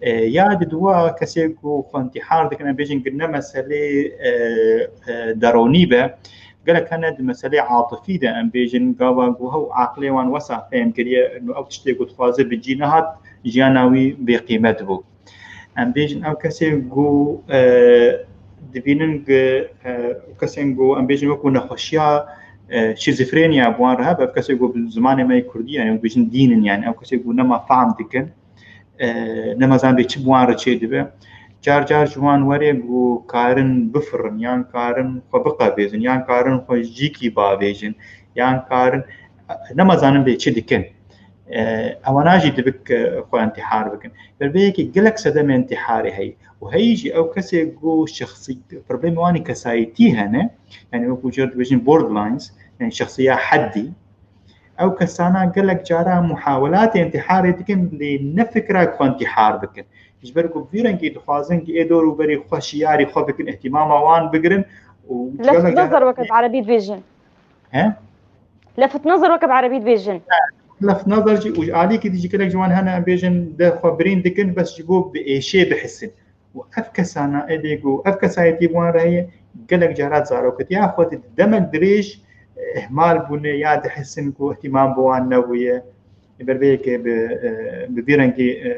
E, ya di dua kesê ku xwe intihar dikin, em bêjin ku ne meselê, e, e, deronî be, gelek hene di meselê atifî de, em bêjin gava ku hew aqilê wan wesa fêm kiriye, ino ew tiştê ku dixwaze bi cî nehat, jiyana wî bêqîmet bû. Em bêjin ew kesê ku, e, dibînin ku, e, kesên ku em bêjin wekû nexweşiya, e, şîzofreniya bi wan re hebe, ev kesê ku bi zimanê me yê kurdî, yani em bêjin dîn in, yani ew kesê ku nema fehm dikin, e, nema zan bê çi bi wan re çê dibe. Car car ji wan werê ku karin bifirin, yan karin xwe biqevêzin, yan karin xwe ji cîkî bavêjin, yan karin, nema zanin bê çi dikin. E, ewana jî dibik, e, xwe intihar bikin. Ber vê yekê gelek sedemê intiharê heye. Û heyî jî ew kesê ku şexsî, problemê wan ê kesayetî hene, yani wekî jê re dibêjin borderlines, yani şexsiya heddî. Ew kesana gelek cara muhawelatê intiharê dikin, lê ne fikra ku intihar bikin. Ji ber ku bi vî rengî dixwazin ku ê dor û berî xwe şiyarî xwe bikin, îhtîmama wan bigirin û لفت gelek نظر cara وەکە بە عەرەبی دبێژن. He? لفت نظر وەکە بە عەرەبی دبێژن. Left نظر jî û ji alîkî dî jî gelek ji wan hene em bêjin de xwe birîn dikin, bes ji bo bi êşê bihisin. Û ev kesana êdî ku ev kesayetî bi wan re heye, gelek cara zaroketiya xwe di demek dirêj, e, ihmal bûne ya dihisin ku îhtîmam bi wan nebûye. Ber vê yekê bi, e, bi vî rengî, e,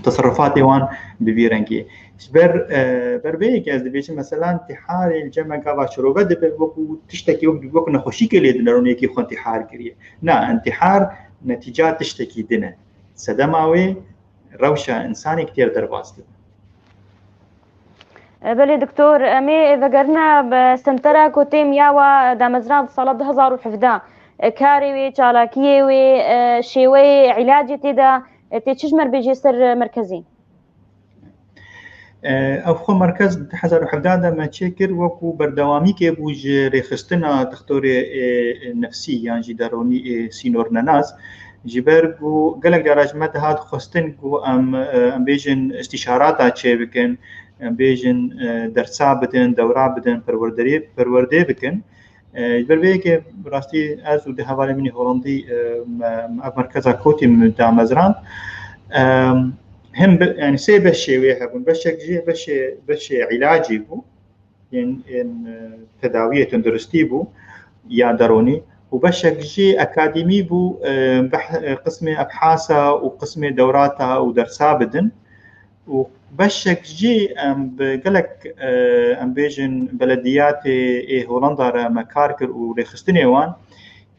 teserrufatê wan bi vî rengî. Ji ber, e, ber vê yekê ez dibêjim, mesela, întiharê li cem me gava şirove dibe, wekû tiştekî wek, wek nexweşîkê lê dine, rûnê yekî xwe întîhar kiriye. Na, întîhar netîca tiştekî din e. Sedema wê rewşa însanê têr derbas dibe. Belê doktor, em ê vegerine bi sentera ku têm ya wa damezrand sala du hezar û hevdeh. Karê wê, çalakiyê wê, şêweyê îlacê tê de, tê çi ji me re bêjê ser merkezî? Ev xwe merkez di du hezar û hevdeh de me çêkir, wekû berdewamîkê bû ji rêxistina dixtorê, ê, nefsî yan jî deronî, ê, sînornenas. Ji ber ku gelek cara ji me dihat xwestin ku em, e, em bêjin îstîşarata çêbikin, em bêjin, e, dersa bidin, dewra bidin, perwerderê-, perwerdê bikin. E, ji ber vê yekê rastî ez û du hevalên min ê Holandî, e, me, me ev merkeza kotî min damezrand. E, him bi, yani sê beşê wê hebûn. Beşek jî beşê, beşê îlacî bû. Yên, yên, e, tedawiyê tunduristî bû ya deronî û beşek jî akademî bû, e, beh-, e, qismê ebhasa û qismê dewrata û dersa bidin. Û beşek jî em bi gelek, e, em bêjin belediyatê ê Holanda re me kar kir û rêxistinê wan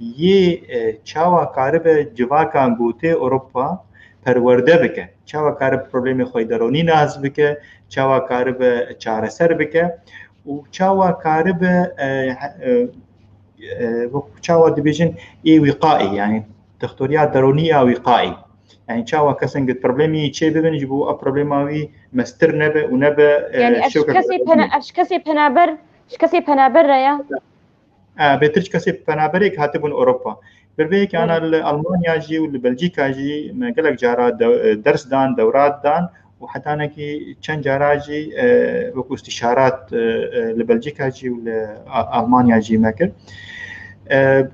yê, e, çawa karibe civaka gotê Ewropa perwerde bike, çawa karibe problemê xwe deronî nas bike, çawa karibe çareser bike û çawa karibe, e, e, e, wek çawa dibêjin ê wîqaî, yani dixtoriya deronî ya wîqaî. Yani çawa kesên ku problemî çê bibin ji bo ev problema wî mestir nebe û nebe, e, Yani ev ji şewkeke kesê pena-, ev ji kesê penaber, ji kesê penaber re ya? E, bêtir ji kesê penaberê ku hatibûn Ewropa. Ber vê yekê ana Belê. Li Almanya jî û li Belcîka jî me gelek cara de-, e, ders dan, dewrat dan û hetanekî çend cara jî, e, wekû îstîşarat, e, e, li Belcîka jî û li A-, Almanya jî me kir. E,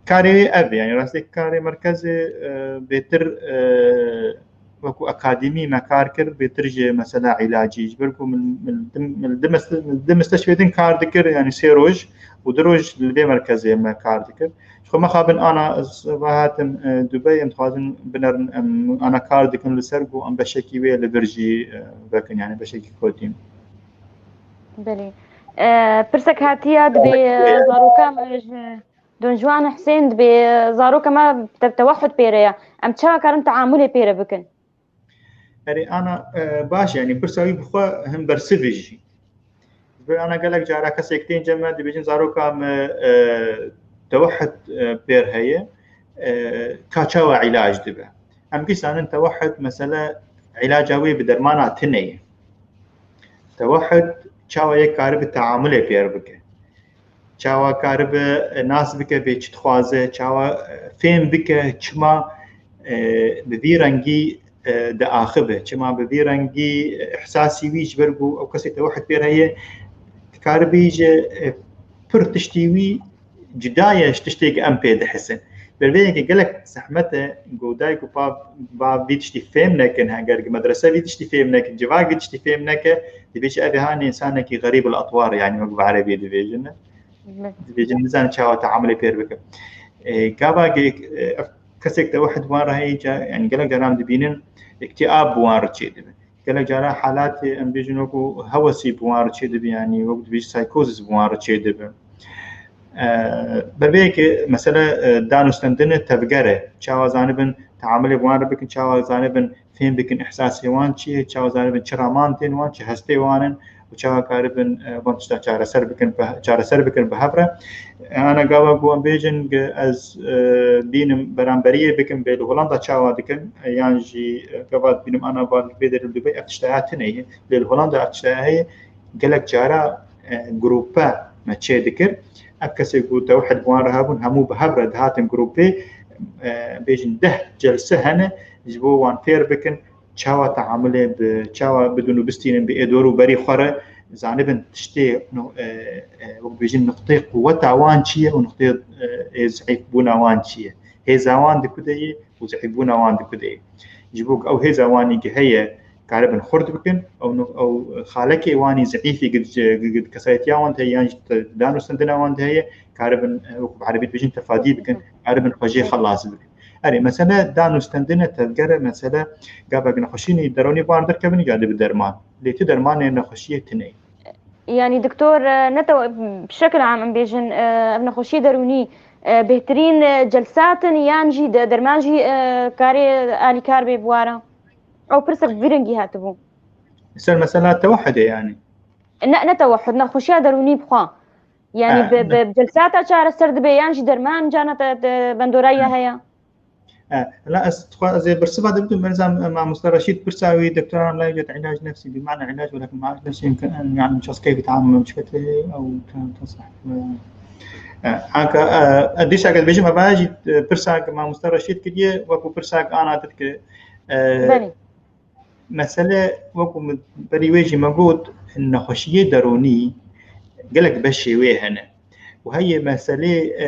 karê wê ev e, yani rastî karê merkezê, e, bêtir, e, wekû akademî me kar kir, bêtir ji mesela îlacî. Ji ber ku min, min, min, min di miste-, min di misteşfê din kar dikir, yani sê roj û du roj li vê merkezê me kar dikir. Ji xwe mexabin ana ez ve hatim, e, Dubey, em dixwazin binerin, em ana kar dikin li ser ku em beşekî wê li vir jî, e, vekin, yani beşekî kotî. Belê. E, pirsek hatiye, dibê, e, zaroka me ji Don Juan Husên, dibê, e, zaroka me te-, tewehhud pê re ye. Em çawa karin teamulê pê re bikin? Erê, ana, e, baş, yani pirsa wî bi xwe hin bersiv e jî. Ji ber ana gelek cara kesek tên cem me dibêjin zaroka me, e, tewehhud, e, pêr heye, e, ka çawa îlac dibe. Em giş zanin tewehhud mesele îlaca wê bi dermana tune ye. Tewehhud çawa yek karibe teamulê pêr bike. Çawa karibe, e, nas bike bê çi dixwaze, çawa, e, fêm bike çima, e, bi vî rengî, e, diaxibe, çima bi vî rengî, e, îhsasî wî ji ber ku ew kesê tewehhud pêr heye, dikare bêje, e, pir tiştî wî cuda ye ji tiştê ku em pê dihisin. Ber vê yekê gelek zehmet e ku dayik û bav, bav vî tiştî fêm nekin, heger ku medrese vî tiştî fêm nekin, civak vî tiştî fêm neke, dibêje ev ê hanê însanekî xerîb el etwar, yani wek bi erebî dibêjin. Dibêjin nizane çawa teamulê pêr bike. E, gava ge-, e, ev kesek tewehhud wan re heye, ca-, yani gelek caran dibînin îktîab bi wan re çêdibe. Gelek cara halatê em bêjin wekû hewesî bi wan re çêdibe, yani wekû dibêjin psychosis bi wan re çêdibe. E, ber vê yekê mesele, e, danûstendinê tevger e. Çawa zanibin teamulê bi wan re bikin, çawa zanibin fêm bikin îhsasê wan çi ye, çawa zanibin çi raman tên wan, çi hestê wan in. û çawa karibin, e, van tişta çareser bikin, bi, çareser bikin bi hev re. E, ana gava ku em bêjin, ge ez, e, bînim beramberiyê bikim, bê li Holanda çawa dikin, e, yan jî, e, gava bînim ana va li vê derê li Dubey ev tişta ya tune ye. Lê li Holanda ev tişta ya heye, gelek cara, e, grupe me çê dikir. Ev kesê ku tewhed bi wan re hebûn, hemû bi hev re dihatin grupê, e, bêjin deh celse hene, ji bo wan fêr bikin, çawa teamulê bi, çawa bidin û bistînin bi êdor û berî xwe re, zanibin tiştê, no-, e, e, wek dibêjin, nuqtê quweta wan çi ye û nuqtê, e, ê zîfbûna wan çi ye. Hêza wan di ku de ye û zîfbûna wan di ku de ye. Ji bo ku ew hêza wanî ki heye, karibin xurt bikin, ew nu-, ew xalekê wanî zîfî gi-, gi-, gi-, kesayetiya wan de heye, yan jî te-, danûstendina wan de heye, karibin, e, wek bi erebî dibêjin tefadî bikin, karibin xwe jê xelas bikin. Erê, mesele danûstendine tevgere, mesele gavek nexweşînî deronî wan derkevin ya dibi derman. Lê ti dermanê nexweşiyê tune ye. Yani doktor, e, ne te-, bi şekil am em bêjin, e, ev nexweşiyê derûnî, e, bêhtirîn, e, celsat in yan jî de-, derman jî, e, karê alîkar bê bi wara? Ew pirsek bi vî rengî hatibû. Ser mesela tewehhudê yani. Ne, ne tewehhud, nexweşiya derûnî bi xwe. Yani Ha, bi, ne. bi celsata çareser dibe yan jî derman cana te, te bendoraya heye? E, la ez dixwa, ez ê bersiva de bidim, merza mamoste Reşîd pirsa wî, doktoran la yujed ilac nefsî, bi mana ilac welakin ilac nefsî yumkin en, yani, şexs keyfî teamul mumkun ew ta-, tasah. E, anka, e, e, dîsa ke dibêjim, hevaya jî, e, pirsa ke mamoste Reşîd kiriye, wekû pirsa ke ana didike, e, Belê. Mesele, wekû min berî wê jî me got, nexweşiyê deronî gelek beşê wê hene. Û heye meselê, e,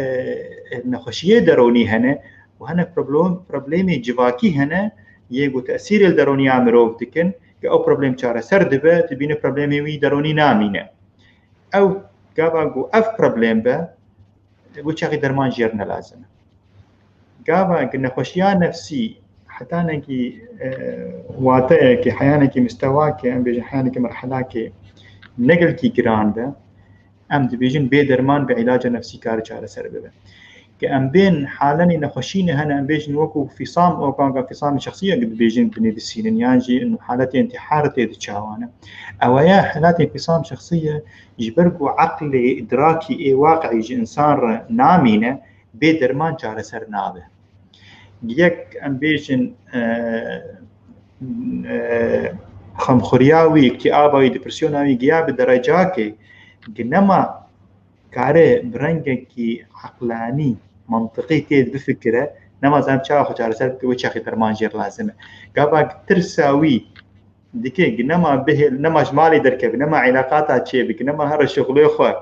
nexweşiyê deronî hene û hene problem-, problemê civakî hene, yê ku tesîrê li deroniya mirov dikin, ke ew problem çareser dibe, dibîne problemê wî deronî namîne. Ew gava ku ev problem be, wê çaxî derman jêr ne lazim e. Gava ku nexweşiya nefsî hetanekî, e, wateyekê, heyanekî mistewakê, em bêjin heyanekî merhelakê ne gelkî giran be, em dibêjin bê derman bi îlaca nefsî kare çareser bibe. Ke em bên halenî nexweşînê hene, em bêjin wekû fîsam, wekû anka fîsamê şexsî ye, dibêjin dinivîsînin, yan jî haletê întîhar tê di çawan e. Ew ye haletê fîsam şexsî ye, ji ber ku eqlê, îdrakî ê waqiî ji însan re namîne, bê derman çareser nabe. Yek em bêjin, e, e, xemxuriya wî, îktîaba wî, depresyona wî giya bi derecakê, ki nema kare bi rengekî eqlanî, mantiqî tê bifikire, nema zan çawa xwe çareser bike, wê çaxê derman jêr lazim e. Gava tirsa wî dike, ki nema bihêl, nema ji malê derkeve, nema îlaqata çêbike, nema here şixulê xwe,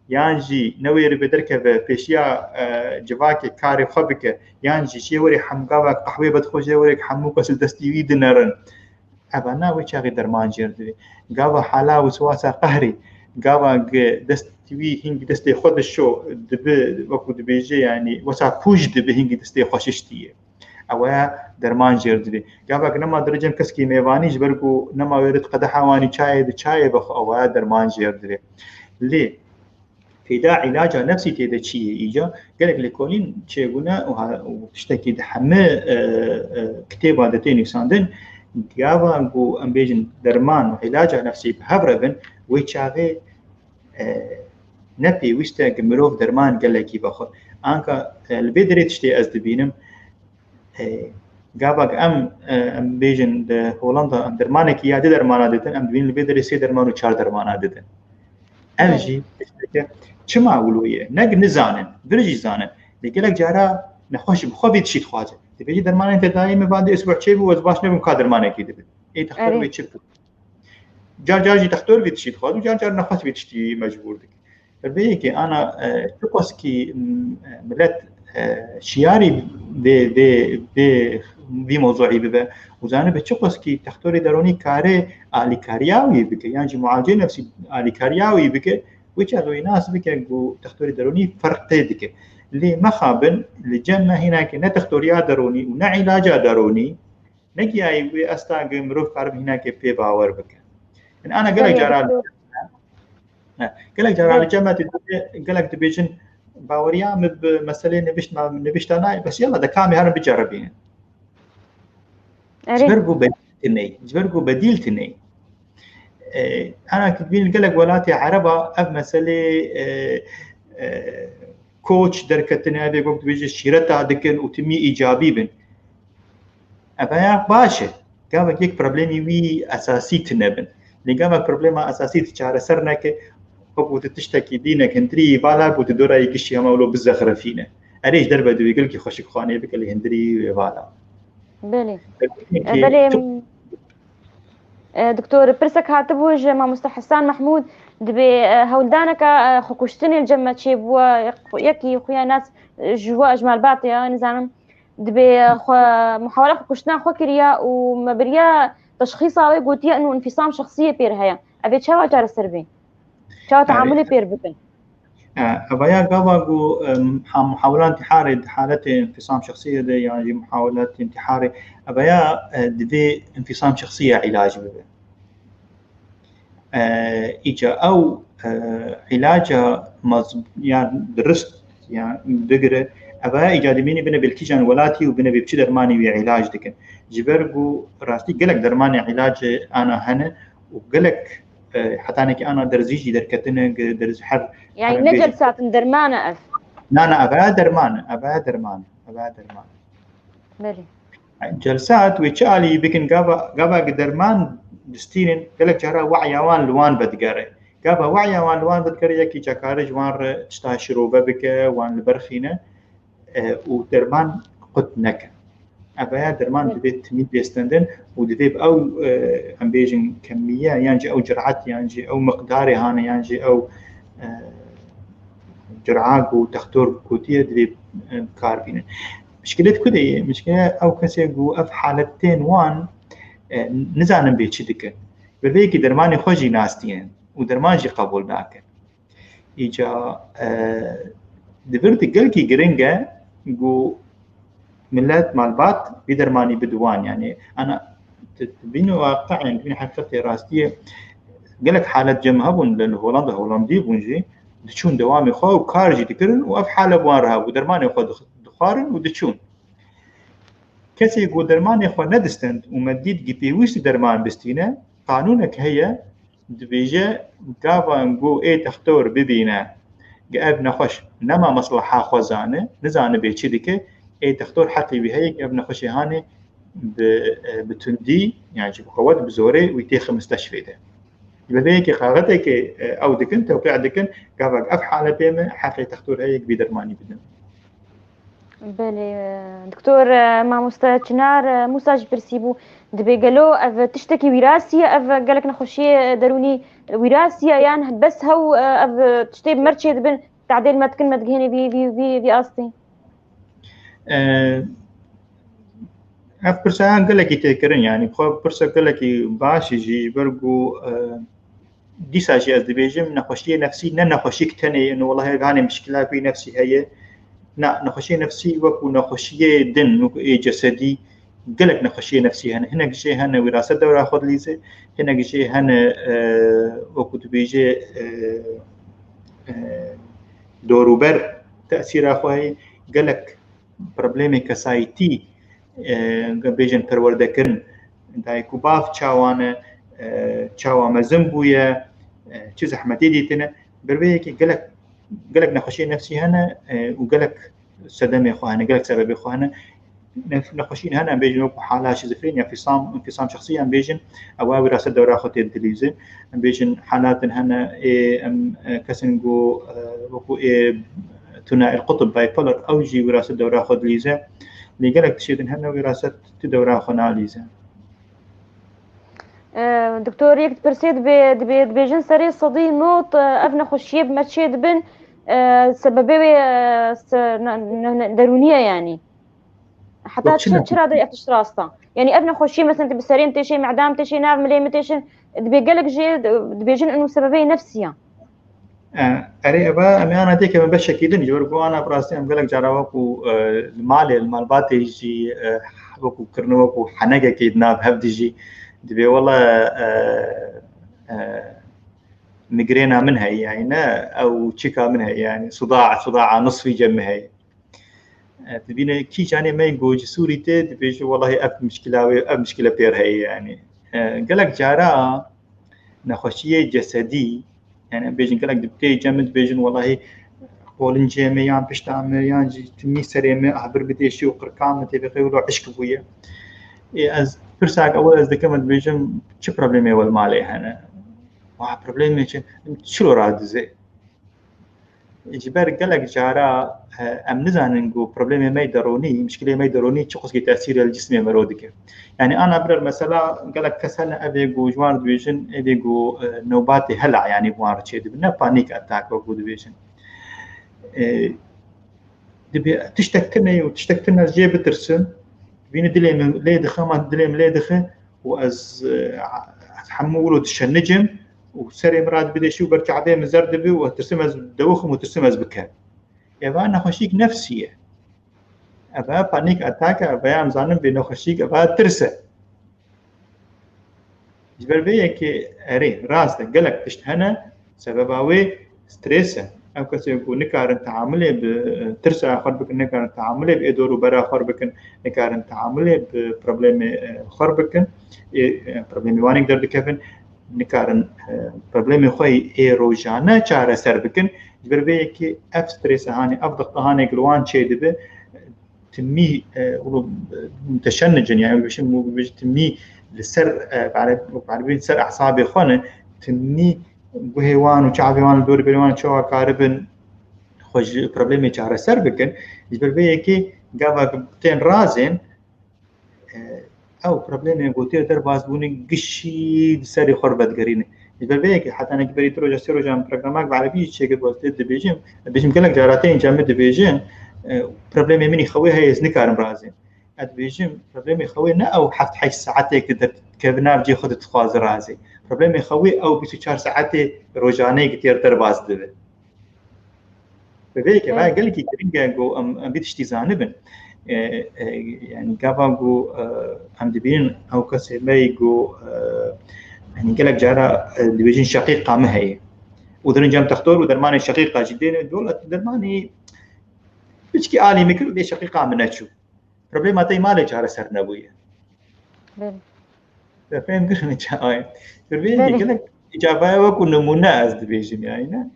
yan jî newêribe derkeve pêşiya, e, civakê karê xwe bike, yan jî çê werê hem gava qehwê vedixwe jê werê hemû kes li destî wî dinerin. Eva na wê çaxê derman jêr divê. Gava hala wiswasa qehrî, gava gi dest wî hingî destê xwe dişo, dibi, wekû dibêje, yanî wesa pûj dibi hingî destê xwe şiştiye. Ew ya derman jêr divê. Gava ki nema diricem keskî mêvanî, ji ber ku nema wê rit qedeha wanî çayê di çayê bixwe, ew ya derman jêr divê. Lê Peyda îlaca nefsî tê de çi ye îca? Gelek lêkolîn çêbûne û ha-, û tiştekî di heme, e, e, kitêba de tê nivîsandin. Gava ku em bêjin derman û îlaca nefsî bi hev re bin, wê çaxê, e, ne pêwîst e ku mirov derman gelekî vexwe. Anka, e, li vê derê tiştê ez dibînim, E, gava em, e, em bêjin di Holanda em dermanekî ya du dermana didin, em dibînin li vê derê sê derman û çar dermana didin. Ev Evet. jî tişteke çima wilo ye? Ne nizanin, vir jî zanin. Lê gelek cara nexweş bi xwe vê tiştî dixwaze. Dibêje dermanên tedayî min van di isbuh çêbû, ez baş nebûm, ka dermanekî dibin. Ê texter Evet. wê çi bû? Car car jî textor vê tiştî dixwaze û car car nexweş vê tiştî mecbûr dike. Bi vê yekê ana, e, çiqaskî, m, e, milet, e, şiyarî vê, vê, vê, vî mewzuî bibe û zanibe çiqaskî textorê deronî kare alîkariya wî bike, yan jî mualcê nefsî alîkariya wî bike, wê çaxê wê nas bike ku textorê deronî ferq tê dike. Lê mexabin li cem me hînakê ne textoriya deronî û ne îlaca deronî, Negiyayî wê asta ge mirov karibe hînakê pê bawer bike. Yani ana gelek Belê, cara doktor. He, gelek cara Belê. li cem me dibê, gelek dibêjin baweriya min bi meselê nivişt-, nivişta nayê, bes yala de kamê herin biceribînin. Erê. Ji ber ku bedîl tine ye, ji ber ku bedîl tine ye. E, ana ki dibînin gelek welatê Ereba ev meselê, e, e, koç derketine, ev ê wek dibêje şîreta dikin û timî îcabî bin. Ev ya baş e. Gavek yek problemî wî esasî tine bin. Lê gavek problema esasî tu çareser neke, wekû tu tiştekî dînek hindirî vala ku tu dorayê giştî hema wilo bizexrefîne. Erê ji derve divê gilkî xweşikxanê bike lê hindirî wê vala. Belê. Belê. E, Doktor, pirsek hatibû ji mamoste Hesan Mehmûd, dibê, e, hewldaneke, e, xwekuştinê li cem me çêbûye, yek-, yekî xuya nas, e, ji we ji malbatê ye, nizanim, dibê, e, xwe, muhawela xwekuştina xwe kiriye û me biriya teşxîsa wê gotiye, inu infîsam şexsiyê pêr heye. Ev ê çawa çareser bê? Çawa teamulê pêr bikin? Evaya gava ku, em, ha muhawelat intiharê di haletê infîsam şexsiyê de yan jî muhawelat intiharê, evaya, e, divê infîsam şexsiyê îlac bibe. E, îca ew, e, îlaca maz-, yan dirist yan bigire, evaya îca dimînî bine belkîjan welatî û bine bi çi dermanî wî îlac dikin. Ji ber ku rastî gelek dermanê îlacê ana hene û gelek, e, hetanekî ana derzî jî derketine, ge-, derz her Yani her ne bêjin. Celsatin derman e ev? Na, na, ev e derman e, ev e derman e, ev e derman e. Belê. Celsat wê çi alî bikin, gava, gava ki derman distînin, gelek cara waya wan li wan vedigere. Gava waya wan li wan vedigere, yekî cakare ji wan re tişta şirove bike, wan li ber xîne, e, û derman qut neke. Ev ya derman divê timî bêstendin û divê bi ew, e, em bêjin kemiye, yan jî ew cirat, yan jî ew miqdarê hane, yan jî ew, e, cira ku textor gotiye divê, e, bi kar bînin. Mişkilê di ku de ye? Mişkile ew kesê ku ev halet tên wan, e, nizanin bê çi dikin. Bi vê yekî dermanê xwe jî nas dikin û derman jî qebûl nakin. Îca, e, di vir de gelkî giring e ku millet malbat vî dermanî bidin wan. Yani, ana, tu, tu bînî waqi'ê, tu bînî heqîqetê, rastiyê, gelek halet cem hebûn li, li Holanda, Holandî bûn jî, diçûn dewamê xwe û kar jî dikirin û ev hale bi wan re hebû. Dermanê xwe dix-, dixwarin û diçûn. Kesê ku dermanê xwe nedistend û me dît ki pêwîst derman bistîne, qanûnek heye, dibêje, gava ku ê textor bibîne, ki ev nexweş nema mesleha xwe zane, nizane bê çi dike, ê textor heqî wî heye ki ev nexweşê hanê bi, e, bi tundî, yani jî bi qewet, bi zorê wî têxe misteşfê de. Bi vê yekê kaxetekê, e, ew dikin, tewqî dikin, gavek ev haletê me, heqê textor heye ki vî dermanî bidin. Belê, doktor, e, mamoste Çinar, e, Musa jî pirsî bû, dibê gelo ev tiştekî wîrasî ye, ev gelek nexweşiyê derûnî wîrasî ye, yan bes hew, e, ev tiştê bi me re çêdibin, tadê li me dikin, me digihêne vî, vî, vî, vî astê? E, ev pirsa gelekî tê kirin, yani, xwe pirsa gelekî baş e jî, ji ber ku, e, dîsa jî ez dibêjim, nexweşiyê nefsî ne nexweşiyek tenê ye, no, welahi, ev hanê mişkila ku nefsî heye. Na, nexweşiyê nefsî wekû nexweşiyê din, wekû ê cesedî, gelek nexweşiyê nefsî hene. Hinek jê hene wiraset dewra xwe dilîze, hinek jê hene, e, wekû dibêje, e, e, dorûber tesîra xwe heye. Gelek problemê kesayîtî, e, bêjin perwerdekirin, dayik û bav çawa ne, e, çawa mezin bûye, e, çi zehmetê dîtine, bi vê yekê gelek, gelek nexweşiyê nefsî hene, e, û gelek sedemê xwe hene, gelek sebebê xwe hene. Nef-, nexweşiyên hene, em bêjin wekû hala şîzofreniya, enfîsam, enfîsam şexsî, em bêjin, ew wiraset dewra xwe tê dilîzin. Em bêjin halatin hene ê em, e, kesin ku, e, wekû ê thunai el-qutb, bipolar, ew jî wiraset dewra xwe dilîze. Lê gelek tiştê din hene wiraset tu dewra xwe nalîze. E, doktor, yek pirsê dibê, dibê, dibêjin serê sedî nod, e, ev nexweşiyê bi me çê dibin, e, sebebê wê, e, se-, ne, ne, ne, derûnî ye, yanî. Heta çi, çi, çira de ev tişt rast e? Yanî ev nexweşiyê, mesela, tu bi serê min têşê, meda min têşê, nav milê min têşin, dibê gelek jê dibêjin inu sebebê nefsî ye. E, erê, eva em ê ana têkevin beşekî din, ji ber ku ana bi rastî em gelek cara wekû, e, li malê, li malbatê jî, e, wekû kirine, wekû henekekê di nav hev de jî dibê, wela, e, e, migrêna min heye, yani ne ew çika min heye, yani sudaa, sudaa nisfî cem min heye. E, dibîne kîjanê me yên ku ji Sûrî tê, dibêje, welahî ev mişkila wê, ev mişkile pêr heye, yani. E, gelek cara nexweşiyê cesedî, yani em bêjin gelek di tê cem dibêjin welahî qolincê me yan pişta me yan jî timî serê me ahbir bidêşî û qirka me tê vexê wilo eşk bûye. Ê, ez pirsak ewil ez dikim, ez dibêjim çi problemê we li malê hene? Wa problemê çi? Çilo radizê? Ji ber gelek cara, e, em nizanin ku problemê me yê deronî, mişkilê me yê deronî çi quzkî tesîrê li cismê mero dike. Yani ana birer mesela gelek kes hene evê ku ji wan dibêjin, evê ku, e, newbatê hela yani bi wan re çêdibin, ne panik atak wekû dibêjin. E, dibê tiştek tune û tiştek tune jê bitirsin, bînî dilê min lê dixe, ma dilê min lê dixe û ez, e, ez hemû wilo dişenicim û serê min radibidêşî û ber çavê min zer dibi û ez tirsim ez dewixim û tirsim ez bikem. Eva nexweşîk nefsî ye. Eva panik atak e, eva em zanin vê nexweşîk, eva tirs e. Ji ber vê yekê erê, rast e, gelek tişt hene, sebeba wê stres e. Ew kesên ku nikarin teamulê bi, e, tirsa xwe bikin, nikarin teamulê bi êdor û bera xwe bikin, nikarin teamulê bi problemê, e, xwe bikin, ê, e, problemê wan ê derdikevin, nikarin, e, problemê xwe yê rojane çareser bikin. Ji ber vê yekê ev stresa hanê, ev diqqa hanê li wan çêdibe, timî, e, û, e, muteşennicin, yani bêjin, bêjin timî li ser, e, bi erebî, bi erebî li ser esabê xwe ne, timî guhê wan û çavê wan li dorê berê wan çawa karibin xwe ji problemê çareser bikin. Ji ber vê yekê gava tên razên, e, ew problemê gotê derbas bûne gişî di serê xwe re vedigerîne. Ji ber vê yekê heta nek berî du roja sê roja min programak bi erebî jî çêkir, ez dibêjim, dibêjim gelek cara tên cem min dibêjin, e, problemê min î xewê heye, ez nikarim razêm. Ez dibêjim, problemê xewê ne ew heft heşt saetê ki derkeve nav cê xwe de dixwaze razê. Problemê xewê ew bîst û çar saetê rojaneyê ki têr derbas dibe. Bi vê yekê, evet, gelekî giring e ku em, em vî tiştî zanibin. E, e, yani gava ku, e, em dibînin ew kesê me yî ku, e, yani gelek cara, e, dibêjin şeqîqa min heye. Û dirin cem textor û dermanê şeqîqa jî dêne, dola dermanê piçkî alî min kir û dê şeqîqa min neçû. Problema te yê malê çareser nebûye. Belê. Te fêm kirin çawa ye? Belê. Bi vê yekê gelek îcabaya wekû nimûne ez dibêjim yani, ne?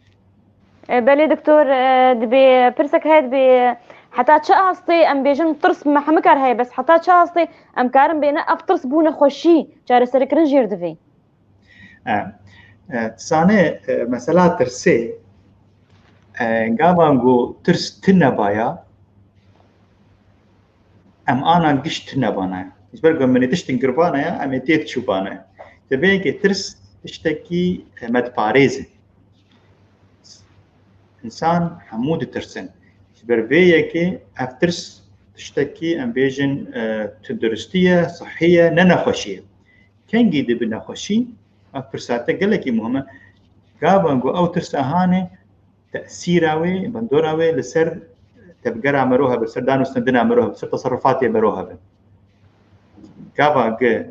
E, belê doktor, e, dibê pirsek heye, dibê heta çi astê em bêjin tirs me hemikar heye, bes heta çi astê em karin bêne ev tirs bû nexweşî çareserkirin jêr divê? E, e, tu zanê, e, mesela tirsê, e, gavan ku tirs tune baya, em ana giş tune bana. Ji ber ku em ê tiştin girbana ya, em ê tê çûbana. Ji vê yekê tirs tiştekî, e, me diparêze. Însan hemû ditirsin. Ji ber vê yekê ev tirs tiştekî em bêjin, e, tunduristî ye, sihî ye, ne nexweşî ye. Kengî dibe nexweşî, ev pirsa te gelekî muhim e. Gavan ku ew tirsa hanê, tesîra wê, bandora wê li ser tevgera mero hebe, li ser dan û stendina mero hebe, li ser teserrufatê mero hebe. Gava gi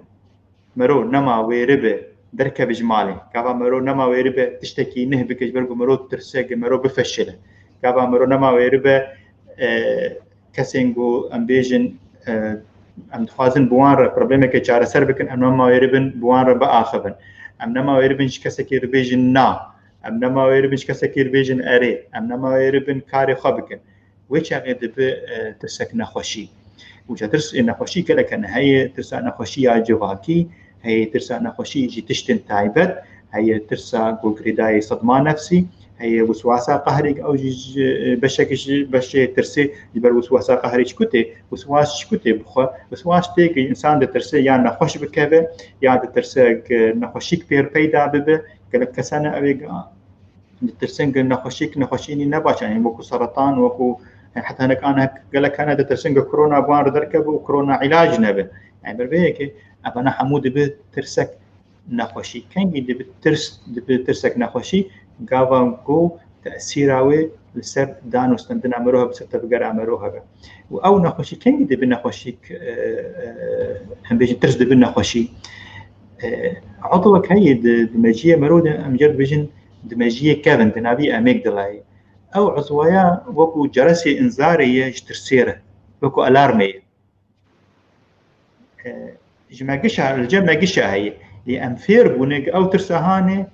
mero nema wêri be derkeve ji malê, gava mero nema wêri be tiştekî nih bike ji ber ku mero tirse gi mero bifeşile. Gava mero nema wêri be, e, kesên ku em bêjin, e, em dixwazin bi wan re problemekê çareser bikin, em nema wêri bin bi wan re biaxivin. Em nema wêri bin ji kesekî re bêjin na. Em nema wêri bin ji kesekî re bêjin erê. Em nema wêri bin karê xwe bikin. Wê çaxê dibe, e, tirsek nexweşî. Û ca tirs ê nexweşî gelek hene. Heye tirsa nexweşî ya civakî, heye tirsa nexweşî ji tiştên taybet, heye tirsa ku girêdayî sedma nefsî, heye wiswasa qehrê, ew jî ji, beşek ji beşê tirsê, ji ber wiswasa qehrê çi ku tê, wiswas çi ku tê bixwe, wiswas tê ku însan ditirse ya nexweş bikeve, ya ditirse ku nexweşîk pêr peyda bibe, gelek kes hene ew ê ditirsin ku nexweşîk, nexweşînî ne baş, yani wekû seretan, wekû, yani heta hinek ana gelek hene ditirsin ku korona bi wan re derkeve û korona îlac nebe. Yani ber vê yekê, evana hemû dibe tirsek nexweşî. Kengî dibe tirs, dibe tirsek nexweşî, gava ku tesîra wê li ser dan û stendina mero hebe, li ser tevgera mero hebe. Û ew nexweşî kengî dibe nexweşîk, e, e, em bêjin tirs dibe nexweşî. E, Uzwek heye di, di mejiyê mero de, em jê re dibêjin di mejiyê kevin, di navî amygdala ye. Ew uzwaya wekû ceresê înzarê ye ji tirsê re, wekû alarmê ye. E, ji me gişa, li cem me gişa heye. Lê em fêr bûne ku ew tirsa hanê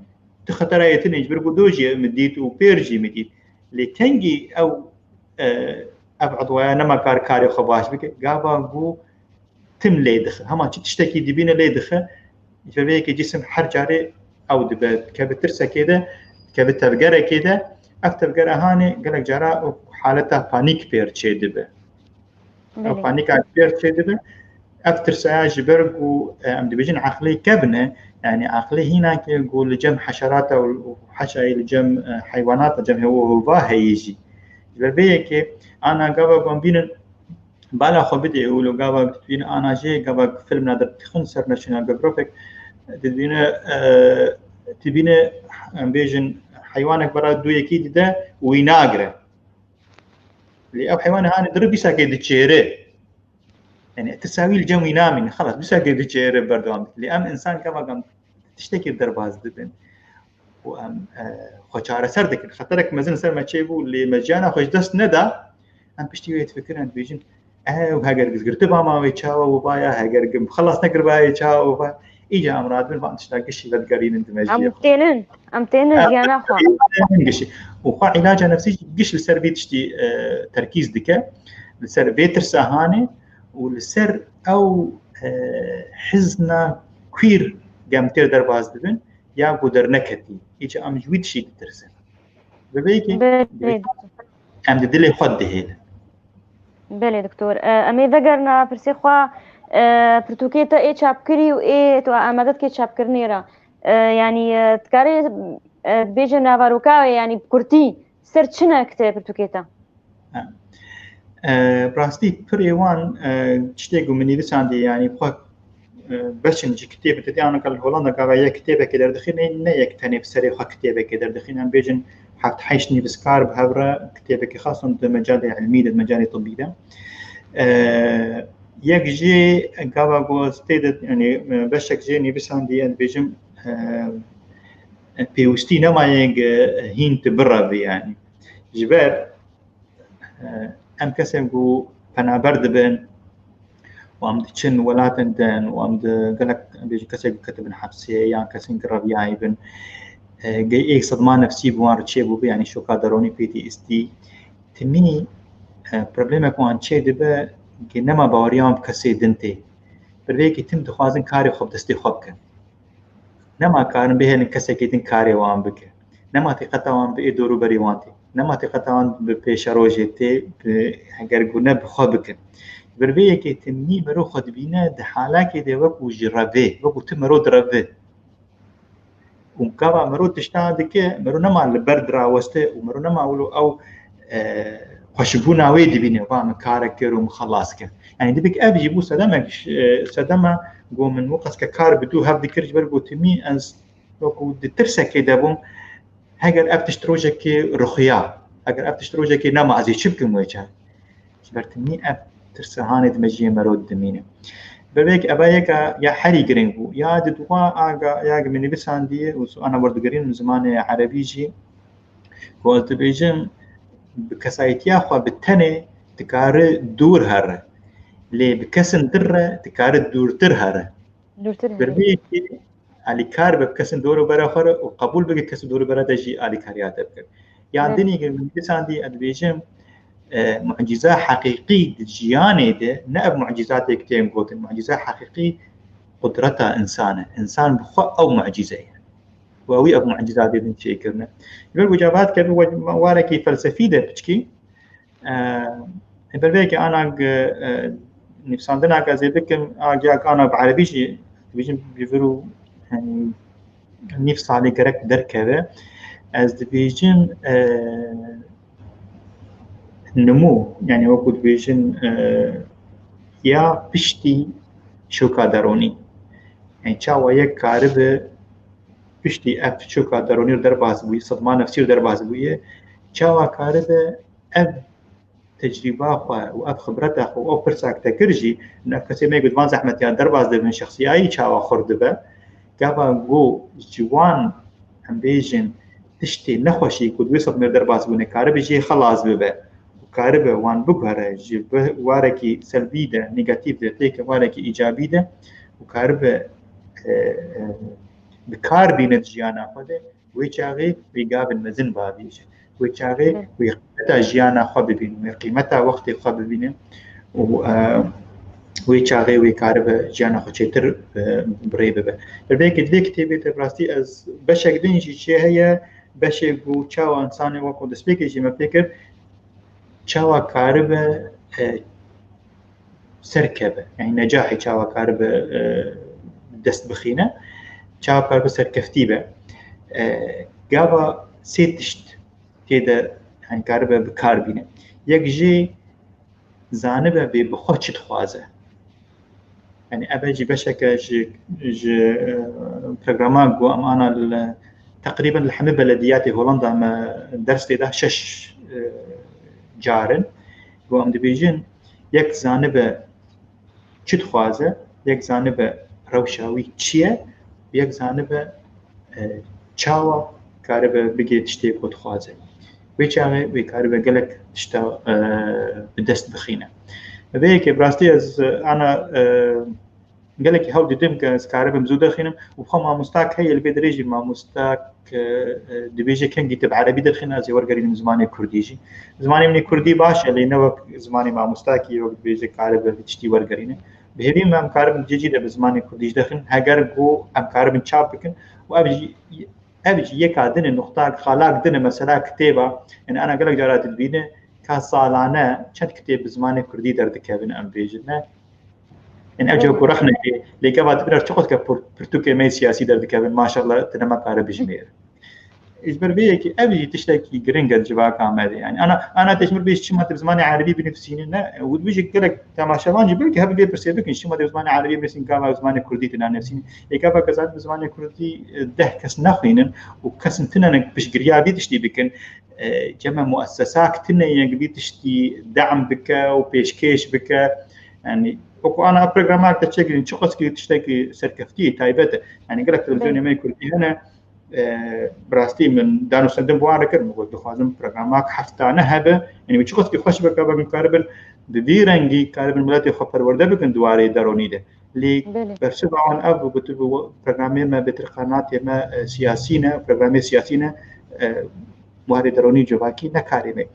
tu xetera yê tune ji ber ku do jî min dît û pêr jî min dît. Lê kengî ew, e, ev edwaya nema kar karê xwe baş bike. Gava ku tim lê dixe. Hema çi tiştekî dibîne lê dixe. Ji vê yekê cîsim her carê ew dibe, dikeve tirsekê de, dikeve tevgerekê de. Ev tevgera hanê gelek cara haleta panîk pêr çêdibe. Ev Belê. panîka pêr çêdibe. Ev tirsaya ji ber ku, e, em dibêjin eqlê kevn e, yanî eqlê hîna ke ku li cem heşerata û, û heşayê li cem, e, heywanata, cem hewa hova heyî jî. Ji ber vê yekê ana gava ku em bînin bala xwe bidê û li gava dibînin ana jê gava film nadir dixin ser National Geographic dibîne, e, dibîne em bêjin heywanek bera du yekî dide û wî nagire. Lê ew heywanê hanê diri bîsakê diçêre. Yani tirsa wî li cem wî namîne. Xelas, bîsakê diçêre berdewam dike. Lê em însan gava gam tiştekî derbas dibin. Û em, e, xwe çareser dikin. Xeterek mezin ser me çêbû, lê me jiyana xwe ji dest neda. Em piştî wê difikirin, dibêjin, ew heger girtiba ma wê çawa û vaya, heger gim xelas nekiriba wê çawa û vaya. Îca em radibin van tişta gişî vedigerînin di Em mejiyê xwe. tênin, em tênin Em jiyana xwe. tênin gişî. Û xwe îlaca nefsî jî giş li ser vê tiştî, e, terkîz dike. Li ser vê tirsa hanê û li ser ew, e, hizna kuîr gem têr derbas dibin ya ku derneketî. Îca em ji wî tişî ditirsin. Bi vê yekê Belê. em di dilê xwe dihêlin. Belê doktor. E, em ê vegerina pirsê xwe, e, pirtûkê te ê çapkirî û ê tu amade dikê çapkirinê re. E, yanî, e, dikarê, e, bêje navaroka wê, yanî bi kurtî ser çi ne kite pirtûkê te? Ha. E, rastî pirê wan, e, tiştê ku min nivîsandî, yanî xwe e, beşin ji kitêbê te dê anaka li Holanda gava yek kitêbekê derdixîne, ne yek tenê bi serê xwe kitêbekê derdixîne. Em bêjin heft heşt nivîskar bi hev re kitêbekê xason di mecalê ilmî de, di mecalê tibbî de. E, yek jê gava ku ez tê de, yanî, e, beşek jê nivîsandî, ez dibêjim, e, e, pêwistî nemaye hîn tu birevî, yanî. Ji ber Em kesên ku penaber dibin û em diçin welatên din û em di gelek, em bêjin kesên ku ketibin hepsê yan kesên ku reviyayî bin, e, gey ê sedma nefsî bi wan re çêbûbe, yanî şoka deronî, P T S D, timî, e, problemek wan çêdibe, gey nema baweriya wan bi kesê din tê. Bi vê yekê tim dixwazin karê xwe bi destê xwe bikin. Nema karin bihêlin kesekî din karê wan bike. Nema tîqeta wan bi ê dorûberî wan tê. Nema tîqeta wan bi pêşerojê tê, bi, heger gune bi xwe bikin. Ber vê yekê timî mero xwe dibîne di halakê de wekû ji revê, wekû tu mero direve. Û gava mero tişta dike, mero nema li ber diraweste û mero nema wilo ew, e, xweşbûna wê dibîne, va min karek kir û min xelas kir. Yanî dibik ev jî bû sedemek, e, sedema ku min wexas ke kar bi dû hev dikir ji ber ku timî ez wekû di tirsekê de bûm, heger ev tişt rojekê ruxiya, heger ev tişt rojekê nema, ez ê çi bikim wê çaxê? Ji ber timî ev tirsa hanê di mejiyê mero dimîne. Bi vê yek eva yeka ya herî giring bû. Ya di dua aga ya min nivîsandiye û ana werdigerîn zimanê erebî jî ku ez dibêjim bi kesayetiya xwe bi tenê dikare dûr here. Lê bi kesin dir re dikare dûrtir here. Dûrtir Bi here. vê yekê alîkar be bi kesên dor û bera xwe re û qebûl bike kesên dor û bera te jî alîkariya te bike. Yan Evet. dinî ke min dîsandî ez dibêjim, e, mucîza heqîqî di jiyanê de ne ev mucîzatê ke tên gotin. Mucîza heqîqî qudreta însan e. Însan bi xwe ew mucîze ye. Û ewî ev mucîzatê din çêkirine. Ji ber ku cavat kevin we-, warekî felsefî de piçkî, e, ber vê yekê ana, e, nivîsandina ke ez ê bikim, a, ya ana bi erebî jî dibêjim bi vir û, yanî, nîv salê gerek derkeve. Ez dibêjim, e, nimû, yanî wekû dibêjin, e, ya piştî şoka deronî. Yanî çawa yek karibe piştî ev şoka deronî re derbas bûye, sedma nefsî re derbas bûye, çawa karibe ev tecrîba xwe û ev xibreta xwe û ev pirsa ke te kir jî, ev kesê me ku di van zehmetiya derbas dibin, şexsiyayî çawa xurt dibe, gava ku ji wan, em bêjin, tiştê nexweşî ku di wê sedmê derbas bûne, karibe jê xelas bibe û karibe wan biguhere ji bi-, warekî selbî de, negatîf de, têke warekî îcabî de û karibe e, e, bi kar bîne di jiyana xwe de, wê çaxê wê gavin mezin bavêje. Wê çaxê wê qîmeta jiyana xwe bibînin, wê qîmeta wextê xwe bibînin û, e, wê çaxê wê karibe jiyana xwe çêtir, e, bi rê bibe. Li vê, di vê kitêbê de bi rastî ez beşek din jî çê heye, beşê ku çawa însanê wek ku destpêkê jî me pê kir, çawa karibe, e, serkeve, yani necahê çawa karibe, e, dest bixîne, çawa karibe serkeftî be. E, gava sê tişt tê de, yani karibe bi kar bîne. Yek jê zanibe bê bi xwe çi dixwaze. Yani ev jî beşeke ji, ji, e, programa ku em ana li, teqrîben li hemî belediyatê Holanda me ders tê de şeş, e, car in. Ku em dibêjin, yek zanibe çi dixwaze, yek zanibe rewşa wî çi ye, yek zanibe, e, çawa karibe bigê tiştê ku dixwaze. Wê çaxê wê karibe gelek tişta, e, bi dest bixîne. Vê yekê bi rastî ez, e, ana, e, gelekî hewl didim ke ez karibim zû derxînim û xwe mamostak heye li vê derê jî mamostak, e, e, dibêje kengî tu bi erebî derxîne ez ê wergerînim zimanê kurdî jî. Zimanê min ê kurdî baş e lê ne wek zimanê mamostakî wek dibêje karibe vî tiştî wergerîne. Bi hêvî me em karibin cê cî de bi zimanê kurdî jî derxînin. Heger ku em karibin çap bikin û ev jî, ev jî yeka din e, nuqtak, xalak din e, mesela kitêba. Yani ana gelek cara tu dibîne ka salane çend kitêb bi zimanê kurdî derdikevin em bêjin, ne? Yani ev cihê ku rexnekê, lê gava dibîne çiqas ke pir-, pirtûkê me yê siyasî derdikevin, maşallah, tu nema kare bijimêre. Ji ber vê yekê ev jî tiştekî giring e di civaka me de. Yani ana, ana te ji min bêj çima tu bi zimanê erebî binivîsînî, ne? Û dibêje gelek temaşevan jî belkî hebe vê pirsê bikin, çima tu bi zimanê erebî binivîsînî, gava zimanê kurdî tu nanivîsînî. Lê gava ke zaten bi zimanê kurdî, e, deh kes nexwînin û kesin tune ne piştgiriya vî tiştî bikin, e, cem e muessesak tune ye ku vî tiştî de'm bike û pêşkêş bike. Yani wekî ana programak te çêkirî, çiqaskî tiştekî serkeftî taybet e. Yani gelek televîzyonê me kurdî hene, e, bi rastî min danûstendin bi wan re kir, min got dixwazim programak heftane hebe, yani wî çiqaskî xweş be ka em karibin bi vî rengî karibin miletê xwe perwerde bikin di warê deronî de. Lê bersiva wan ev bû, gotibû programê me bêtir qanatê me, e, siyasî ne, programê siyasî ne, e, warê deronî civakî nekarîne.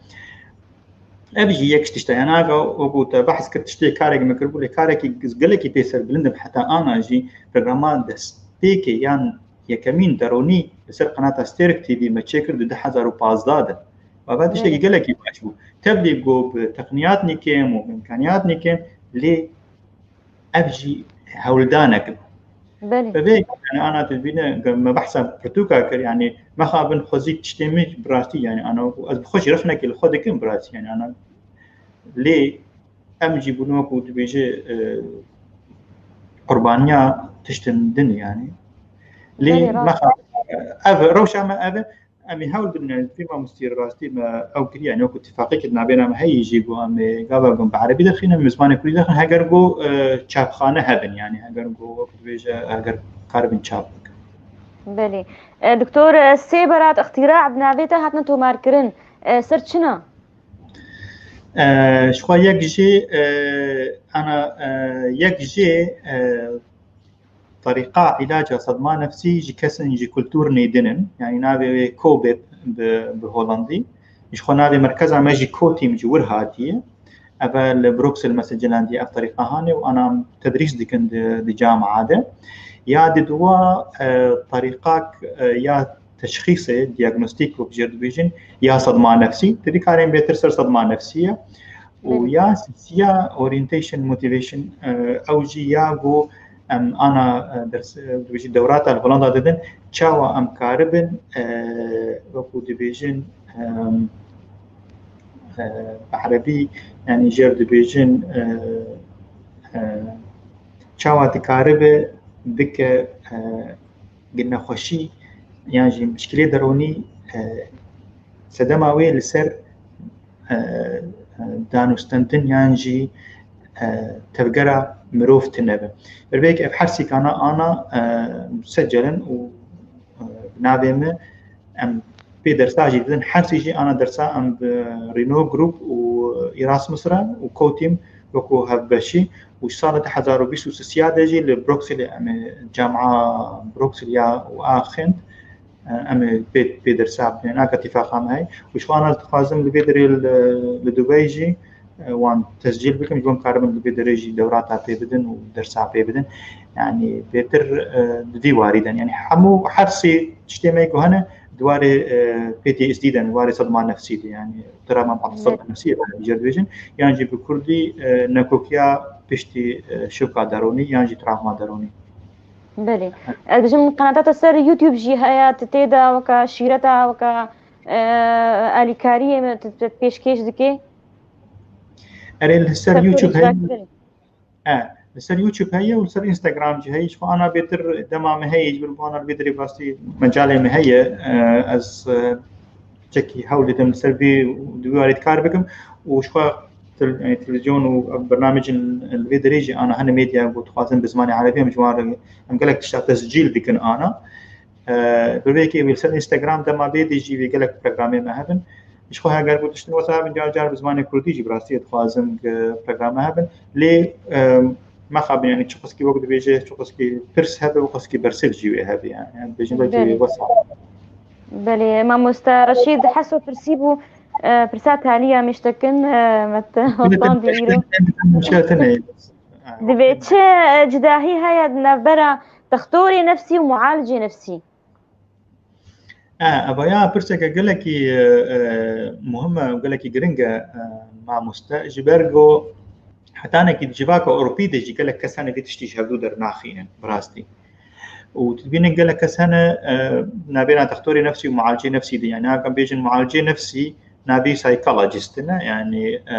Ev jî yek ji tişta, yani aga wekî te behs kir tiştê karek me kiribû, lê karekî gelekî pê serbilind im, heta ana jî programa destpêkê yan yekemîn deronî li ser qenata Stêrk T V me çêkir di du hezar û pazdeh de. Ava tiştekî gelekî baş bû. Tevlî ku bi teqniyat nîkêm û bi îmkaniyat nîkêm, lê ev jî hewldanek in. Belê. Bi vê, yani ana tu dibîne, me behsa pirtûka kir, yani mexabin xwezî tiştê min bi rastî, yani ana ez bi xwe jî rexnekê li xwe dikim bi rastî, yani ana lê em jî bûn wekî dibêje, e, qurbaniya tiştin din, yani. Lê mexa, ev rewşa me ev e, em ê hewl bidin, yani vî mamostî rastî me ew kiriye, yani wekî tifaqê kir navêna me heyî jî ku em ê gava ku em bi erebî dixînin, em ê zimanê kurdî dixînin, heger ku, e, çapxane hebin, yani heger ku wekî dibêje, heger karibin çap bikin. Belê. E, Doktor, e, sê berat îxtîra bi navê te hatine tomarkirin. E, ser çi ne? E, ji xwe yek jî, e, ana, e, yek jî, e, Terîqa îlaca sedma nefsî ji kesin ji kultûrnê din in. Yani navê wê COBIP bi, bi holandî. Ji xwe navê merkeza me jî COTIM ji wir hatiye. Ev e li Bruksel me sicelandiye ev terîqa hanê û ana em tedrîs dikin di, di camia de. Ya di dua, e, terîqak, e, ya teşxîsê, diagnostîk wek jê dibêjin, ya sedma nefsî. Te dî karên bêtir ser sedma nefsî ye. Û ya sisiya orientation, motivation, e, ew jî ya ku em ana, e, ders, e, dibêjin dewrata li Holanda didin, çawa em karibin, e, wekû dibêjin, e, e, bi erebî, yani jê dibêjin, e, e, çawa dikaribe bike, e, gi nexweşî yan jî mişkilê deronî, e, sedema wê li ser, e, e, danûstendin yan jî, e, tevgera mirov tune be. Ber vê yekê ev hersîkana ana, e, musecel in û, e, bi navê min em pê dersa jî didin. Hersî jî ana dersa em bi Renault Group û Erasmus re û COTIM wekû hevbeşî. Û sala du hezar û bîst û sê de jî li Bruxelles, em ê camiya Bruxelles ya û a xwend, em ê pê, pê dersa bidin, aka tîfaqa me heye. Û ji xwe ana dixwazim li vê derê li, li Dubey jî, e, wan tescîl bikim, ji bo em karibin li vê derê jî dewrata pê bidin û dersa pê bidin. Yani bêtir, e, di vî warî de. Yani hemû her sê tiştê me ku hene di warê, e, P T S D de, di warê sedma nefsî de. Yani travma, sedma nefsî jê re dibêjin. Yan jî bi kurdî, e, nekokiya piştî, e, şoka deronî yan jî travma deronî. Belê. Ez dibêjim qenata te ser YouTube jî heye, tu tê de weke şîreta, weke, e, alîkariyê me tu, tu pêşkêş dikê? Erê, li ser YouTube heye. E, li ser YouTube heye û li ser Instagram jî heye. Ji xwe ana bêtir dema me heye, ji ber ku ana li vê derê rastî mecalê me heye. E, ez, e, çekî hewl didim li ser vê, di vî warî kar bikim û ji xwe tel-, yani televîzyon û bernamecên li vê derê jî ana hene medya ku dixwazin bi zimanê erebî em ji wan re em gelek tişta tescîl dikin ana. E, bi vê yekê wî li ser Instagram dema vê dî jî wî gelek programê me hebin. Ji xwe heger ku tiştin wesa hebin, car car bi zimanê kurdî jî bi rastî dixwazin ku programa hebin. Lê, e, mexabin, yani çiqaskî wek dibêje, çiqaskî pirs hebe û çiqaskî bersiv jî wê hebe yani. Yani dibêjin belkî wesa. Belê, mamoste Reşîd Heso pirsî bû, e, pirsa taliya me ji te kin, e, me te hostandî îro. Dibê çi, e, cudahî heye di navbera textorê nefsî û mualicê nefsî? E, eva ya pirseke gelekî, e, e, muhim e û gelekî giring e, e, mamoste. Ji ber ku hetanekî di civaka Ewropî de jî gelek kes hene vê tiştî ji hevdû dernaxînin, bi rastî. Û tu dibînin gelek kes hene, e, navbêra textorê nefsî û mualicê nefsî de. Yani, hekan bêjin mualicê nefsî navê psychologist ne, yani, e,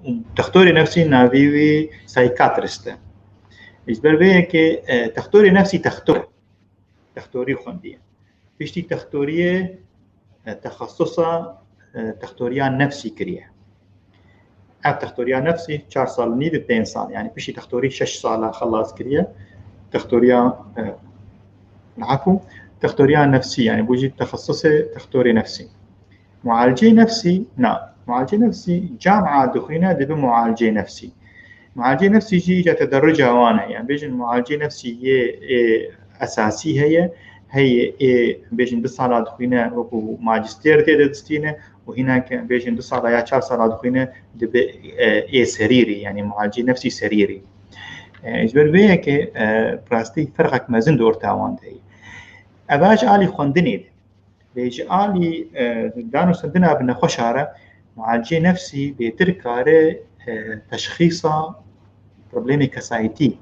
û textorê nefsî navê wî psychiatrist e. Ji ber vê yekê, e, textorê nefsî textor e. Textorî xwendiye. Piştî textoriyê, e, texesusa, e, textoriya nefsî kiriye. Ev textoriya nefsî çar sal û nîv, pênc sal, yani piştî textorî şeş sala xelas kiriye. Textoriya, e, efû, textoriya nefsî, yani bû jî texesusê textorê nefsî. Mualicê nefsî, na. Mualicê nefsî camia dixwîne dibe mualicê nefsî. Mualicê nefsî jî îca tederruca wan heye. Em bêjin mualicê nefsî yê, ê esasî heye, heye ê, em bêjin du sala dixwîne wekû majistêr tê de distîne û hîna ke em bêjin du sala ya çar sala dixwîne dibe, e, ê serîrî, yani mualicê nefsî serîrî. E, ji ber vê yekê, e, bi rastî ferqek mezin di orta wan de heye. Eva ji alî xwendinê de. Lê ji alî, e, danûstendina bi nexweşa re, mualicê nefsî bêtir kare, e, teşxîsa problemê kesayetî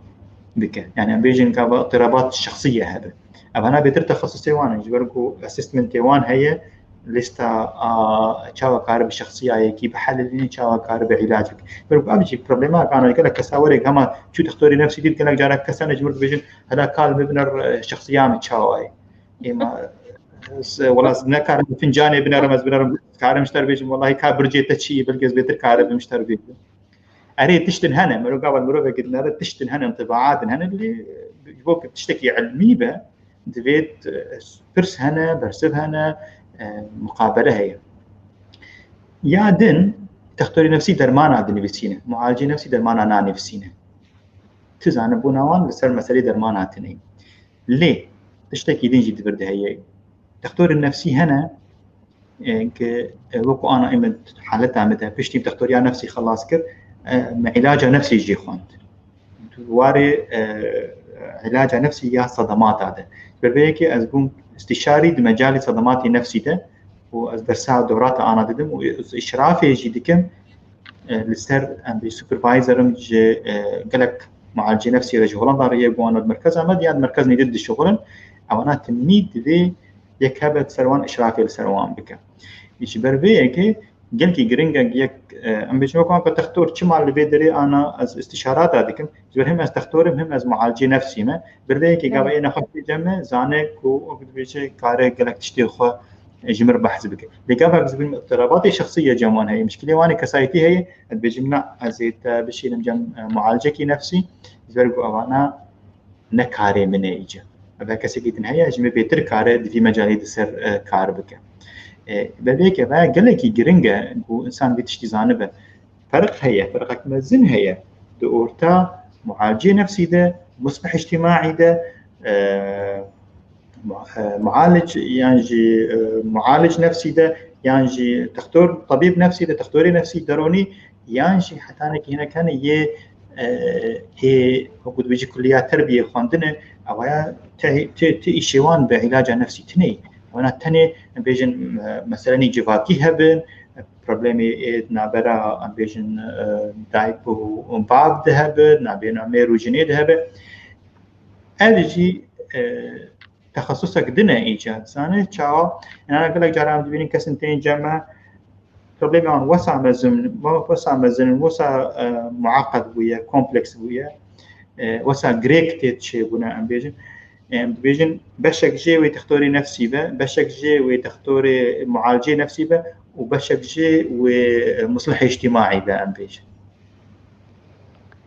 bike. Yani em bêjin gava îtirabat şexsî ye hebe. Evana bêtir texesusê wan in, ji ber ku assessmentê wan heye, lîsta a çawa kare bi şexsiyayekî bihelilîne, çawa kare bi îlac bike. Ber ku ev jî problema kana gelek kesa were hema çû textorê nefsî dît, gelek cara kes hene ji wir dibêjin, hela kal min biner, e, şexsiya min çawa ye. Ê ma, ez, wela ez nekarim fincanê binerim, ez binerim, karim ji te re bêjim, welahi ka bircê te çi ye, belkî ez bêtir karibim ji te re bêjim. Erê, tiştin hene, mero gava mirovekî dinere, tiştin hene, intibaat hene, lê ji bo ku tiştekî ilmî be, divê, e, pirs hene, bersiv hene, e, muqabele heye. Ya din, textorê nefsî dermana dinivîsîne, mualicê nefsî dermana nanivîsîne. Ti zanibûna wan li ser meselê dermana tune ye. Lê tiştekî din jî di vir de heye. Textorên nefsî hene, e, ke, e, wekû ana ê min haleta min de piştî textoriya nefsî xelas kir, e, me îlaca nefsî jî xwend. Di warê, e, îlaca nefsî ya sedemata de. Bi vê yekê ez bûm îstîşarî di mecalê sedematê nefsî de û ez dersa dewrata ana didim û ez îşrafê jî dikim, e, li ser em bê supervisorim ji, e, gelek mualicê nefsî re ji Holanda re ye, ku wana di merkeza me de ya di merkez nêdî dişixulin. Ewana timî divê yek hebe ser wan îşrafê li ser wan bike. Ji ber vê yekê gelkî giring e, yek, e, em bêjin wek anka textor çima li vê derê ana ez îstîşarata dikim. Ji ber him ez textor im, him ez mualicê nefsî me. Ber vê yekê gava yê nexweş bêje me, zane ku wek dibêje kare gelek tiştê xwe ji mir behs bike. Lê gava ez bim îtirabatê şexsî ye cem wan heye, mişkilê wan ê kesayetî heye, ez dibêjim na, ez ê te bişînim cem, e, mualicekî nefsî, ji ber ku evana ne karê min e îca. Ev kesekî din heye, ji min bêtir kare di vî mecalê di ser, e, kar bike. E, ber vê yekê ve gelekî giring e ku însan vî tiştî zanibe. ferq heye, ferqek mezin heye di orta mualcê nefsî de, muslih îctimaî de, e, mu-, e, mualic yan jî, e, mualic nefsî de, yan jî textor, tabîb nefsî de, textorê nefsî deronî, yan jî hetanekî hinek hene yê, e, ê, wekû dibêjî kulliya terbiyê xwendine, ew ya te, te, te îşê wan bi îlaca nefsî tine ye. Wana tenê, em bêjin, e, meselenî civakî hebin, problemê ê di navbera, em bêjin, e, dayik û bav de hebe, navbêna mêr û jinê de hebe. Ev jî, e, texesusek din e îca dizane. Çawa? Înana gelek caran em dibînin kesên tên cem me, problemê wan wesa mezin, wesa mezin, wesa, e, muaqed bûye, kompleks bûye, e, wesa girêk tê çêbûne, em bêjin. Em dibêjin beşek jê wê textorê nefsî be, beşek jê wê textorê mualcê nefsî be û beşek jê wê, e, muslihê îctimaî be, em bêjin.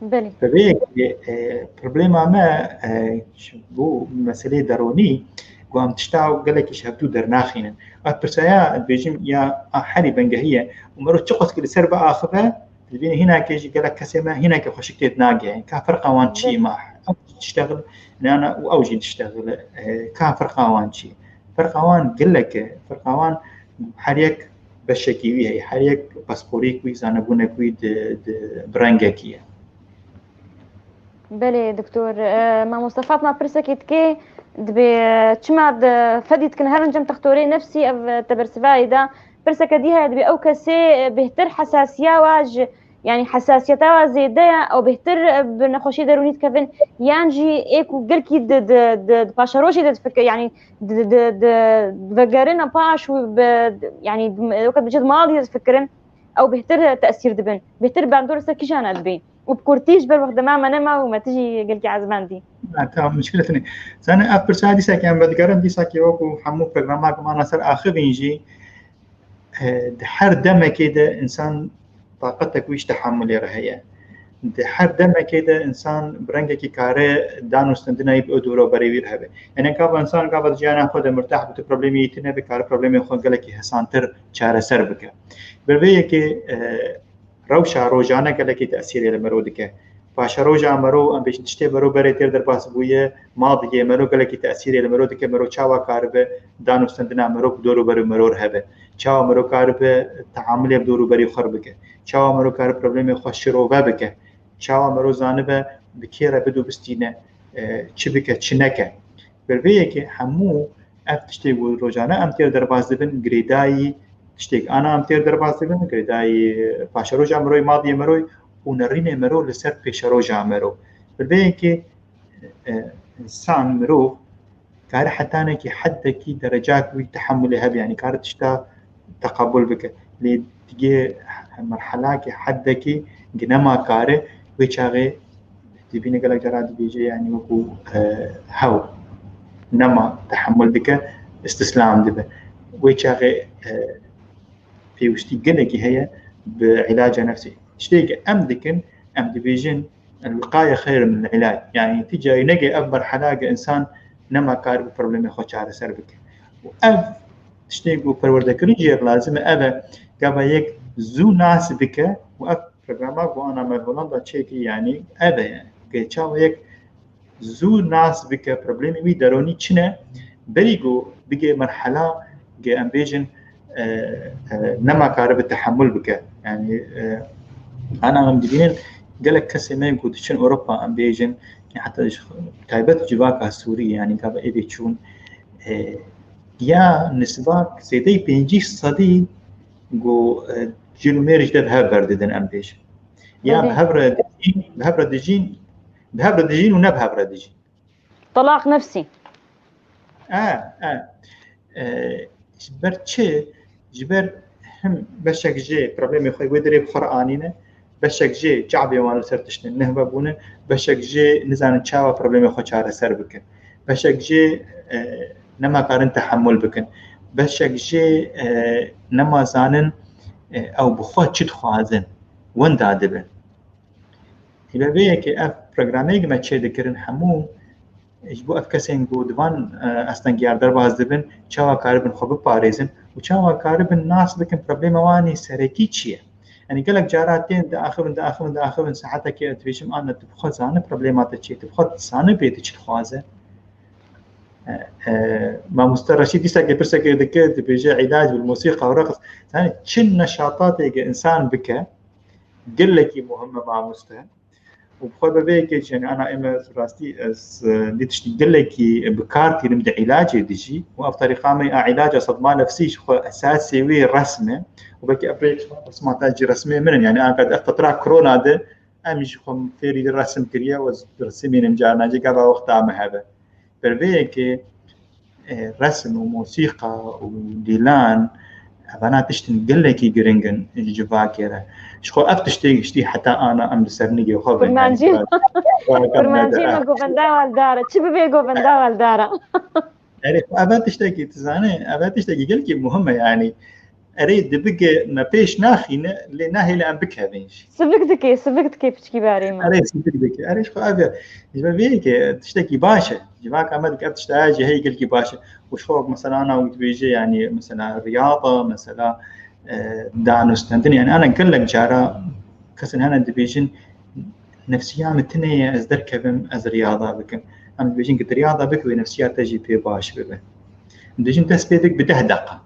Belê. Bi vê yekê, e, problema me, e, ji bo meseleyê deronî, ku em tişta gelekî ji hevdû dernaxînin. Ev pirsaya dibêjim ya a herî bengehî ye. Û mero çiqas ki li ser biaxive, dibîne hînakê jî gelek kesê me hînakê xweşik tê dinagihê. Ka ferqa wan çi ye? Ma ew jî diştexile, nana û ew jî diştexile. E, ka ferqa wan çi ye? Ferqa wan gelek e. Ferqa wan her yek beşekî wî heye. Her yek pasporêk wî, zanebûnek wî di, di, bi rengekî ye. Belê, doktor. E, mamoste Fatma pirsekê dike, dibê, e, çima di fedî dikin herin cem textorê nefsî ev, e, tebersivayê de. Pirseke dî heye, dibê ew kesê, e, bêhtir hesasiya wa ji, yanî hesasiyeta wa zêde ye, ew bêhtir, e, bi nexweşî derûnî dikevin, yan jî ê ku gelkî di, di, di, di paşerojê de difikir, yanî di, di, di, di vegerine paş û bi, yanî weke dibêje di malî de difikirin, ew bêhtir tesîr dibin. Bêhtir bandor ser kîjan e dibê? Û bi kurtî ji ber wext dema me nema û me tijî gelkî ezmendî. Ha, tamam, muşkile tune. Zaten ev pirsa dîsa ki em vedigerin, dîsa ki wekû hemû programa ku mana ser axivîn jî, e, di her demekê de insan taqetek wî ji tehemulê re heye. Di her demekê de insan bi rengekî kare dan û stendina wî bi ew dûroberê wî re hebe. Yanî gava insan gava di jiyana xwe de murtah bi tu problemê yî tune bi kare problemê xwe gelekî hesantir çareser bike. Bi vê yekê, e, rewşa rojane gelekî tesîrê li mero dike. Paşeroja mero, em bêjin tiştê mero berê têr derbas bûye, ma bigê mero gelekî tesîrê li mero dike, mero çawa karibe dan û stendina mero bi dor û berê mero re hebe. Çawa mero karibe teamulê bi dor û berê xwe re bike. Çawa mero karibe problemê xwe şirove bike. Çawa mero zanibe bi kê re bid û bistîne, e, çi bike, çi neke. Bi vê yekê hemû ev tiştê ku rojane em têr derbas dibin, girêdayî tiştêk ana em têr derbas dibin, girêdayî paşeroja miroyê, madiyê miroyê û nerînê miro li ser pêşeroja miro. Bi vê yekê, e, insan, mirov, kare hetanekî heddekî derecak wî tehemulê hebe, yanî kare tişta teqebul bike. Lê digê merhelakê heddekî ginema kare, wê çaxê dibîne gelek cara dibêje, yanî wekû, e, hew nema tehemul dike, îstîslam dibe. Wê çaxê, e, pêwistî gelekî heye bi îlaca nefsî. Tiştê ke em dikin, em dibêjin, "El-wîqaye xeyr min îlac." Yanî ti carî neke ev merhela ke insan nema kar bi problemê xwe çareser bike. Û ev tiştê ku perwerdekirin jê re lazim e, ev e, gava yek zû nas bike û ev programa ku ana me Holanda çêkir, yanî ev e, yanî ke çawa yek zû nas bike problemê wî deronî çi ne, berî ku bigê merhela ge em bêjin, e, e, nema karibe tehemul bike. Yanî, e, ana em dibînin gelek kesê me ku diçin Ewropa, em bêjin, heta ji, taybet civaka Sûrî, yanî gava êdî çûn, e, ya nisbak zêdeyî pêncî sedî ku, e, jin û mêr ji de bi hev berdidin, em bêjin. Ya bi hev re dijîn, bi hev re dijîn, bi hev re dijîn û ne bi hev re dijîn. Talaq nefsî. E, e. E, ji ber çi? Ji ber him beşek jê problemê xwe wê derê bi xwe re anîne, beşek jê çavê wan li ser tiştên nehve bûne, beşek jê nizanin çawa problemê xwe çareser bikin. Beşek jê, e, nema karin tehemul bikin. Beşek jê, e, nema zanin, e, ew bi xwe çi dixwazin, wenda dibin. Hîbe vê yekê ev programeyê me çê dikirin hemû ji bo ev kesên ku di van, e, astengiyar derbas dibin, çawa karibin xwe biparêzin û çawa karibin nas bikin problema wan ê serekî çi ye? Yani gelek cara tên diaxivin, diaxivin, diaxivin, saetekê ez dibêjim, ana tu bi xwe zane problema te çi ye, tu bi xwe dizane bê tu çi dixwaze. E, e, Mamoste Reşîd dîsa ke pirsekê dike, dibêje îlac bil musîqa û reqs. Yani çi neşatatê ke insan bike, gelekî muhim e mamoste. Û bi xwe bi vê yekê jî, yani ana ême rastî ez, e, dî tiştî gelekî bi kar tînim di îlacê de jî. Û ev terîqa me a îlaca sedma nefsî ji xwe esasê wê resm e. Û belkî ev rêk resma te jî resmê min in. Yani anka di ev fetra korona de em jî xwe fêrî resim kiriye û ez resimînim carna jî gava wexta me hebe. Ber vê yekê, e, resim û mosîqa û dîlan, evana tiştin gelekî giring in ji civakê re. Ji xwe ev tiştê giştî heta ana em li ser nigê xwe bin. Kurmancî, kurmancî me govenda weldar e. Çi bibe govenda weldar e. Erê, ev tiştekî, tu zanî, ev tiştekî gelkî muhim e, yani. Erê, dibige me pêş naxîne, lê nahêle em bikevin jî. Sivik dike, sivik dike piçkî berê me. Erê, sivik dike. Erê, ji xwe ev e. Ji ber vê yekê tiştekî baş e. Civaka me dike ev tiştaya jî heye gelkî baş e. Û ji xwe wek mesela ana wî dibêje, yani mesela riyada, mesela, e, danûstendin, yani ana gelek cara kesên hene dibêjin, nefsiya min tune ye, ez derkevim, ez riyada bikim. Em dibêjin ki tu riyada bike wê nefsiya te jî pê baş bibe. Em dibêjin dest pê bik bi deh deqa.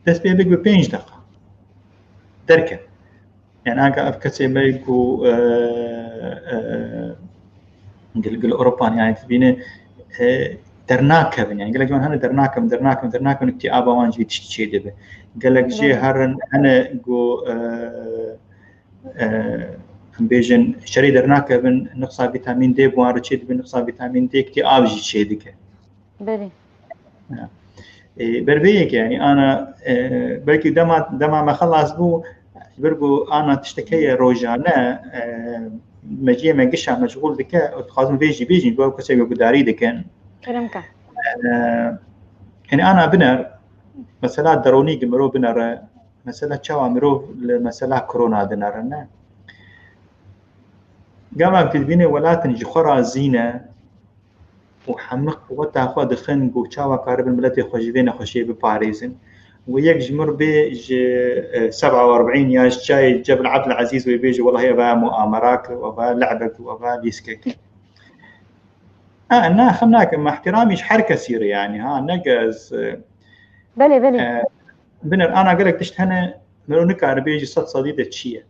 Dest pê bik bi pênc deqa. Derke. Yani anka ev kesê me ku, e, e, gil, gil Ewropan, yani dibîne, e, dernakevin. Yani gelek ciwan hene dernakevin, dernakevin, dernakevin, îktîaba wan jî tişt çê dibe. Gelek jê Evet. herin hene ku, e, e, em bêjin şerê dernakevin, nifsa vîtamîn D bi wan re çê dibe, nifsa vîtamîn D îktîab jî çê dike. Belê. Ya. E, ber vê yekê, yani ana, e, belkî dema, dema me xelas bû, ji ber ku ana tiştek heye rojane, e, meciyê me gişa meşgûl dike, û dixwazin vê jî bêjin, bo ew kesê ku gudarî dikin. Kerem ke. E, yani ana biner, mesela deronî ki mirov binere, mesela çawa mirov li mesela korona dinere, ne? Gava ku dibîne welatin ji xwe razî ne, û hemû quweta xwe dixin ku çawa karibin miletê xwe ji vê nexweşiyê biparêzin. Û yek ji mir bê ji, e, seb'a û erbîn ya ji çayê Cebel Abdulazîz wê bêje, welahî eva muamera kir, eva lehbe kir, eva lîskek. Ha, na, xem nakim, me ihtiramî ji her kesî re, yani, ha, ne ez, e, Belê, belê. e, binir, ana gelek tişt hene, mero nikare bêjî sed sedî de çi ye.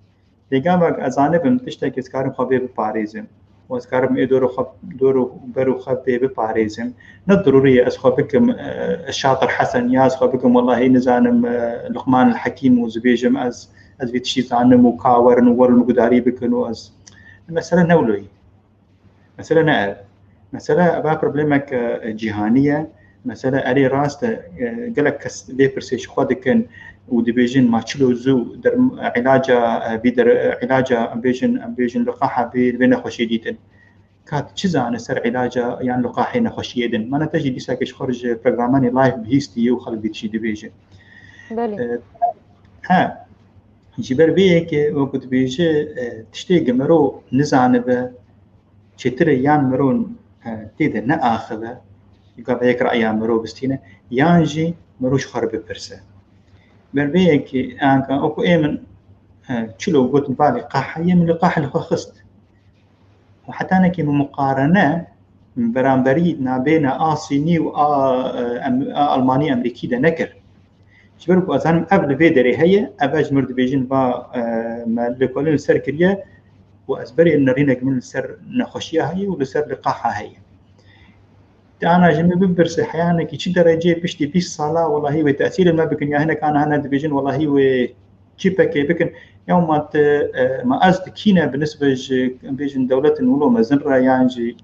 Lê gava ez zanibim tiştekî ez karim xwe vê biparêzim. Û ez karim ê dor û xwe, dor û ber û xwe vê biparêzim. Ne dirûrî ye ez xwe bikim, e, Şatir Hesen ya ez xwe bikim, welahî nizanim, e, Luqman el Hekîm û ez bêjim ez, ez vî tiştî zanim û ka werin û werin gudarî bikin û ez. Mesele ne wilo ye. Mesele ne ev. Mesele eva problemek, e, cîhanî ye. Mesele erê rast e, e, gelek kes vê pirsê ji xwe dikin û dibêjin ma çilo zû derm-, îlaca, e, vî der-, îlaca em bêjin, em bêjin liqaha vê, vê nexweşî dîtin. Ka tu çi zane ser îlaca yan liqahê nexweşiyê din? Mana te jî dîsa ke ji xwe re ji programanê live bihîstî û xelk vî tişî dibêjin. Belê. E, he. Ji ber vê yekê wekî dibêje, e, tiştê ku mero nizanibe, çêtir e yan mero, e, tê de neaxive, gava yek reya mero bistîne, yan jî mero ji xwe re bipirse. Ber vê yekê anka wekî ê min, e, çilo got balê qah heye, min li qah li xwe xist. Û heta nekê min muqarene beramberî nabêne a Sînî û a, e, em-, a Almanî Emerîkî de nekir. Ji ber ku ez zanim ev li vê derê heye, ev e ji mir dibêjin va, e, me lêkolîn li ser kiriye û ez berê nerînek min li ser nexweşiya heye û li ser liqaha heye. Te ana ji min bipirse heyanekî çi dereceyê piştî bîst sala welahî wê tesîrê me bikin ya hinek ana hene dibêjin welahî wê çi pekê bikin. Ya ma te, e, ma ez di kî ne bi nisbe ji, em bêjin dewletin wilo mezin re yan jî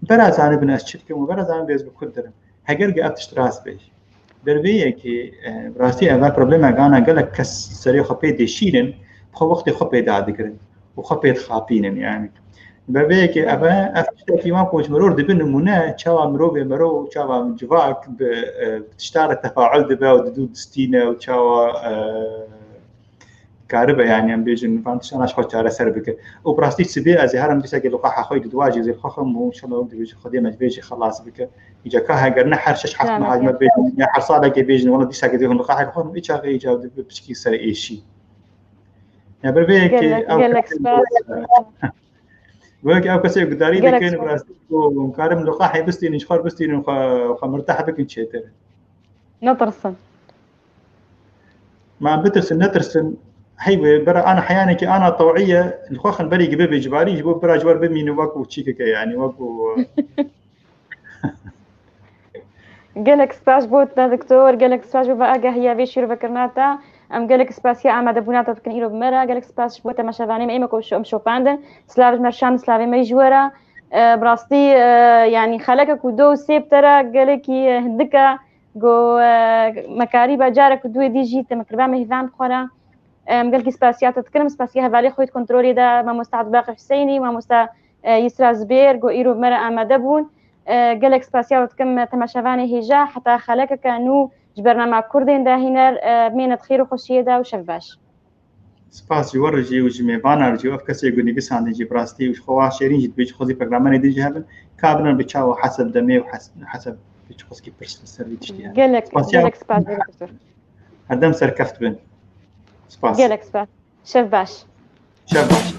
bera zanibin ez çi dikim û bera zanibin ez bi ku dirim. Heger ge ev tişt rast be jî. Ber vê yekê, e, bi rastî ev e problemek ana gelek kes serê xwe pê dêşînin, bi xwe wextê xwe pê dadigirin û xwe pê dixapînin yani. Ber vê yekê ev e, ev tiştekî wan ku ji mirov dibe nimûne, çawa mirovê mero, çawa civak bi, e, tişta re tefaul dibe û didû distîne û çawa, e, karibe, yani em bêjin van tiştana ji xwe çareser bike. Û bi rastî sibê ez ê herim dîsekê li xwe hexweyî di dua jî zê li xwe xim û inşallah wek dibêjin Xwedê me ji vê jî xelas bike. Îca ka heger ne her şeş heft meha ji me bêjin ya her salekê bêjin wela dîsekê zê hûn li xwe hexweyî xwe î çaxê îca dibe piçkî ser êşî. Ya ber vê yekê Gelek, ew gelek kesê spas. Vê yekê ew kesê gudarî Gelek dikin, spas. Bi rastî ku hûn karin li xwe hey bistînin, ji xwe bistînin, xwe, xwe mirteh bikin çêtir. Netirsin. Ma bitirsin, netirsin. Hey wê, bera ana heyanekî ana tewî ye, li xwe xin berî gibe bêcibarî, ji bo bira ji wer bimînin wekû çîkeke, yanî wekû Gelek spas bo te, doktor. Gelek spas bo vê agahiya vê şîrovekirina te. Em gelek spasiya amadebûna te dikin îro bi me re. Gelek spas ji bo temaşevanê me, ê me ku şo-, em şopandin. Silav ji me re şand, silavê me jî ji we re. E, bi rastî, e, yanî xeleke ku do û sê bi te re gelekî, e, hindik e. Go, e, me karîba carek ku duê dî jî te me kiriba mêhvan bi xwe re. Em gelkî spasiya te dikin, em spasiya hevalê xwe yê di kontrolê de, mamoste Abdulbaqî Huseyinî, mamoste, e, Yisra Zibêr, ku îro bi me re amade bûn. E, gelek spasiya we dikim temaşevanê hêja, heta xelekeke nû ji bernama Kurdên Dahîner, e, bimêne di xêr û xweşiyê de û şev baş. Spas ji we re jî û ji mêvana re jî û ev kesê ku nivîsandin jî bi rastî û ji xwe wa şêrîn jî dibê ji xwezî programanê din jî hebin, ka binin bi çawa heseb demê û hes-, heseb bi çi xwezkî pirs li ser vî tiştî hebe. Gelek, Spasiya gelek spas, gelek spas. Herdem serkeft bin. Spas. Gelek spas. Şev baş. Şev baş.